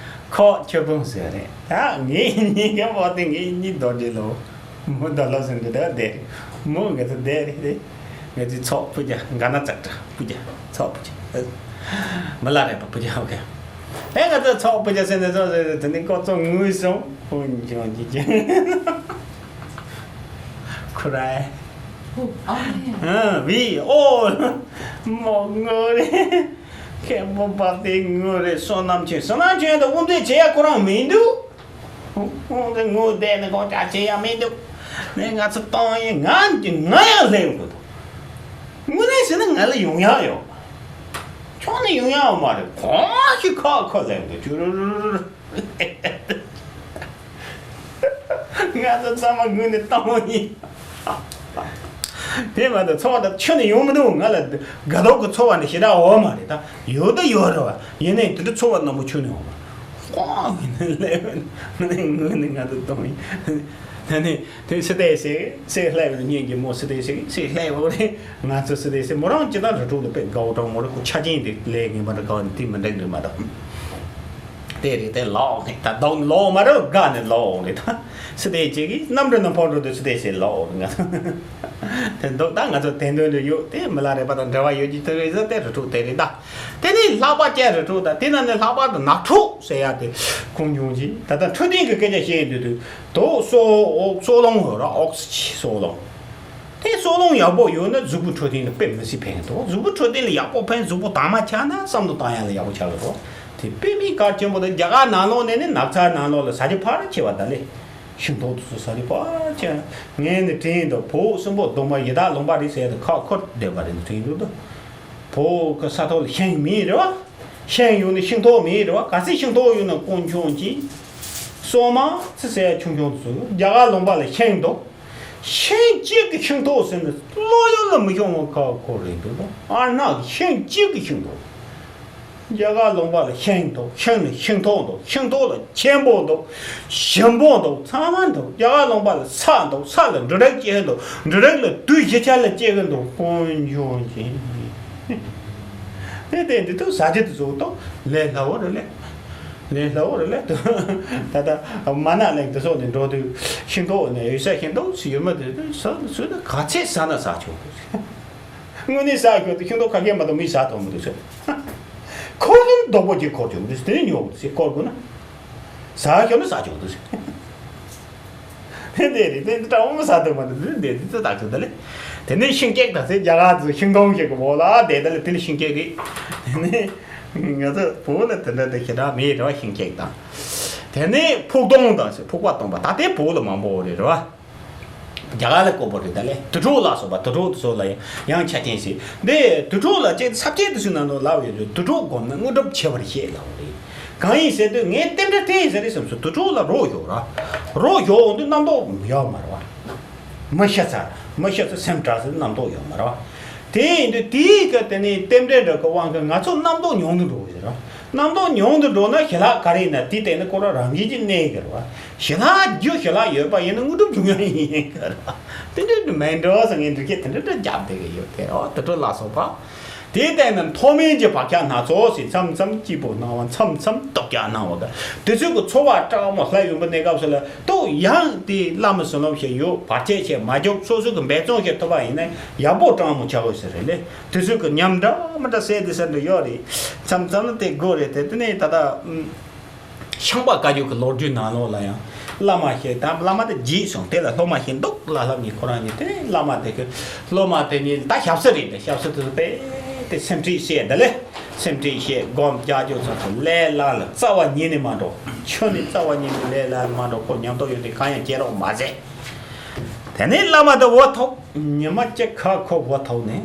ཁོ་ཆོས་ཕུང་ཟེར་རེད། ད་ངའི་གཉིས་ཀ་བ་དེ་ངའི་གཉིས་རྡོ་རྗེ་ལོ། མོ་རྡོ་ལོ་ཟེར་འདི་དག་བསྡད་རེད། མོ་ངེད་ཚོ་བསྡད་རེད་རེད། ངེད་ཚོའི་ཚོགས་སྤུ་རྒྱ་ག་ན་ཙག་ཏྲ་སྤུ་རྒྱ་ཚོགས་སྤུ་རྒྱ། མི་ལ་རས་པ་སྤུ་རྒྱ་ཨོ་ཁེ། ཨེ་ང་ཚོ་ཚོགས་སྤུ་རྒྱ་ཟེར་ནས་ཚོགས་ཟེར་དེ་ནི་ཀོ་ཚོ་ངུས་སོང་། ཨོ་འཇོན་ཅི་ཅི། ཁུ་ར་ཨེ། ཨ་ཨ་བི་ཨོ། མོ་ངུ་རེད། མཁན་པོ་པ་དེ་ངུ་རེད། བསོད་ནམས་ཆེ། བསོད་ནམས་ཆེ་ཡང་དུ་དབུ་མཛད་བྱེད་ཡ་ཁོ་རང་མི་འདུག་དབུ་མཛད་ངུ་བསྡད་ནས་ཁོང་ཅག་བྱེད་ཡ་མི་འདུག་ནས་ང་ཚོ་གཏོང་ཡིན། ང་ང་ཡང་སླེབས་དགོས་འདུག་དངོས་གནས་ཟེར་ན་ང་ལ་ཡོང་ཡ་ཡོད་མ་རེད། ཁྱོན་ནས་ཡོང་ཡ་ཡོད་མ་རེད། གང་ཞིག་ཁ་ཁ་སླེབས་འདུག་ཅུ་རུ་རུ་རུ་རུ། ང་ཚོ་ཚང་མ་ངུས་ནས་བཏང་བ་ཡིན། དེ་མ་གཏོགས་ཚོར་བ་དང་ཁྱོན་ནས་ཡོང་མི་འདུག་ང་ལ་དགའ་སྡུག་གི་ཚོར་བ་འདི་ཞེ་དྲག་འོང་མ་རེད། ད་ཡོད་ད་ཡོད་རེད་བ། ཡིན་ནའི་དེ་འདྲ་ཚོར་བ་རྣམ་པ་ཁྱོན་ནས་འོང་མ་རེད། ཧོང་ངུས་ནས་སླེབས། ངུས་ནས་ང་ཚོ་གཏོང་ཡིན། ད་ནི་དེ་སི་ཏའི་སི་སི་ལྷ་བའི་གཉེན་གྱི་མོ་སི་ཏའི་སི་སི་ལྷ་བའི་རེད། ང་ཚོ་སི་ཏའི་སི་མོ་རང་ཅི་ལྟར་རི་ཁྲོད་དུ་དཔེ་དགའ་བོ་གྲོགས་མོ་རེད། ཁོ་ཆ་ཅན་དེ་ལས་ངན་པ་འདྲ་དགའ་བ་ནི་དེ་མི་འགྲིག་འདུག་མ་གཏོགས། དེ་རེད། དེ་ལོག་ནས་ད་དོག་ནས་ལོག་མ་རེད། དགའ་ནས་ལོག་རེད། ད་སི་ཏའི་སི་གིས་གནམ་གྲུ་ནང་ཕོག་འགྲོ་དུས་སི་ཏའི་སི་ལོག་རེད། ང་ཚོ་དེ་འདུག་ད་ང་ཚོ་དེ་འདོན་དུ་ཡོད། དེ་མི་ལ་རས་པ་དང་འབྲེལ་བ་ཡོད་ཀྱི་དེ་རེད་ཟེར། དེ་རི་ཁྲོད་དེ་རེད་ད། དེ་ནས་ལྷག་པ་ཅན་རི་ཁྲོད་དང་དེ་ནང་ནས་ལྷག་པར་དུ་ནགས་ཁྲོད་ཟེར་ཡ་དེ་ཁོང་ཉུང་ཅིང་ད་ལྟ་འཕྲོད་བསྟེན་གྱི་སྐད་ཆ་བཤད་ཡོང་དུས་དུ་དོག་སོ་འོག་སོ་ལོང་ཡོད་ར། ཨོག་སི་ཅི་སོ་ལོང་། དེ་སོ་ལོང་ཡག་པོ་ཡོད་ན་གཟུགས་པོ་འཕྲོད་བསྟེན་ལ་དཔེ་མི་སྲིད་ཕན་འདུག་གཟུགས་པོ་འཕྲོད་བསྟེན་ལ་ཡག་པོ་ཕན། གཟུགས་པོ་དྭངས་མ་ཆགས་ན་བསམ་བློ་བཏང་ཡ་ལ་ཡག་པོ་ཆགས་ཀྱི་རེད། དེ་དཔེ་མི་གལ་ཆེན་པོ་དང་རྒྱ་གར་ནང་ལོགས་ནས་ནི་ནགས་ཚལ་ནང་ལོགས་ལ་ཟ་རྒྱུ་ཕལ་ཆེ་བ་ད་ལས། ཤིང་ཏོག་དེ་ཚོ་ཟ་རྒྱུ་ཕལ་ཆེ། ངས་ནི་དྲན་འདུག་བོད་སྲིན་པོ་གདོང་པ་ཡི་དྭགས་ལུང་པ་རེད་ཟེར་ཡ་དེ་ཁག་ཁུར་བསྡད་པ་རེད་དྲན་འདུག་ད། བོད་ཀྱི་ས་ཐོག་ལ་ཤིང་མེད་རེད་བ། ཤིང་ཡོད་ན་ཤིང་ཏོག་མེད་རེད་བ། ག་ཚད་ཤིང་ཏོག་ཡོད་ན་དཀོན་མཆོག་མཆོད། སོ་མ་ཚི་ཟེར་ཡ་ཆུང་ཆུང་དུ་སོང་། རྒྱ་གར་ལུང་པ་ལ་ཤིང་འདུག་ཤིང་གཅིག་གི་ཤིང་ཏོག་ཟེར་ན་བློ་ཡུལ་ལ་མི་ཤོང་བ་ཁག་ཁོ་རེད་འདུག་ཨ་ནག་གི་ཤིང་གཅིག་གི་ཤིང་ཏོག་རྒྱ་གར་ལུང་པ་ལ་ཤིང་འདུག་ཤིང་ནི་ཤིང་ཏོག་འདུག་ཤིང་ཏོག་ལ་ཆེན་པོ་འདུག་ཞིམ་པོ་འདུག་ཚང་མ་འདུག་རྒྱ་གར་ལུང་པ་ལ་ས་འདུག་ས་ལ་འབྲུ་རིགས་སྐྱེ་གི་འདུག་འབྲུ་རིགས་ལ་དུས་བཞི་ཆ་ལ་སྐྱེ་གི་འདུག་དཀོན་མཆོག་མཆོད། དེ་དེ་འདི་དུ་ཟ་རྒྱུ་དུ་བཟོ་ཏོ། ལས་སླ་བོ་རེད་ལས། ལས་སླ་བོ་རེད་ལས་དུ། ད་ལྟ་མ་ན་ལེགས་དུ་སོགས་ནས་འགྲོ་དུས་ཤིང་ཏོག་ནས་ཡོད་ས་ཤིང་ཏོག་སུ་ཡོད་མ་དེ་དུ་ཟ་དུ་ཚུལ་དུ་ག་ཚད་ཟ་ན་ཟ་ཆོག་དངོས་གནས་ཟ་ཁྱོད་དུ་ཤིང་ཏོག་ཁ་སྐད་མ་གཏོགས་མི་ཟ་ཐོང་མི་འདུག་ཟེར། ཁོར་ཡུག་རྡོག་པོ་གཅིག་འཁོར་ཆོག་མི་འདུག་དེ་ནས་ཉོ་དགོས་ཟེར་འཁོར་དགོས་ན། ཟ་ཁྱོད་ནི་ཟ་ཆོག་འདུག་ཟེར། དེ་འདྲ་རེད། དེ་འདྲ་འོ་མ་ཟ་ཐུབ་མ་འདུག་དེ་འདྲ་དེ་ཚོ་བཏགས་ཆོག་ད་ལེ། དེ་ནས་ཤིང་ཀེག་ད་ཟེར་རྒྱ་གར་ཚོ་ཤིང་སྡོང་ཞིག་གི་འོག་ལ་བསྡད་ད་ལེ། དེ་ལ་ཤིང་ཀེག་རེད། དེ་ནས་ང་ཚོ་བོད་ལ་དེ་འདྲ་དེ་ཞེ་དྲག་མེད་རེད་བ། ཤིང་ཀེག་དང་། དེ་ནས་ཕུག་སྡོང་དང་ཟེར་ཕུག་པ་སྟོང་པ་ད་ལྟའི་བོད་ལ་མང་པོ་རེད་རེད་བ། རྒྱ་གར་ལ་དཀོན་པོ་རེད་ད་ལེ། དུར་ཁྲོད་ལ་སོགས་པ་དུར་ཁྲོད་དུ་སོགས་ལ་ཡང་ཡང་ཆ་རྐྱེན་ཞིག་འདི་དུར་ཁྲོད་ལ་ཅེས་ས་བཅད་དུ་ཞུ་ན་ནོ་ལབ་ཡོད་རེད། དུར་ཁྲོད་སྒོམ་ན་དངོས་གྲུབ་ཆེ་བར་བཤད་ལབ་རེད། གང་ཡིན་ཟེར་དུས་ངས་རྟེན་འབྲེལ་དེ་ཡིན་ཟེར་རེད་བསམ་སོང་། དུར་ཁྲོད་ལ་རོ་ཞོག་ར། རོ་ཞོག་འོང་དུས་རྣམ་རྟོག་ཡོད་མ་རེད་བ། མི་ཤི་ཚར། མི་ཤི་ཚར་སེམས་དྲག་ཚར་རྣམ་རྟོག་ཡོད་མ་རེད་བ། དེ་ཡིན་དུས་དེའི་སྐབས་དེ་ནས་རྟེན་འབྲེལ་འདྲ་གི་དབང་གིས་ང་ཚོ་རྣམ་རྟོག་ཉུང་དུ་འགྲོ་གི་རེད་བ། རྣམ་རྟོག་ཉུང་དུ་འགྲོ་ན་ཞི་ལྷག་ག་རེ་ཡིན་ན་དེའི་སྟེང་ནས་ཁོ་རང་རང་བཞིན་གྱིས་གནས་ཀྱི་རེད་བ། ཞི་ལྷག་རྒྱུ་ཞི་ལྷག་ཡོད་པ་ཡིན་ན་དངོས་གྲུབ་འབྱུང་ཡ་ཡིན་གྱི་རེད་བ། དེ་འདྲ་མིན་འགྲོ་ཟེར་ངས་འདྲི་སྐད་དེ་འདྲ་འདྲ་རྒྱབ་བསྡད་ཀྱི་ཡོད་དེ། ཨོ་དེ་འདྲ་ལ་སོགས་པ། དེའི་སྟེང་ནས་མཐོ་དམན་གྱི་བག་ཆགས་སྣ་ཚོགས་ཤིག་མཚམས་མཚམས་སྐྱིད་པོ་སྣང་བ། མཚམས་མཚམས་སྡུག་ཅག་སྣང་བ་ག་དེ་ཚོའི་གི་ཚོར་བ་སྐྲག་མོ་ལྷ་ཡོང་པ་གནས་སྐབས་སུ་ལ་ཏོ་ཡང་དེ་བླ་མ་བསོད་ནམས་ཤིག་ཡོད་བར་ཆད་ཆེ་མ་རྒྱུག་སོ་སོ་གི་འབད་བརྩོན་ཞིག་ཐུབ་པ་ཡིན་ན་ཡག་པོ་སྐྲག་མོ་ཆགས་འོས་ཟེར་རེད་ལེ། དེ་ཚོའི་གི་ཉམས་འདྲ་མི་འདྲ་སེ་དེ་སེ་འདྲ་ཡོད་རེད། མཚམས་མཚམས་ལ་དེ་དགོས་རེད་དེ། དེ་ནས་ད་ལྟ་ཤངས་པ་བཀའ་བརྒྱུད་ཀྱི་ལོ་རྒྱུས་ནང་ལོགས་ལ་ཡང་བླ་མ་ཞིག་ད་བླ་མ་དེ་རྗེས་སོང་དེ་ལ་སློབ་མ་ཞིག་འདུག་ལ་ལབ་ནས་ཁོ་རང་གཉིས་དེ་བླ་མ་དེ་གི་སློབ་མ་དེ་གཉིས་ད་ཞབས་སུ་རེད་དེ། ཞབས་སུ་དེ་ཚོ་དཔེ་དེ་སེམས་ཁྲིད་བཤད་དེ་ལས་སེམས་ཁྲིད་བཤད་སྒོམ་རྒྱག་རྒྱུ་ཚོ་ཚོ་ལས་ལ་ལ་རྩ་བ་ཉིད་ནས་མ་འགྲོ། ཆོས་ནི་རྩ་བ་ཉིད་ནས་ལས་ལ་མ་འགྲོ། ཁོ་ཉམས་རྟོགས་ཡོད་དེ་གང་ཡང་བྱེད་རོགས་མ་ཟད། དེ་ནས་བླ་མ་དེ་འོ་ཐོག་ཉི་མ་གཅིག་ཁ་ཁོ་འོ་ཐོག་ནས་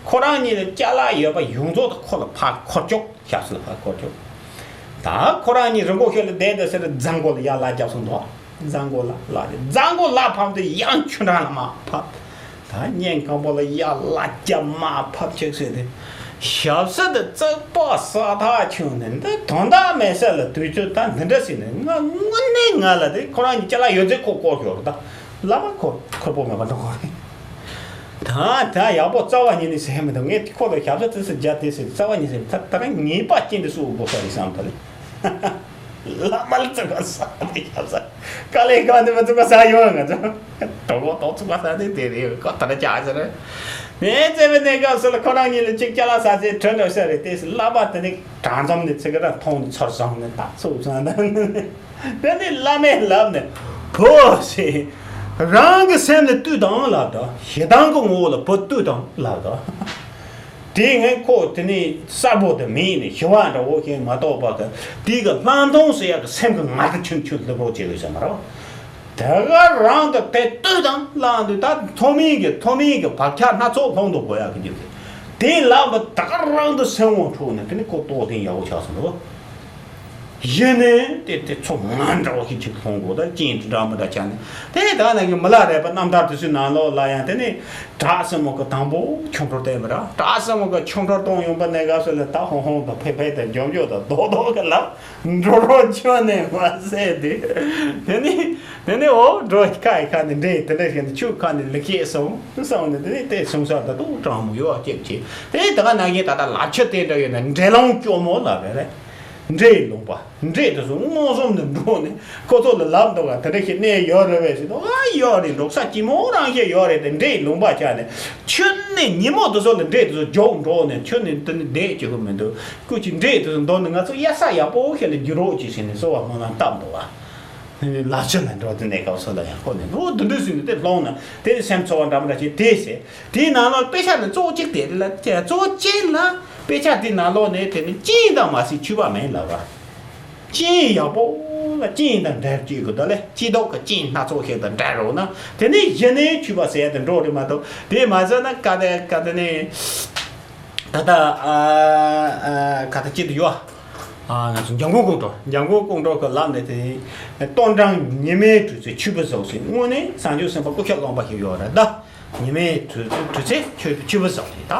ཁོ་རང་གཉིས་ལ་ཅ་ལག་ཡོད་པ་ཡོངས་རྫོགས་དེ་ཁོ་ལ་ཕར་འཁོར་བཅུག་ཞབས་སུ་ལ་ཕར་འཁོར་བཅུག་ད་ཁོ་རང་གཉིས་རིང་པོ་ཞིག་ལ་བསྡད་དེ་ཟེར་རྫ་མགོ་ལ་ཡར་ལ་རྒྱབ་སོང་འདུག་རྫ་མགོ་ལ་ལ་རྫ་མགོ་ལ་ཕབ་དུས་ཡང་ཆུ་འགྲམ་ལ་མར་ཕབ། ད་སྙིང་གང་པོ་ལ་ཡར་ལ་རྒྱབ་མར་ཕབ་ཅིག་ཟེར་ཏེ། ཞབས་སུ་དེ་བཙུགས་པ་ས་ཐག་ཆོད་ནས་འདི་དོན་དག་མེད་ས་ལ་དུས་ཚོད་ད་འདི་འདྲ་ཟེར་ནས་ང་དངོས་གནས་ང་ལ་དེ་ཁོ་རང་གཉིས་ཅ་ལག་ཡོད་ཚད་ཁོ་བསྐོར་ཞོར་ད་བླ་མ་ཁོ་ཁོ་པོ་མེད་པ་འགྲོ་གི་རེད། ད་ད་ཡག་པོ་རྩ་བ་ཉིད་ནས་ཟེར་མི་འདུག་ངས་ཁོ་ལ་ཞབས་སུ་དེ་ཟེར་རྒྱ་དེ་ཟེར་རྩ་བ་ཉིད་ཟེར་ད་ད་རང་ངེས་པ་ཅན་དེ་སུ་དགོས་ས་རེད་བསམ་ད་ལེ། བླ་མ་ལ་བཙུགས་པ་ས་དེ་ཞབས་ས་དཀའ་ལས་གང་དེ་མ་བཙུགས་པ་ས་ཡོང་ང་ཚོ་གྲོགས་པོ་ཏོག་བཙུགས་པ་ས་དེ་དེ་རེད། ཁོ་ད་ར་ཅག་ཟེར་ནས་བཙལ་བའི་གནས་སྐབས་སུ་ལ་ཁོ་རང་གཉིས་ལ་གཅིག་ཅ་ལག་ཟ་ཚེ་གྲོད་འགྲོ་ས་རེད། དེ་བླ་མ་དེ་ནི་གྲངས་ཙམ་ནས་ཚིག་ར་མཐོང་ནས་ཚོར་སོང་ནས་ད་ཚུགས་སོང་ད། དེ་ནས་བླ་མས་ལབ་ནས་བུ་ཞེས་རང་གི་སེམས་ལ་ལྟོས་དང་ལབ་དང་ཞེ་སྡང་གི་ངོ་བོ་ལ་བུ་ལྟོས་དང་ལབ་དང་། དེ་ངས་ཁོ་དེ་ནས་གསར་པོ་དེ་མིན་ནས་ཞི་བ་འདྲ་བོ་ཞིག་མ་གཏོགས་པ་གི་དེ་གི་ལྷག་མཐོང་ཟེར་ཡག་གི་སེམས་གི་ངར་དུ་ཆུན་ཆུན་སླེབས་རོགས་བྱེད་དགོས་ཟེར་མ་རེད། དེ་ག་རང་དུ་དེ་ལྟོས་དང་ལབ་དུས་ད་མཐོ་དམན་གི་མཐོ་དམན་གི་བག་ཆགས་སྣ་ཚོགས་སློང་དུ་དགོས་ཡག་གི་རྒྱུ་དེ་དེ་ལབ་པ་དེ་ག་རང་དུ་སེམས་དབང་འཕྲོག་ནས་དེ་ནས་ཁོ་ལྟོ་ལྡིང་ཡག་པོ་ཆགས་སོང་འདུག་གཞི་ནས་དེ་དེ་ཚོ་ང་འདྲ་བ་ཞིག་ཅིག་མཐོང་དགོས། ད་ཅིང་དུ་འདྲ་མི་འདྲ་ཆགས་ནས་དེ་ད་ནང་གི་མི་ལ་རས་པ་རྣམ་ཐར་དེ་ཚོའི་ནང་ལོགས་ལ་ཡང་དེ་ནས་བྲག་སྲིན་མོ་གི་དང་པོ་ཆོ་འཕྲུལ་བསྟན་པ་ར། བྲག་སྲིན་མོ་གི་ཆོ་འཕྲུལ་གཏོང་ཡོང་པ་ནས་སྐབས་སུ་ལ་ད་ཧོང་ཧོང་དང་ཕེ་ཕེ་དང་འཇོམས་འཇོམས་དང་རྡོག་རྡོག་གི་ལབ་འགྲོ་རོགས་ཆོ་ནས་མ་ཟད་དེ་དེ་ནས་དེ་ནས་འོ་འགྲོ་ཁ་ཡི་ཁ་ནས་འདྲེ་དེ་འདྲ་ཞིག་ནས་ཆུ་ཁ་ནས་ལི་ཁེ་སོང་སོང་ནས་དེ་ནས་དེ་སོང་ས་ད་དུང་གྲང་མོ་ཡོད་ཅེས་བྱས་དེ་ད་ག་ནང་བཞིན་ད་ལྟ་ལབ་ཆ་དེ་འདྲ་ཡོད་ན་འདྲེ་ལོང་སྐྱོ་མོ་ལབ་རེད། འདྲེ་ཡི་ལུང་པ། འདྲེ་དེ་ཚོ་མངོན་སུམ་དུ་འགྲོ་ནས་ཁོ་ཚོ་ལ་ལབ་འདུག་ག་དེ་འདྲ་ཞིག་གནས་ཡོད་རེད་པས་ཟེར་དུས། ཨ་ཡོད་རེད། འབྲོག་ས་སྐྱིད་མོ་རང་ཞིག་ཡོད་རེད་དེ། འདྲེ་ཡི་ལུང་པ་བྱས་ནས་ཁྱོད་ནི་ཉིན་མོ་དེ་ཚོ་ལ་འདྲེ་དེ་ཚོ་རྒྱུག་འགྲོ་ནས་ཁྱོད་ནི་དེ་ནི་བསྡད་བཅུག་གི་མི་འདུག་སྐུ་མཁྱེན་འདྲེ་དེ་ཚོ་འདོར་ནས་ང་ཚོ་གཡར་ས་ཡག་པོ་ཞིག་ལ་བསྒྱུར་རོགས་གྱིས་ཟེར་ནས་གསོལ་བ་སྨོན་ལམ་བཏབ་འདུག་ག་ལ་ཆ་ལ་འགྲོ་དེ་གནས་སྐབས་སུ་ལ་ཡང་ཁོ་ནི་འོ་དེ་འདྲ་ཟེར་ནས་དེ་ལྷོང་ན་དེ་ནི་སེམས་ཚོར་བ་འདྲ་མི་འདྲ་ཞིག་དེ་ཟེར། དེའི་ནང་ལོགས་དཔེ་ཆ་ནི་གཙོ་བོ་གཅིག་དེ་རེད་ལ། གཙོ་བོ་གཅིག་ལ་དཔེ་ཆ་དེའི་ནང་ལོགས་ནས་དེ་ནི་སྤྱན་དང་མ་ཟད་མཆོད་པ་མེད་ལབ་པ། སྤྱན་ཡག་པོ་ལ་སྤྱན་དང་འབྲེལ་བཅུག་གི་འདུག་ལས་སྤྱི་ལྡོག་གི་སྤྱན་སྣ་ཚོགས་ཤིག་དང་འབྲེལ་རོགས་ན་དེ་ནས་གཞི་ནས་མཆོད་པ་ཟེར་ཡ་དེ་འགྲོ་རེད་མ་གཏོགས་དེ་མ་ཟད་ན་ག་དེ་ག་དེ་ནས། ད་ལྟ་ཨ་ཨ་ག་ད་ཅི་དུ་ཡོད། ཨ་ང་ཚོ་འཇམ་མགོན་ཀོང་གྲོ། འཇམ་མགོན་ཀོང་གྲོ་གི་ལམ་ནས་དེ་སྟོང་ཕྲག་ཉི་མའི་དུས་ཚོད་ཆུད་པ་ཟོས་ཟིན། དངོས་གནས་སངས་རྒྱས་སེམས་དཔའ་སྐུ་ཤ་རློན་པ་ཞིག་ཡོད་རེད་ད། ཉི་མའི་དུས་དུས་ཚོད་ཆུད་ཆུད་པ་ཟོས་ཟིན་ད།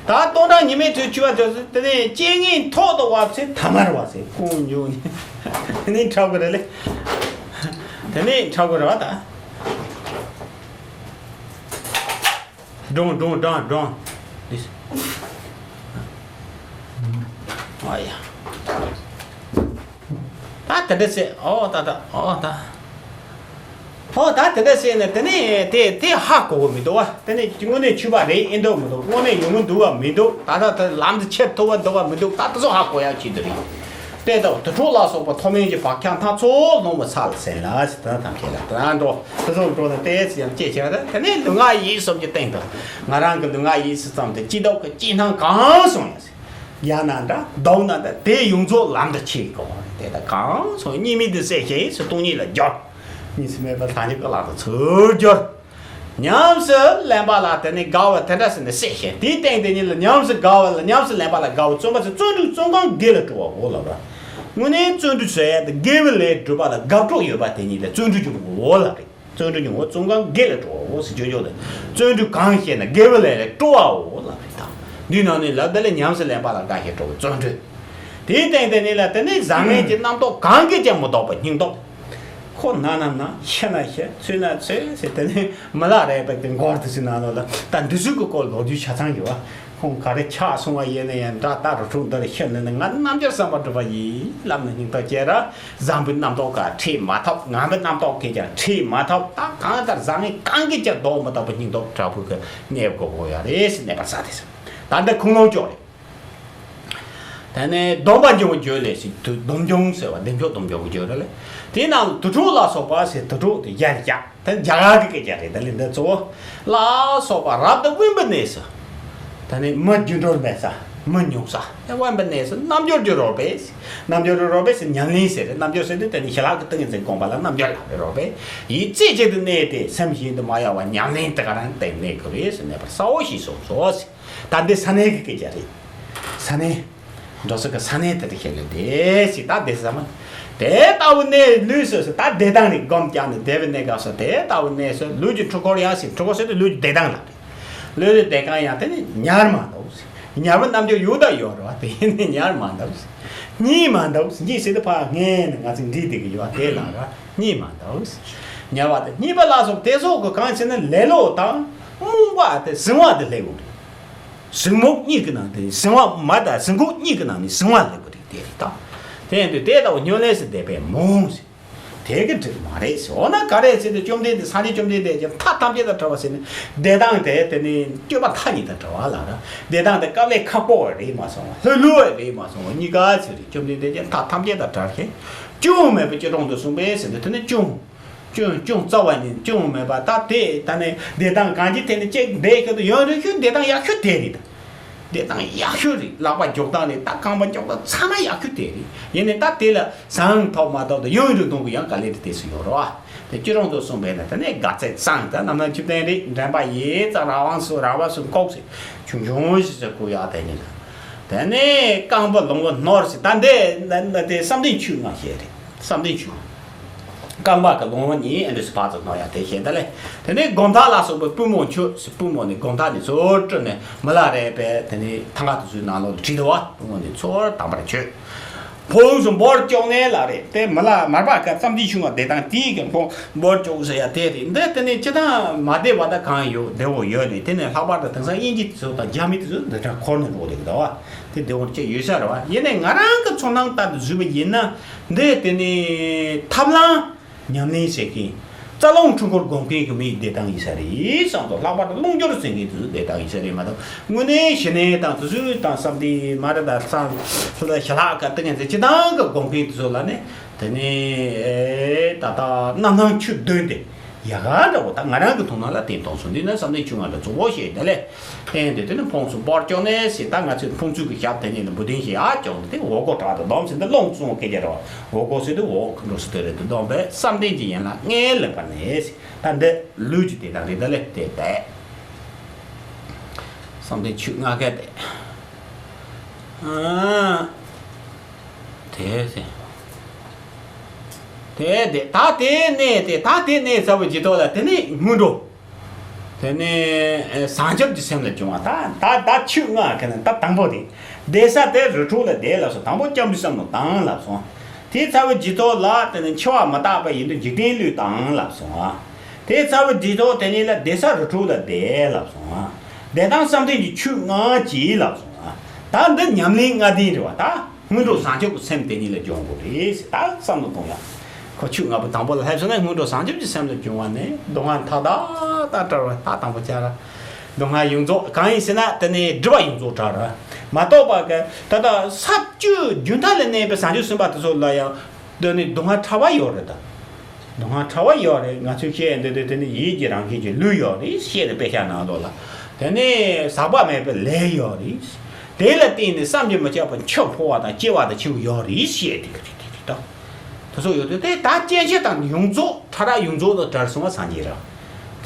ད་སྟོང་ཕྲག་ཉི་མའི་དུས་ཆུད་པ་ཟོས་ཟིན། དེ་ནས་རྐྱེན་ངན་ཐོག་ཏུ་བབས་ཚེ་ཐ་མལ་བ་ཟེར་ཁོང་ཉུང་ནས། དེ་ནས་འཁྲབ་གི་རེད་ལེ། དེ་ནས་འཁྲབ་གི་རེད་བ་ད། སྒྲུང་སྒྲུང་སྒྲུང་སྒྲུང་། ཨ་ཡ། ད་དེ་འདྲ་ཟེར། ཨོ་ད་ད་ཨོ་ད། ཨོ་ད་དེ་འདྲ་ཟེར་ནས་དེ་ནས་དེ་དེ་ཧ་གོ་གི་མི་འདུག་བ། དེ་ནས་དངོས་གནས་ཆུད་པ་རེད་ཨེ་འདུག་མི་འདུག་དངོས་གནས་ཡོང་གི་འདུག་བ་མི་འདུག་ད་ད་ད་ལམ་དུ་ཁྱེར་ཐུབ་བ་འདུག་བ་མི་འདུག་ད་དེ་ཚོ་ཧ་གོ་ཡག་ཆེད་དུ་རེད། དེ་ལྟ་བུ་དུར་ཁྲོད་ལ་སོགས་པ་མཐོ་དམན་གྱི་བག་ཆགས་སྣ་ཚོགས་ལོངས་པ་ས་ལ་ཟིན་ལ་ཟེར། དེ་དང་ཁྱེད་ལ་དེ་འགྲོ་དེ་ཚོ་འགྲོ་ན་ཏོག་ཙམ་ཡང་སྐྱེ་བྱ་རེད། དེ་ནས་ལུས་ངག་ཡིད་གསུམ་གྱི་སྟེང་དུ་ང་རང་གི་ལུས་ངག་ཡིད་གསུམ་ཙམ་དུ་སྐྱིད་སྡུག་གི་སྐྱིད་སྣང་གང་སོང་ཡང་ཟེར། ཡང་ན་འདྲ་སྡུག་ན་འདྲ་དེ་ཡོངས་རྫོགས་ལམ་དུ་ཁྱེར་དགོས་རེད། དེ་དག་གང་སོང་གཉིད་མེད་དུ་བསྲེགས་ཤིང་སྟོང་ཉིད་ལ་སྦྱོར། གཉིས་སུ་མེད་པར་ལྷ་ཉིད་ཀྱི་ལག་ཏུ་ཚུར་སྦྱོར། ཉམས་སུ་ལེན་པ་ལ་དེ་ནི་དགའ་བ་དེ་འདྲ་ཟེར་ནས་བསྲེགས་ཤིང་དེའི་སྟེང་དེ་ཉིད་ལ་ཉམས་སུ་དགའ་བ་ལ་ཉམས་སུ་ལེན་པ་ལ་དགའ་བ་བརྩོན་པ་ཟེར། བརྩོན་འགྲུས་བརྩོན་གང་དགེ་ལ་སྤྲོ་བའོ་ལབ་ར། དངོས་གནས་བརྩོན་འགྲུས་བཟོ་ཡ་དེ་དགེ་བའི་ལས་སྒྲུབ་པ་ལ་དགའ་སྤྲོ་ཡོད་པ་དེ་ཉིད་ལ་བརྩོན་འགྲུས་ཀྱི་ངོ་བོ་ལབ་རེད། བརྩོན་འགྲུས་ཀྱི་ངོ་བོ་བརྩོན་གང་དགེ་ལ་སྤྲོ་བའོ་ཟེར། ཅོ་ཅོ་དེ་བརྩོན་འགྲུས་གང་ཞེ་ན་དགེ་བའི་ལས་ལ་སྤྲོ་བའོ་ལབ་རེད་ད། འདི་ནང་ནས་ལབ་དེ་ལ་ཉམས་སུ་ལེན་པ་ལ་དགའ་ཞེན་སྤྲོ་བའི་བརྩོན་འགྲུས། དེའི་སྟེང་དེ་ནི་ལ་དེ་ནི་བཟང་ངན་གྱི་རྣམ་རྟོག་གང་གིས་ཀྱང་མི་ལྡོག་པ་སྙིང་སྟོབས། ཁོ་ན་ན་ན་ཤི་ན་ཤི་ཚུལ་ན་ཚུལ་ཟེར། དེ་ནི་མི་ལ་རས་པའི་གི་མགོར་དུ་ཟིན་ན་ལོ་ལ་ད་འདི་ཚོའི་གི་སྐོར་ལོ་རྒྱུས་ཆ་ཚང་ཡོད་བ། ཁོང་ག་རེ་ཆགས་སོང་བ་ཡིན་ན་ཡང་འདྲ་ད་རུ་ཁྲུག་འདི་རུ་ཤི་ནི་ནི་ང་རྣལ་འབྱོར་བསམ་པ་འགྲུབ་པ་ཡིན་ལབ་ནི་སྙིང་སྟོབས་སྐྱེ་ར། བཟང་པོའི་རྣམ་རྟོག་ག་ཁྲིད་མ་ཐུབ། ངན་པའི་རྣམ་རྟོག་གིས་ཀྱང་ཁྲིད་མ་ཐུབ། ད་གང་ལྟར་བཟང་ངན་གང་གིས་ཀྱང་ལྡོག་མི་ཐུབ་པའི་སྙིང་སྟོབས་དྲག་པོའི་གི་གནས་སྒོ་གོ་ཡ་རེད་ཟེར་གནས་པར་ས་དེ་ཟེར། ད་འདི་ཁུངས་ལུང་ཅོག་རེད། དེ་ནས་སྡོམ་པ་འབྱུང་བའི་རྒྱུད་ལས་ཟེར་དུ་སྡོམ་འབྱུང་ཟེར་བ་བདེ་མཆོག་སྡོམ་འབྱུང་གི་རྒྱུད་རེད་ལ། དེའི་ནང་དུར་ཁྲོད་ལ་སོགས་པ་ཟེར་དུར་ཁྲོད་དེ་ཡར་བཞག་དེ་རྒྱ་གར་གྱི་སྐད་ཆ་རེད། ད་ལན་འདི་གཙོ་བོ་ལ་སོགས་པ་རབ་ཏུ་དབེན་པའི་གནས་སུ། ད་ནི་མི་རྒྱུ་འགྲུལ་མེད་ས་མི་ཉུང་ས་དབེན་པའི་གནས་སུ་རྣལ་འབྱོར་གྱི་རོལ་པས། རྣལ་འབྱོར་གྱི་རོལ་པས་ཟེར་ཉམས་ལེན་ཟེར་རེད། རྣལ་འབྱོར་ཟེར་དུས་དེ་ནི་ཞི་ལྷག་གི་ཏིང་ངེ་འཛིན་སྒོམ་པ་ལ་རྣལ་འབྱོར་ལབ་པའི་རོལ་པས་ཡིད་རྩེ་གཅིག་ཏུ་གནས་ཏེ་སེམས་གཞན་དུ་མ་གཡེང་བར་ཉམས་ལེན་དེ་ག་རང་སྟེང་གནས་དགོས་རེད་ཟེར་གནས་པར་གསལ་བོ་ཞིག་གསུངས་སོ་ཟེར། ད་འདི་ས་གནས་ཀྱི་སྐད་ཆ་རེད། ས་གནས། འགྲོ་ས་གི་ས་གནས་དེ་དུ་ཤེས་ལེ་དེ་ཞིག་ད་དེ་ས་མ། དེ་ལྟ་བུ་གནས་ལུས་སུ་ད་བདེ་ཐང་རིག་སྒོམ་བརྒྱབ་ནས་བདེ་བའི་གནས་སྐབས་སུ་དེ་ལྟ་བུ་གནས་སུ་ལུས་ཀྱི་འཁྲུལ་འཁོར་ཡང་ཞིག་འཁྲུལ་འཁོར་ཟེར་དུས་ལུས་ཀྱི་བདེ་ཐང་ལ་རེད། ལུས་ཀྱི་བདེ་ཐང་ཡང་དེ་ནི་ཉར་མ་འདུག་ཉར་བའི་རྣམ་འགྱུར་ཡོད་ད་ཡོད་རེད་བ། དེ་ནི་ཉར་མ་འདུག་གཉིད་མ་འདུག་གཉིད་ཟེར་དུས་ཕར་ངན་ནས་ང་ཚོ་འདྲིས་བསྡད་ཀྱི་ཡོད་བ། དེ་ལ་ར་གཉིད་མ་འདུག་ཉར་བ་དེ་གཉིད་པ་ལ་སོགས་དེ་སོགས་ཀྱི་གང་བྱས་ན་ལེ་ལོ་དང་རྨོངས་པ་དེ་གཟིང་བ་དེ་སླེབས་འོང་། གཟིགས་མོ་གཉིས་ཀྱི་ནང་དེ་གཟིགས་པ་མ་དང་གཟིགས་མགོ་གཉིས་ཀྱི་ནང་ནས་གཟིགས་པ་སླེབས་པ་རེད། དེ་རེད་ད། དེ་ཡིན་དུས་དེ་ལྟ་བུ་སྨྱོ་ལས་སུ་འདས་པས་རྨོངས་ཟེར། དེ་གི་འགྲིག་མ་རེད་ཟེར། འོ་ན་ག་རེ་ཟེར་དུས་བཅོམ་ལྡན་འདས་སངས་རྒྱས་བཅོམ་ལྡན་འདས་ཀྱི་མཐའ་ཐམས་ཅད་དང་བྲལ་བ་ཟེར་ནས་བདེ་ཐང་དེ་དེ་ནི་སྤྱོད་པ་མཐའ་གཉིས་དང་བྲལ་བ་ལ་ར། བདེ་ཐང་དེ་དཀའ་ལས་ཁག་པོ་བ་རེད་མ་སོང་བ། ལྷོད་ལྷོད་བ་རེད་མ་སོང་བ། གཉིས་ཀ་ཚོད་རེད། བཅོམ་ལྡན་འདས་ཀྱི་མཐའ་ཐམས་ཅད་དང་བྲལ་ཞིང་སྐྱོན་མེད་པའི་སྐྱེ་གྲོང་དུ་སོང་པས་ཟེར་དུས་དེ་ནི་སྐྱོན། སྐྱོན་སྐྱོན་རྩ་བ་ནས་སྐྱོན་མེད་པ་ད་དེ་ད་ནི་བདེ་ཐང་གང་ཅི་དེ་ནི་གཅིག་བསྡད་ཤོད་དུ་ཡོང་རེ་ཤོད་བདེ་ཐང་ཡག་ཤོས་དེ་རེད་ད། བདེ་ཐང་ཡག་ཤོས་རེད། ལག་པ་འཇོག་སྟངས་རེད་ད། རྐང་པ་འཇོག་སྟངས་ཚང་མ་ཡག་ཤོས་དེ་རེད། ཡིན་ནའི་ད་དེ་ལ་བཟང་ཐོབ་མ་ཐོབ་ད་ཡོང་རེ་གཏོང་གི་ཡང་ག་ལེ་རེ་དེ་སུ་ཡོང་རོགས་ཨ། དེ་སྐྱེ་གྲོང་དུ་སོང་པས་ན་དེ་ནས་དགའ་ཚལ་བཟང་ད་རྣམ་སྣང་ཆུ་ལྡན་རེད། འདྲེན་པ་ཡིད་ཙམ་རང་དབང་སུ་རང་དབང་སུ་ལྐོག་ཟེར་ཆུང་ཆུང་ཞིག་ཟེར་ཁུ་ཡག་དེ་ཉིད་ལ། དེ་ནས་རྐང་པ་ལོང་བ་ནོར་ཟེར་ད་འདི་འདི་བསམ་གཏན་ཆོས་ལྔ་ཞེས་རེད། བསམ་གཏན་ཆོས། རྐང་པ་གི་ལོང་བ་གཉིས་ཨེ་འདྲ་སུ་ཕར་ཚུར་ནོར་ཡག་དེ་ཞེས་ད་ལས། དེ་ནས་སྒོམ་ཐག་ལ་སོགས་པའི་པུས་མོ་ཆུ་སི་པུས་མོ་ནས་སྒོམ་ཐག་ནས་ཚུར་བཀྲུས་ནས་མི་ལ་རས་པས་དེ་ནས་ཐང་ག་དུ་ཚུར་ནང་ལོགས་ལ་བྲིས་འདུག་བ། པུས་མོ་ནས་ཚུར་དམ་པར་ཆོད། ཕུང་སུ་འབོར་ལྕོག་ནས་ལ་རེད་དེ་མི་ལ་མར་པ་ཀ་བསམ་གཏན་ཆུང་བ་བདེ་ཐང་དེའི་གི་ཕུང་འབོར་ལྕོག་ཟེར་ཡ་དེ་རེད། འདི་དེ་ནས་སྤྱི་དང་མ་བདེ་བ་ད་གང་ཡོད་བདེ་བོ་ཡོད་ནས་དེ་ནས་ལྷག་པར་དུ་དེང་སང་དབྱིན་ཇི་དེ་ཚོ་དང་རྒྱ་མི་དེ་ཚོ་འདི་འདྲ་འཁོར་ནས་འགྲོ་བསྡད་གི་འདུག་བ། དེ་བདེ་བོ་ཅིག་ཡོད་ས་རེད་བ། ཡིན་ནའི་ང་རང་གི་ཚོར་སྣང་ལྟར་དུ་བཟོས་པ་ཡིན་ན་འདི་དེ་ནི་ཐབས་ལམ་ཉམས་ལེན་བྱེད་མཁན་རྩ་རླུང་འཁྲུལ་འཁོར་སྒོམ་མཁན་གྱི་མིའི་བདེ་ཐང་ཡིན་ས་རེད་བསམ་དུ། ལྷག་པར་དུ་རླུང་སྦྱོར་ཟེར་མཁན་དེ་ཚོ་བདེ་ཐང་ཡིན་ས་རེད་མ་གཏོགས་དངོས་གནས་ཞི་གནས་དང་དུས་ཚོད་དང་བསམ་གཏན་མ་རེད་ད་བསམ་ཞི་ལྷག་ག་ཏིང་ངེ་འཛིན་སྤྱི་བཏང་གི་སྒོམ་མཁན་དེ་ཚོ་ལ་ནི་དེ་ནི་ད་ལྟ་རྣམ་སྣང་ཆུ་བདུན་དེ་ཡ་ག་འདྲ་བོ་ད་ང་རང་གི་མཐོང་སྣང་ལ་བརྟེན་གཏོང་སོང་། འདི་ནི་བསམ་གཏན་ཆུང་ང་འདྲ་གཙོ་བོ་ཞེས་དེ་ལས། ལྷན་དུ་དེ་ནི་ཕུང་སུ་འབོར་ལྕོག་ནས་ཟེར་ད་ང་ཚོས་ཕུང་ཚུལ་གྱི་ཞབས་དེ་ཉིད་ལ་འབུ་དོན་ཞིག་ཡར་བརྐྱངས་ཏེ་འོག་སྒོ་དྲག་ཏུ་བསྡོམས་ཟིན་ཏེ་རླུང་བཙུན་སྐད་ཀྱི་རེད་བ། འོག་སྒོ་ཟེར་དུས་འོག་གི་འགྲོ་སུ་དེ་རེད་དུ་བསྡོམས་པས་བསམ་གཏན་གྱི་ཡན་ལག་ལྔའི་ལེགས་པར་གནས་ཟེར། ད་འདི་ལུས་ཀྱི་བདེ་ཐང་རེད། ད་ལས་དེ་བས་བསམ་གཏན་ཆོས་ལྔ་ག་དེ། ཨ། དེ་དེ། དེ་དེ་ད་དེ་གནས་དེ་ད་དེ་གནས་ཚར་བའི་རྗེས་ཐོག་ལ་དེ་ནས་སྔོན་འགྲོ། དེ་ནས་བྱང་ཆུབ་ཀྱི་སེམས་ལ་སྦྱོང་བ། ད་ད་ད་ཆོས་ལྔ་གི་ནི་ད་དང་པོ་དེ། བསྡད་ས་དེ་རི་ཁྲོད་ལ་བསྡད་ལབ་སོང་། དང་པོ་སྐྱབས་འགྲོའི་བསམ་བློ་བཏང་ལབ་སོང་། དེ་ཚར་བའི་རྗེས་ཐོག་ལ་དེ་ནས་འཆི་བ་མི་རྟག་པ་ཡིན་དུས་འཇིག་རྟེན་བློས་བཏང་ལབ་སོང་། དེ་ཚར་བའི་རྗེས་ཐོག་དེ་ནས་ལ་བསྡད་ས་རི་ཁྲོད་ལ་བསྡད་ལབ་སོང་། བསྡད་སྟངས་བསམ་གཏན་གྱི་ཆོས་ལྔ་གྱིས་ལབ་སོང་། ད་འདི་ཉམས་ལེན་ལྔ་ལྡན་རེད་བ། ད་སྔོན་འགྲོ་བྱང་ཆུབ་ཀྱི་སེམས་དེ་ཉིད་ལ་སྦྱོང་དགོས་རེད་ཟེར། ད་བསམ་བློ་གཏོང་ཡ། ཁོ་ཆོས་ལྔ་པོ་དང་པོ་ལ་སླེབས་སོང་ན། སྔོན་འགྲོ་བྱང་ཆུབ་ཀྱི་སེམས་ལ་སྦྱོང་བ་ནི་སྡུག་བསྔལ་མཐའ་དག་དང་བྲལ་བ། ད་དང་པོ་ཆ་ར་སྡུག་བསྔལ་ཡོངས་རྫོགས། གང་ཡིན་ཟེར་ན་དེ་ནི་སྒྲིབ་པ་ཡོངས་རྫོགས་བྲལ་བ། མ་གཏོགས་པ་གི་ད་ལྟ་ས་བཅུ་རྒྱུན་མཐའ་ལ་གནས་པའི་བྱང་ཆུབ་སེམས་དཔའ་དེ་ཚོ་ལ་ཡང་དེ་ནི་སྡུག་བསྔལ་བྲལ་བ་ཡོད་རེད་ད། སྡུག་བསྔལ་བྲལ་བ་ཡོད་རེད། ང་ཚོས་བཤད་འདི་འདི་དེ་ནི་ཡིད་ཀྱི་རང་བཞིན་གྱི་ལུས་ཡོད་རེད། བཤད་དེ་དཔེ་ཆ་ནང་ལོགས་ལ། དེ་ནི་ཟག་པ་མེད་པའི་ལས་ཡོད་རེད། དེ་ལ་བརྟེན་ནས་བསམ་གྱིས་མི་ཁྱབ་པ་འཆི་འཕོ་བ་དང་སྐྱེ་བ་དང་འཆི་བ་ཡོད་རེད་ཞེས་དེ་ག་དེ་དེ་དེ་དང་། དེ་ཚོ་ཡོད་དུས་དེ་ད་སྐྱེ་འཆི་དང་ཡོངས་རྫོགས་ཕྲ་རགས་ཡོངས་རྫོགས་ལ་བྲལ་སོང་བ་སངས་རྒྱས་རེད།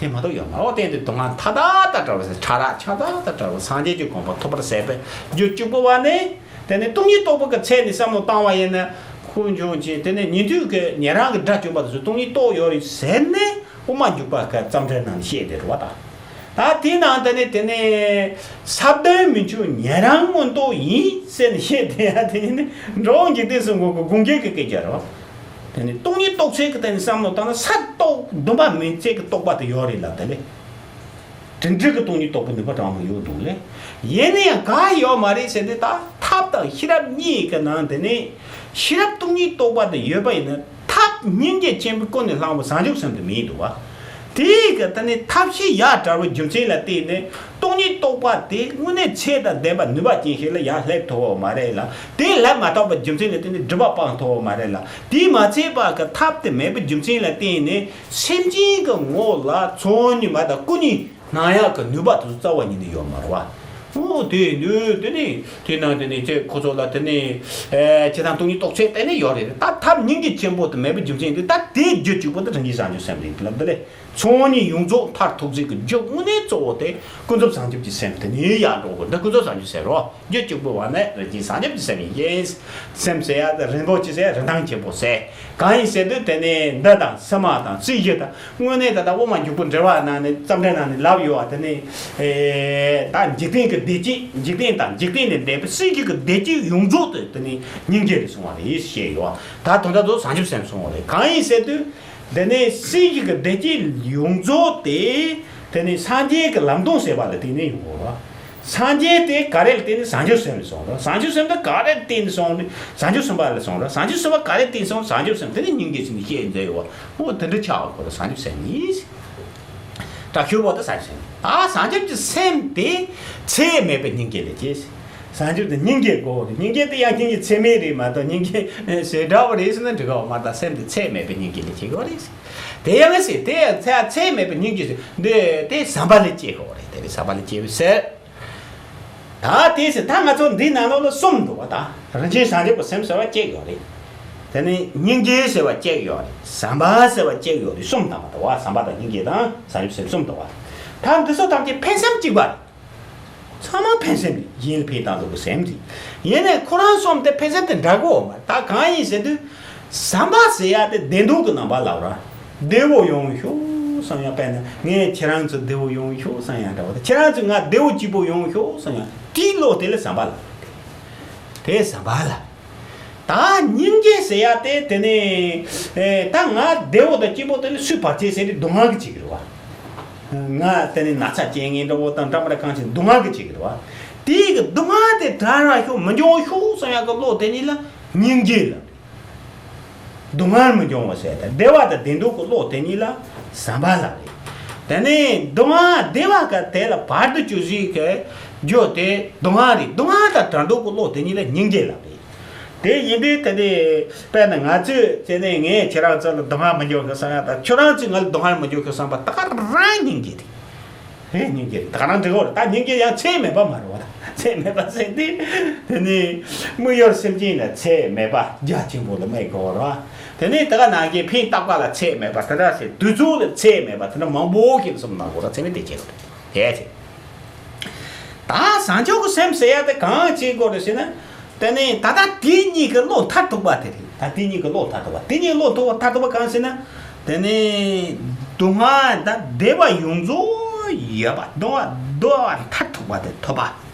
དེ་མ་གཏོགས་ཡོད་མ་རེད། འོ་དེ་འདི་སྡུག་བསྔལ་མཐའ་དག་དང་བྲལ་བ་ཟེར། ཕྲ་རགས་ཆ་ཚང་དང་བྲལ་བ། སངས་རྒྱས་ཀྱི་གོ་འཕང་ཐོབ་པར་ཟད་པའི་རྒྱུ་གཅིག་པུ་བ་ནི། དེ་ནི་སྟོང་ཉིད་རྟོགས་པ་གི་ཚད་ནས་བསམ་བློ་བཏང་བ་ཡིན་ན། ཁོ་འབྱུང་ཅིང་དེ་ནི་ཉན་ཐོས་ཀྱི་ཉན་རང་གི་དགྲ་བཅོམ་པ་དེ་ཚོས་སྟོང་ཉིད་རྟོགས་ཡོད་རེད་ཟེར་ནས། དབུ་མ་འཇུག་པ་གི་བརྩམས་འགྲེལ་ནང་བཤད་དེ་རེད་བ་ད། ད་དེའི་ནང་དེ་ནི་དེ་ནི་ས་བདུན་མི་འཆོལ་ཉན་རང་མངོན་རྟོགས་ཡིན་ཟེར་ནས་བཤད་དེ་ཡ། དེ་ནི་འགྲོ་བ་འཇིག་རྟེན་གསུམ་མགོན་གྱི་དགོངས་འགལ་གྱི་སྐད་ཆ་རེད་བ། དེ་ནི་སྟོང་ཉིད་རྟོགས་ཚད་ཀྱི་སྟེང་ནས་བསམ་བློ་བཏང་ན། ས་རྟོགས་བདེན་པ་མིན་ཚད་ཀྱི་རྟོགས་པ་དེ་ཡོད་རེད་ལབ་དེ་ལས། དེ་འདྲ་གི་སྟོང་ཉིད་རྟོགས་པའི་ནུས་པ་གྲངས་མང་ཡོད་འདུག་ལེ། ཡིན་ན་ཡང་ག་ཡོད་མ་རེད་ཟེར་ཏེ། ད་ཐབས་དང་ཤེས་རབ་གཉིས་ཀྱི་ནང་དེ་ནས་ཤེས་རབ་སྟོང་ཉིད་རྟོགས་པ་དེ་ཡོད་པ་ཡིན་ན། ཐབས་སྙིང་རྗེ་ཆེན་པོས་ཀུན་ནས་བསླངས་པའི་བྱང་ཆུབ་སེམས་དེ་མིན་འདུག་བ། དེའི་གི་ད་ནི་ཐབས་ཤེས་ཡར་བྲལ་བའི་རྒྱུ་མཚན་ལ་བརྟེན་ནས་སྟོང་ཉིད་རྟོགས་པ་དེ་དངོས་གནས་ཚད་དང་ལྡན་པ་ནུས་པ་ཅན་ཞིག་ལ་ཡར་སླེབས་ཐུབ་པ་མ་རེད་ལ། དེ་སླེབས་མ་ཐུབ་པའི་རྒྱུ་མཚན་ལ་བརྟེན་ནས་སྒྲིབ་པ་སྤང་ཐུབ་པ་མ་རེད་ལ། དེས་མ་ཚད་པ་གི་ཐབས་དེ་མེད་པའི་རྒྱུ་མཚན་ལ་བརྟེན་ནས། སེམས་ཅན་གྱི་ངོ་ལ་ཚོགས་གཉིས་མ་དང་སྐུ་གཉིས་སྣང་ཡག་གི་ནུས་པ་དེ་ཚོ་རྩ་བ་ཉིད་ནས་ཡོད་མ་རེད་བ། འོ་དེ་ནི་དེ་ནི་དེ་ནང་དེ་ནི་ཁྱེད་ཁོ་ཚོ་ལ་དེ་ནི་ཨེ་ཇི་ལྟར་སྟོང་ཉིད་རྟོགས་ཚད་དེ་ནི་ཡོད་རེད། ད་ཐབས་སྙིང་རྗེ་ཆེན་པོ་དེ་མེད་པའི་རྒྱུ་མཚན་དེ། ད་དེའི་རྒྱུ་གཅིག་པུ་དེ་རིན་ཆེན་བྱང་ཆུབ་སེམས་རེད་ལབ་འདི་ལས། ཚོགས་གཉིས་ཡོངས་རྫོགས་མཐར་ཐུག་ཚད་ཀྱི་རྒྱུ་དངོས་གནས་གཙོ་བོ་དེ་ཀུན་རྫོབ་བྱང་ཆུབ་ཀྱི་སེམས་དེ་ནི་ཡར་འགྲོ་དགོས། འདི་ཀུན་རྫོབ་བྱང་ཆུབ་སེམས་རོ། རྒྱུ་གཅིག་པུ་བ་ནི་རིན་ཆེན་བྱང་ཆུབ་ཀྱི་སེམས་ཡིན། སེམས་ཟེར་ཡ་དེ་རིན་པོ་ཆེ་ཟེར། རིན་ཐང་ཆེན་པོ་ཟེར། གང་ཡིན་ཟེར་དུས་དེ་ནི་འདི་དང་སེམས་མ་དང་སྲིད་ཞི་དང་། དངོས་གནས་ད་ལྟ་དབུ་མ་འཇུག་པོ་འགྲེལ་བ་ནང་ནས་བརྩམས་འགྲེལ་ནང་ནས་ལབ་ཡོད་བ། དེ་ནི་ཨེ་ད་འཇིག་རྟེན་གྱི་བདེ་སྐྱིད། འཇིག་རྟེན་དང་འཇིག་རྟེན་ལས་འདས་པའི་སྲིད་ཞི་གི་བདེ་སྐྱིད་ཡོངས་རྫོགས་དེ་དེ་ནི་སྙིང་རྗེ་ལ་སོང་བ་རེད་ཞེས་ཡོད་བ། ད་དོན་དག་ཏུ་བྱང་ཆུབ་སེམས་སོང་བ་རེད། གང་ཡིན་ཟེར་དུས། དེ་ནས་སྲིད་ཞི་གི་བདེ་སྐྱིད་ཡོངས་རྫོགས་དེ། དེ་ནས་སངས་རྒྱས་ཀྱི་ལམ་སྟོན་ཟེར་བ་ལ་བརྟེན་ནས་ཡོང་གི་ཡོད་རེད། སངས་རྒྱས་དེ་ག་རེ་ལ་བརྟེན་ནས། བྱང་ཆུབ་སེམས་ལ་སོང་རེད། བྱང་ཆུབ་སེམས་དེ་ག་རེ་ལ་བརྟེན་ནས་སོང་ནས། བྱང་ཆུབ་སེམས་དཔའ་ལ་སོང་རེད། བྱང་ཆུབ་སེམས་དཔའ་ག་རེ་ལ་བརྟེན་ནས་སོང་། བྱང་ཆུབ་སེམས། དེ་ནི་སྙིང་རྗེ་ཟེར་ནས་བཤད་མཛད་ཡོད་པ། འོ་དེ་འདྲ་ཆགས་པ་ཁོ་ལ་བྱང་ཆུབ་སེམས་ཡིན། དྲག་ཤུལ་བོ་དེ་བྱང་ཆུབ་སེམས། ད་བྱང་ཆུབ་ཀྱི་སེམས་དེ་ཚད་མེད་པའི་སྙིང་རྗེ་ལ་སྐྱེས། བྱང་ཆུབ་དེ་སྙིང་རྗེ་དགོས་རེད། སྙིང་རྗེ་དེ་ཡང་སྙིང་རྗེ་ཚད་མེད་རེད་མ་གཏོགས། སྙིང་རྗེ་ཞེ་དྲག་པ་རེད་ཟེར་ན་འགྲིག་གི་མ་རེད། ད་སེམས་དེ་ཚད་མེད་པའི་སྙིང་རྗེ་ལ་སྐྱེ་དགོས་རེད། དེ་ཡང་ཟེར། དེ་ཡང་ཚད་ཚད་མེད་པའི་སྙིང་རྗེ་ཟེར། འདི་དེ་བྱམས་པ་ལ་སྐྱེ་དགོས་རེད། དེ་ནི་བྱམས་པ་ལ་སྐྱེ་བའི་ཟེར། ད་དེ་ཟེར། ད་ང་ཚོ་འདི་ནང་ལོགས་ལ་གསུམ་འདུག་བ། ད་རིན་ཆེན་བྱང་ཆུབ་ཀྱི་སེམས་ཟེར་བ་གཅིག་ཡོད་རེད། དེ་ནི་སྙིང་རྗེ་ཟེར་བ་གཅིག་ཡོད་རེད། བྱམས་པ་ཟེར་བ་གཅིག་ཡོད་རེད། གསུམ་དང་པོ་འདུག་བ། བྱམས་པ་དང་སྙིང་རྗེ་དང་བྱང་ཆུབ་སེམས་གསུམ་འདུག་བ། ད་འདི་ཚོ་ཐམས་ཅད་ཕན་སེམས་གཅིག་པ་རེད། ཚང་མ་ཕན་སེམས་རེད། གཞན་ལ་ཕན་བཏང་འདུག་གི་སེམས་རེད། ཡིན་ནའི་ཁོ་རང་གསུམ་དེ་ཕན་སེམས་དེ་འདྲ་གི་ཡོད་མ་རེད། ད་གང་ཡིན་ཟེར་དུས། བྱམས་པ་ཟེར་ཡ་དེ་བདེ་སྡུག་གི་རྣམ་པ་ལབ་ར། བདེ་བོ་ཡོང་ཤོག་བསམ་ཡ། དཔེར་ན་ངས་ཁྱེད་རང་ཚོ་བདེ་བོ་ཡོང་ཤོག་བསམ་ཡ་འདྲ་བོ་དང་། ཁྱེད་རང་ཚོས་ང་བདེ་བོ་སྐྱིད་པོ་ཡོང་ཤོག་བསམ་ཡ། དེའི་བློ་དེ་ལ་བྱམས་པ་ལབ་རེད། དེ་བྱམས་པ་ལབ། ད་སྙིང་རྗེ་ཟེར་ཡ་དེ་དེ་ནི་ཨེ་ད་ང་བདེ་བོ་དང་སྐྱིད་པོ་དེ་ལ་སུས་བར་ཆད་བྱས་ཏེ་སྡུག་བསྔལ་གྱི་བྱེད་ཀྱི་རེད་བ། ང་དེ་ནི་ན་ཚ་ཅན་ངན་འདྲ་བོ་དང་འདྲ་མི་འདྲ་གང་བྱས་སྡུག་བསྔལ་གྱི་བྱེད་ཀྱི་རེད་བ། དེའི་གི་སྡུག་བསྔལ་དེ་དྲག་ར་ཤོག་མི་འབྱུང་ཤོག་བསམ་ཡ་གི་བློ་དེ་ཉིད་ལ་སྙིང་རྗེ་ལབ། སྡུག་བསྔལ་མི་འབྱུང་བ་ཟེར་ཏེ། བདེ་བ་དང་བདེ་སྡུག་གི་བློ་དེ་ཉིད་ལ་བྱམས་པ་ལབ་རེད། དེ་ནས་སྡུག་བསྔལ་བདེ་བ་ག་དེ་ལ་བར་དུ་གཅོད་བྱེད་ཀྱི་རྒྱུ་དེ་སྡུག་བསྔལ་རེད། སྡུག་བསྔལ་དང་བྲལ་འདུག་གི་བློ་དེ་ཉིད་ལ་སྙིང་རྗེ་ལབ་རེད། དེ་ཡིན་དུས་དེ་ནས་དཔེར་ན་ང་ཚོས་དེ་ནས་ངས་ཁྱེད་རང་ཚོ་ལ་སྡུག་བསྔལ་མི་འབྱུང་ཤོག་བསམ་ཡ་དང་། ཁྱོད་རང་ཚོས་ང་ལ་སྡུག་བསྔལ་མི་འབྱུང་ཤོག་བསམ་པ་ད་ག་རང་སྙིང་རྗེ་རེད། དེ་སྙིང་རྗེ་རེད། ད་ག་རང་འགྲིག་གོ་རེད། ད་སྙིང་རྗེ་ཡང་ཚད་མེད་པ་མ་རེད་བ། ད་ཚད་མེད་པ་ཟེར་དུས་དེ་ནི་དམིགས་ཡུལ་སེམས་ཅན་ལ་ཚད་མེད་པ་རྒྱ་ཆེན་པོ་ལ་དམིགས་དགོས་རེད་བ། དེ་ནི་ད་ག་ནང་གི་ཕན་བཏགས་པ་ལ་ཚད་མེད་པ་དེ་འདྲ་ཟེར། དུས་ཚོད་ལ་ཚད་མེད་པ་དེ་འདྲ་མང་པོ་ཞིག་ལ་བསམ་གནང་དགོས་རེད། ཚད་མེད་དེ་བྱེད་དགོས་རེད། དེ་ཚེ། ད་བཟང་སྤྱོད་ཀྱི་སེམས་ཟེར་ཡ་དེ་གང་བྱེད་དགོས་རེད་ཟེར་ན། དེ་ནས་ད་ལྟ་དེ་གཉིས་ཀྱི་བློ་མཐར་ཐུག་པ་དེ་རེད། ད་དེ་གཉིས་ཀྱི་བློ་མཐར་ཐུག་པ། དེ་གཉིས་བློ་ཐུག་པ་མཐར་ཐུག་པ་གང་ཟེར་ན། དེ་ནས་སྡུག་བསྔལ་ད་བདེ་བ་ཡོངས་རྫོགས་ཡོད་པ། སྡུག་བསྔལ་བདེ་བ་མཐར་ཐུག་པ་དེ་ཐོབ་པ།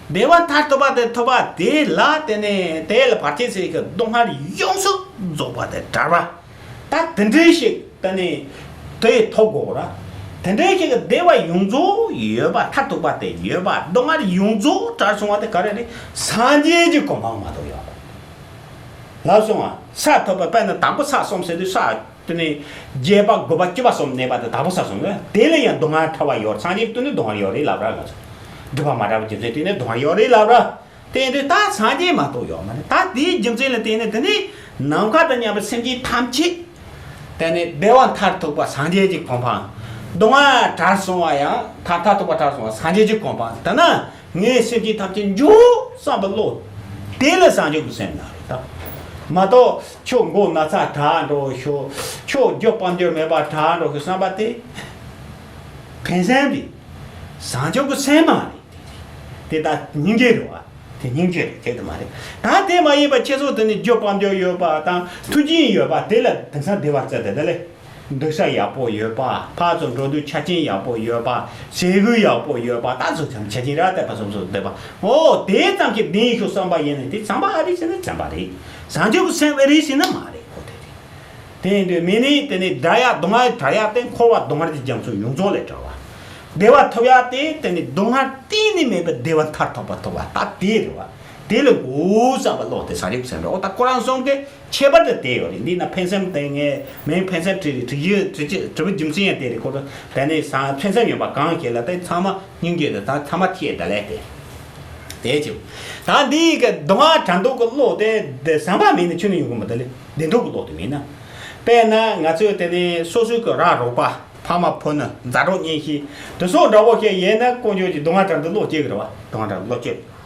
བདེ་བ་མཐར་ཐུག་པ་དེ་ཐོབ་པ་དེ་ལ། དེ་ནས་དེ་ལ་བར་ཆད་ཟེར་གྱི་སྡུག་བསྔལ་ཡོངས་སུ་རྫོགས་པ་དེ་བྲལ་བ། ད་དེ་འདྲའི་ཞིག་ད་ནི་དེ་ཐོབ་དགོས་ར། དེ་འདྲའི་ཞིག་གི་བདེ་བ་ཡོངས་རྫོགས་ཡོད་པ། མཐར་ཐུག་པ་དེ་ཡོད་པ། སྡུག་བསྔལ་ཡོངས་རྫོགས་བྲལ་སོང་བ་དེ་ག་རེ་རེད། སངས་རྒྱས་ཀྱི་གོ་འཕང་མ་གཏོགས་ཡོད་མ་རེད། ལབ་སོང་ང་། ས་ཐོབ་པ། དཔེར་ན་དང་པོ་ས་གསུམ་ཟེར་དུས་ས་དེ་ནི་བརྒྱད་པ་དགུ་པ་བཅུ་པ་གསུམ་གནས་པ་དེ་དང་པོ་ས་གསུམ་རེད། དེ་ལ་ཡང་སྡུག་བསྔལ་བྲལ་བ་ཡོད། སངས་རྒྱས་ཀྱི་དུས་ནི་སྡུག་བསྔལ་ཡོད་རེད་ལབ་ར། ང་ཚོ་སྒྲིབ་པ་མ་བྲལ་བའི་རྒྱུ་མཚན་དེ་ནི་སྡུག་བསྔལ་ཡོད་རེད་ལབ་ར། དེ་འདྲའི་ད་སངས་རྒྱས་མ་གཏོགས་ཡོད་མ་རེད། ད་དེའི་རྒྱུ་མཚན་ལ་བརྟེན་ནས། དེ་ནི་ནམ་མཁའ་དང་མཉམ་པའི་སེམས་ཅན་ཐམས་ཅད་དེ་ནི་བདེ་བ་མཐར་ཐུག་པ་སངས་རྒྱས་ཀྱི་གོ་འཕང་། སྡུག་བསྔལ་བྲལ་སོང་བ་ཡང་མཐར་མཐར་ཐུག་པ་བྲལ་སོང་བ་སངས་རྒྱས་ཀྱི་གོ་འཕང་། དེ་ན་ངས་སེམས་ཅན་ཐམས་ཅད་འཇུག་བསམ་པའི་བློ། དེ་ལ་བཟང་སྤྱོད་ཀྱི་སེམས་ན་རེད་ད། མ་གཏོགས་ཁྱོད་མགོ་ན་ཚ་དྲག་འགྲོ་ཤོག་ཁྱོད་རྒྱུ་དཔལ་འབྱོར་མེད་པ་དྲག་འགྲོ་ཤོག་བསམ་པ་དེ་ཕན་སེམས་རེད། བཟང་སྤྱོད་ཀྱི་སེམས་མ་རེད། དེ་ད་སྙིང་རྗེ་རེད་བ། དེ་སྙིང་རྗེ་རེད། དེ་དུ་མ་རེད། ད་དེ་མ་ཡིན་པ་ཁྱེད་ཚོ་དེ་ནི་རྒྱུ་དཔལ་འབྱོར་ཡོད་པ་དང་མཐུན་རྐྱེན་ཡོད་པ་དེ་ལ་དེང་སང་བདེ་བར་བརྩི་དེ་ད་ལས། འདུག་ས་ཡག་པོ་ཡོད་པ། ཕར་ཚུར་འགྲོ་དུས་ཆ་རྐྱེན་ཡག་པོ་ཡོད་པ། ཟས་གོས་ཡག་པོ་ཡོད་པ། ད་གཟུགས་ཅན་ཆ་རྐྱེན་ར་བསྡད་པ་སོ་སོ་བསྡད་པ། འོ་དེ་ཙམ་གྱིས་བདེན་ཤོག་བསམ་པ་ཡིན་ན་དེ་བྱམས་པ་ཨ་རེད་ཟེར་ན་བྱམས་པ་རེད། བཟང་སྤྱོད་ཀྱི་སེམས་ཨེ་རེད་ཟེར་ན་མ་རེད། ཁོ་དེ་རེད། དེ་ཡིན་དུས་མི་ནི་དེ་ནི་བྲལ་ཡག་སྡུག་བསྔལ་བྲལ་ཡག་དེ་འཁོར་བ་སྡུག་བསྔལ་གྱི་རྒྱ་མཚོ་ཡོངས་རྫོགས་ལས་བྲལ་བ། བདེ་བ་ཐོབ་ཡག་དེ་དེ་ནི་སྡུག་བསྔལ་གཏན་ནས་མེད་པའི་བདེ་བ་མཐར་ཐུག་པ་ཐོབ་པ་ད་དེ་རེད་བ། དེ་ལ་འགོག་བསམ་པ་བློ་དེ་བྱང་ཆུབ་སེམས་རེད། འོ་ད་ཁོ་རང་གསུམ་གྱི་ཁྱད་པར་དེ་དེ་ཡོད་རེད། འདི་ན་ཕན་སེམས་དེ་ངས་མིང་ཕན་སེམས་བྲིས་རེད། བྲིས་རྒྱུ་བྲིས་རྒྱུ་བྲིས་པའི་རྒྱུ་མཚན་ཡང་དེ་རེད། ཁོ་ཚོ་དེ་ནས་བཟང་ཕན་སེམས་ཡོད་པ་གང་ཞིག་ལ་དེ་ཚང་མ་སྙིང་རྗེ་དང་ཚང་མ་ཐེག་དེ་ལས་དེ་དེ་ཅིག་ད་འདི་གི་སྡུག་བསྔལ་བྲལ་འདོད་ཀྱི་བློ་དེ་དེ་བསམ་པ་མེད་ན་ཁྱོན་ནས་ཡོང་གི་མ་རེད་ལེ། བདེ་འདོད་ཀྱི་བློ་དེ་མེད་ན། དཔེར་ན་ང་ཚོས་དེ་ནས་སོ་སོའི་གི་ར་རོགས་པ་ཕ་མ་བུ་ནི་མཛའ་གྲོགས་གཉེན་བཤེས་དེ་སོགས་འདྲ་བོ་ཞིག་ཡིན་ན་དཀོན་མཆོག་གི་སྡུག་བསྔལ་བྲལ་འདོད་བློ་སྐྱེ་གི་རེད་བ། སྡུག་བསྔལ་བྲལ་བློ་སྐྱེ།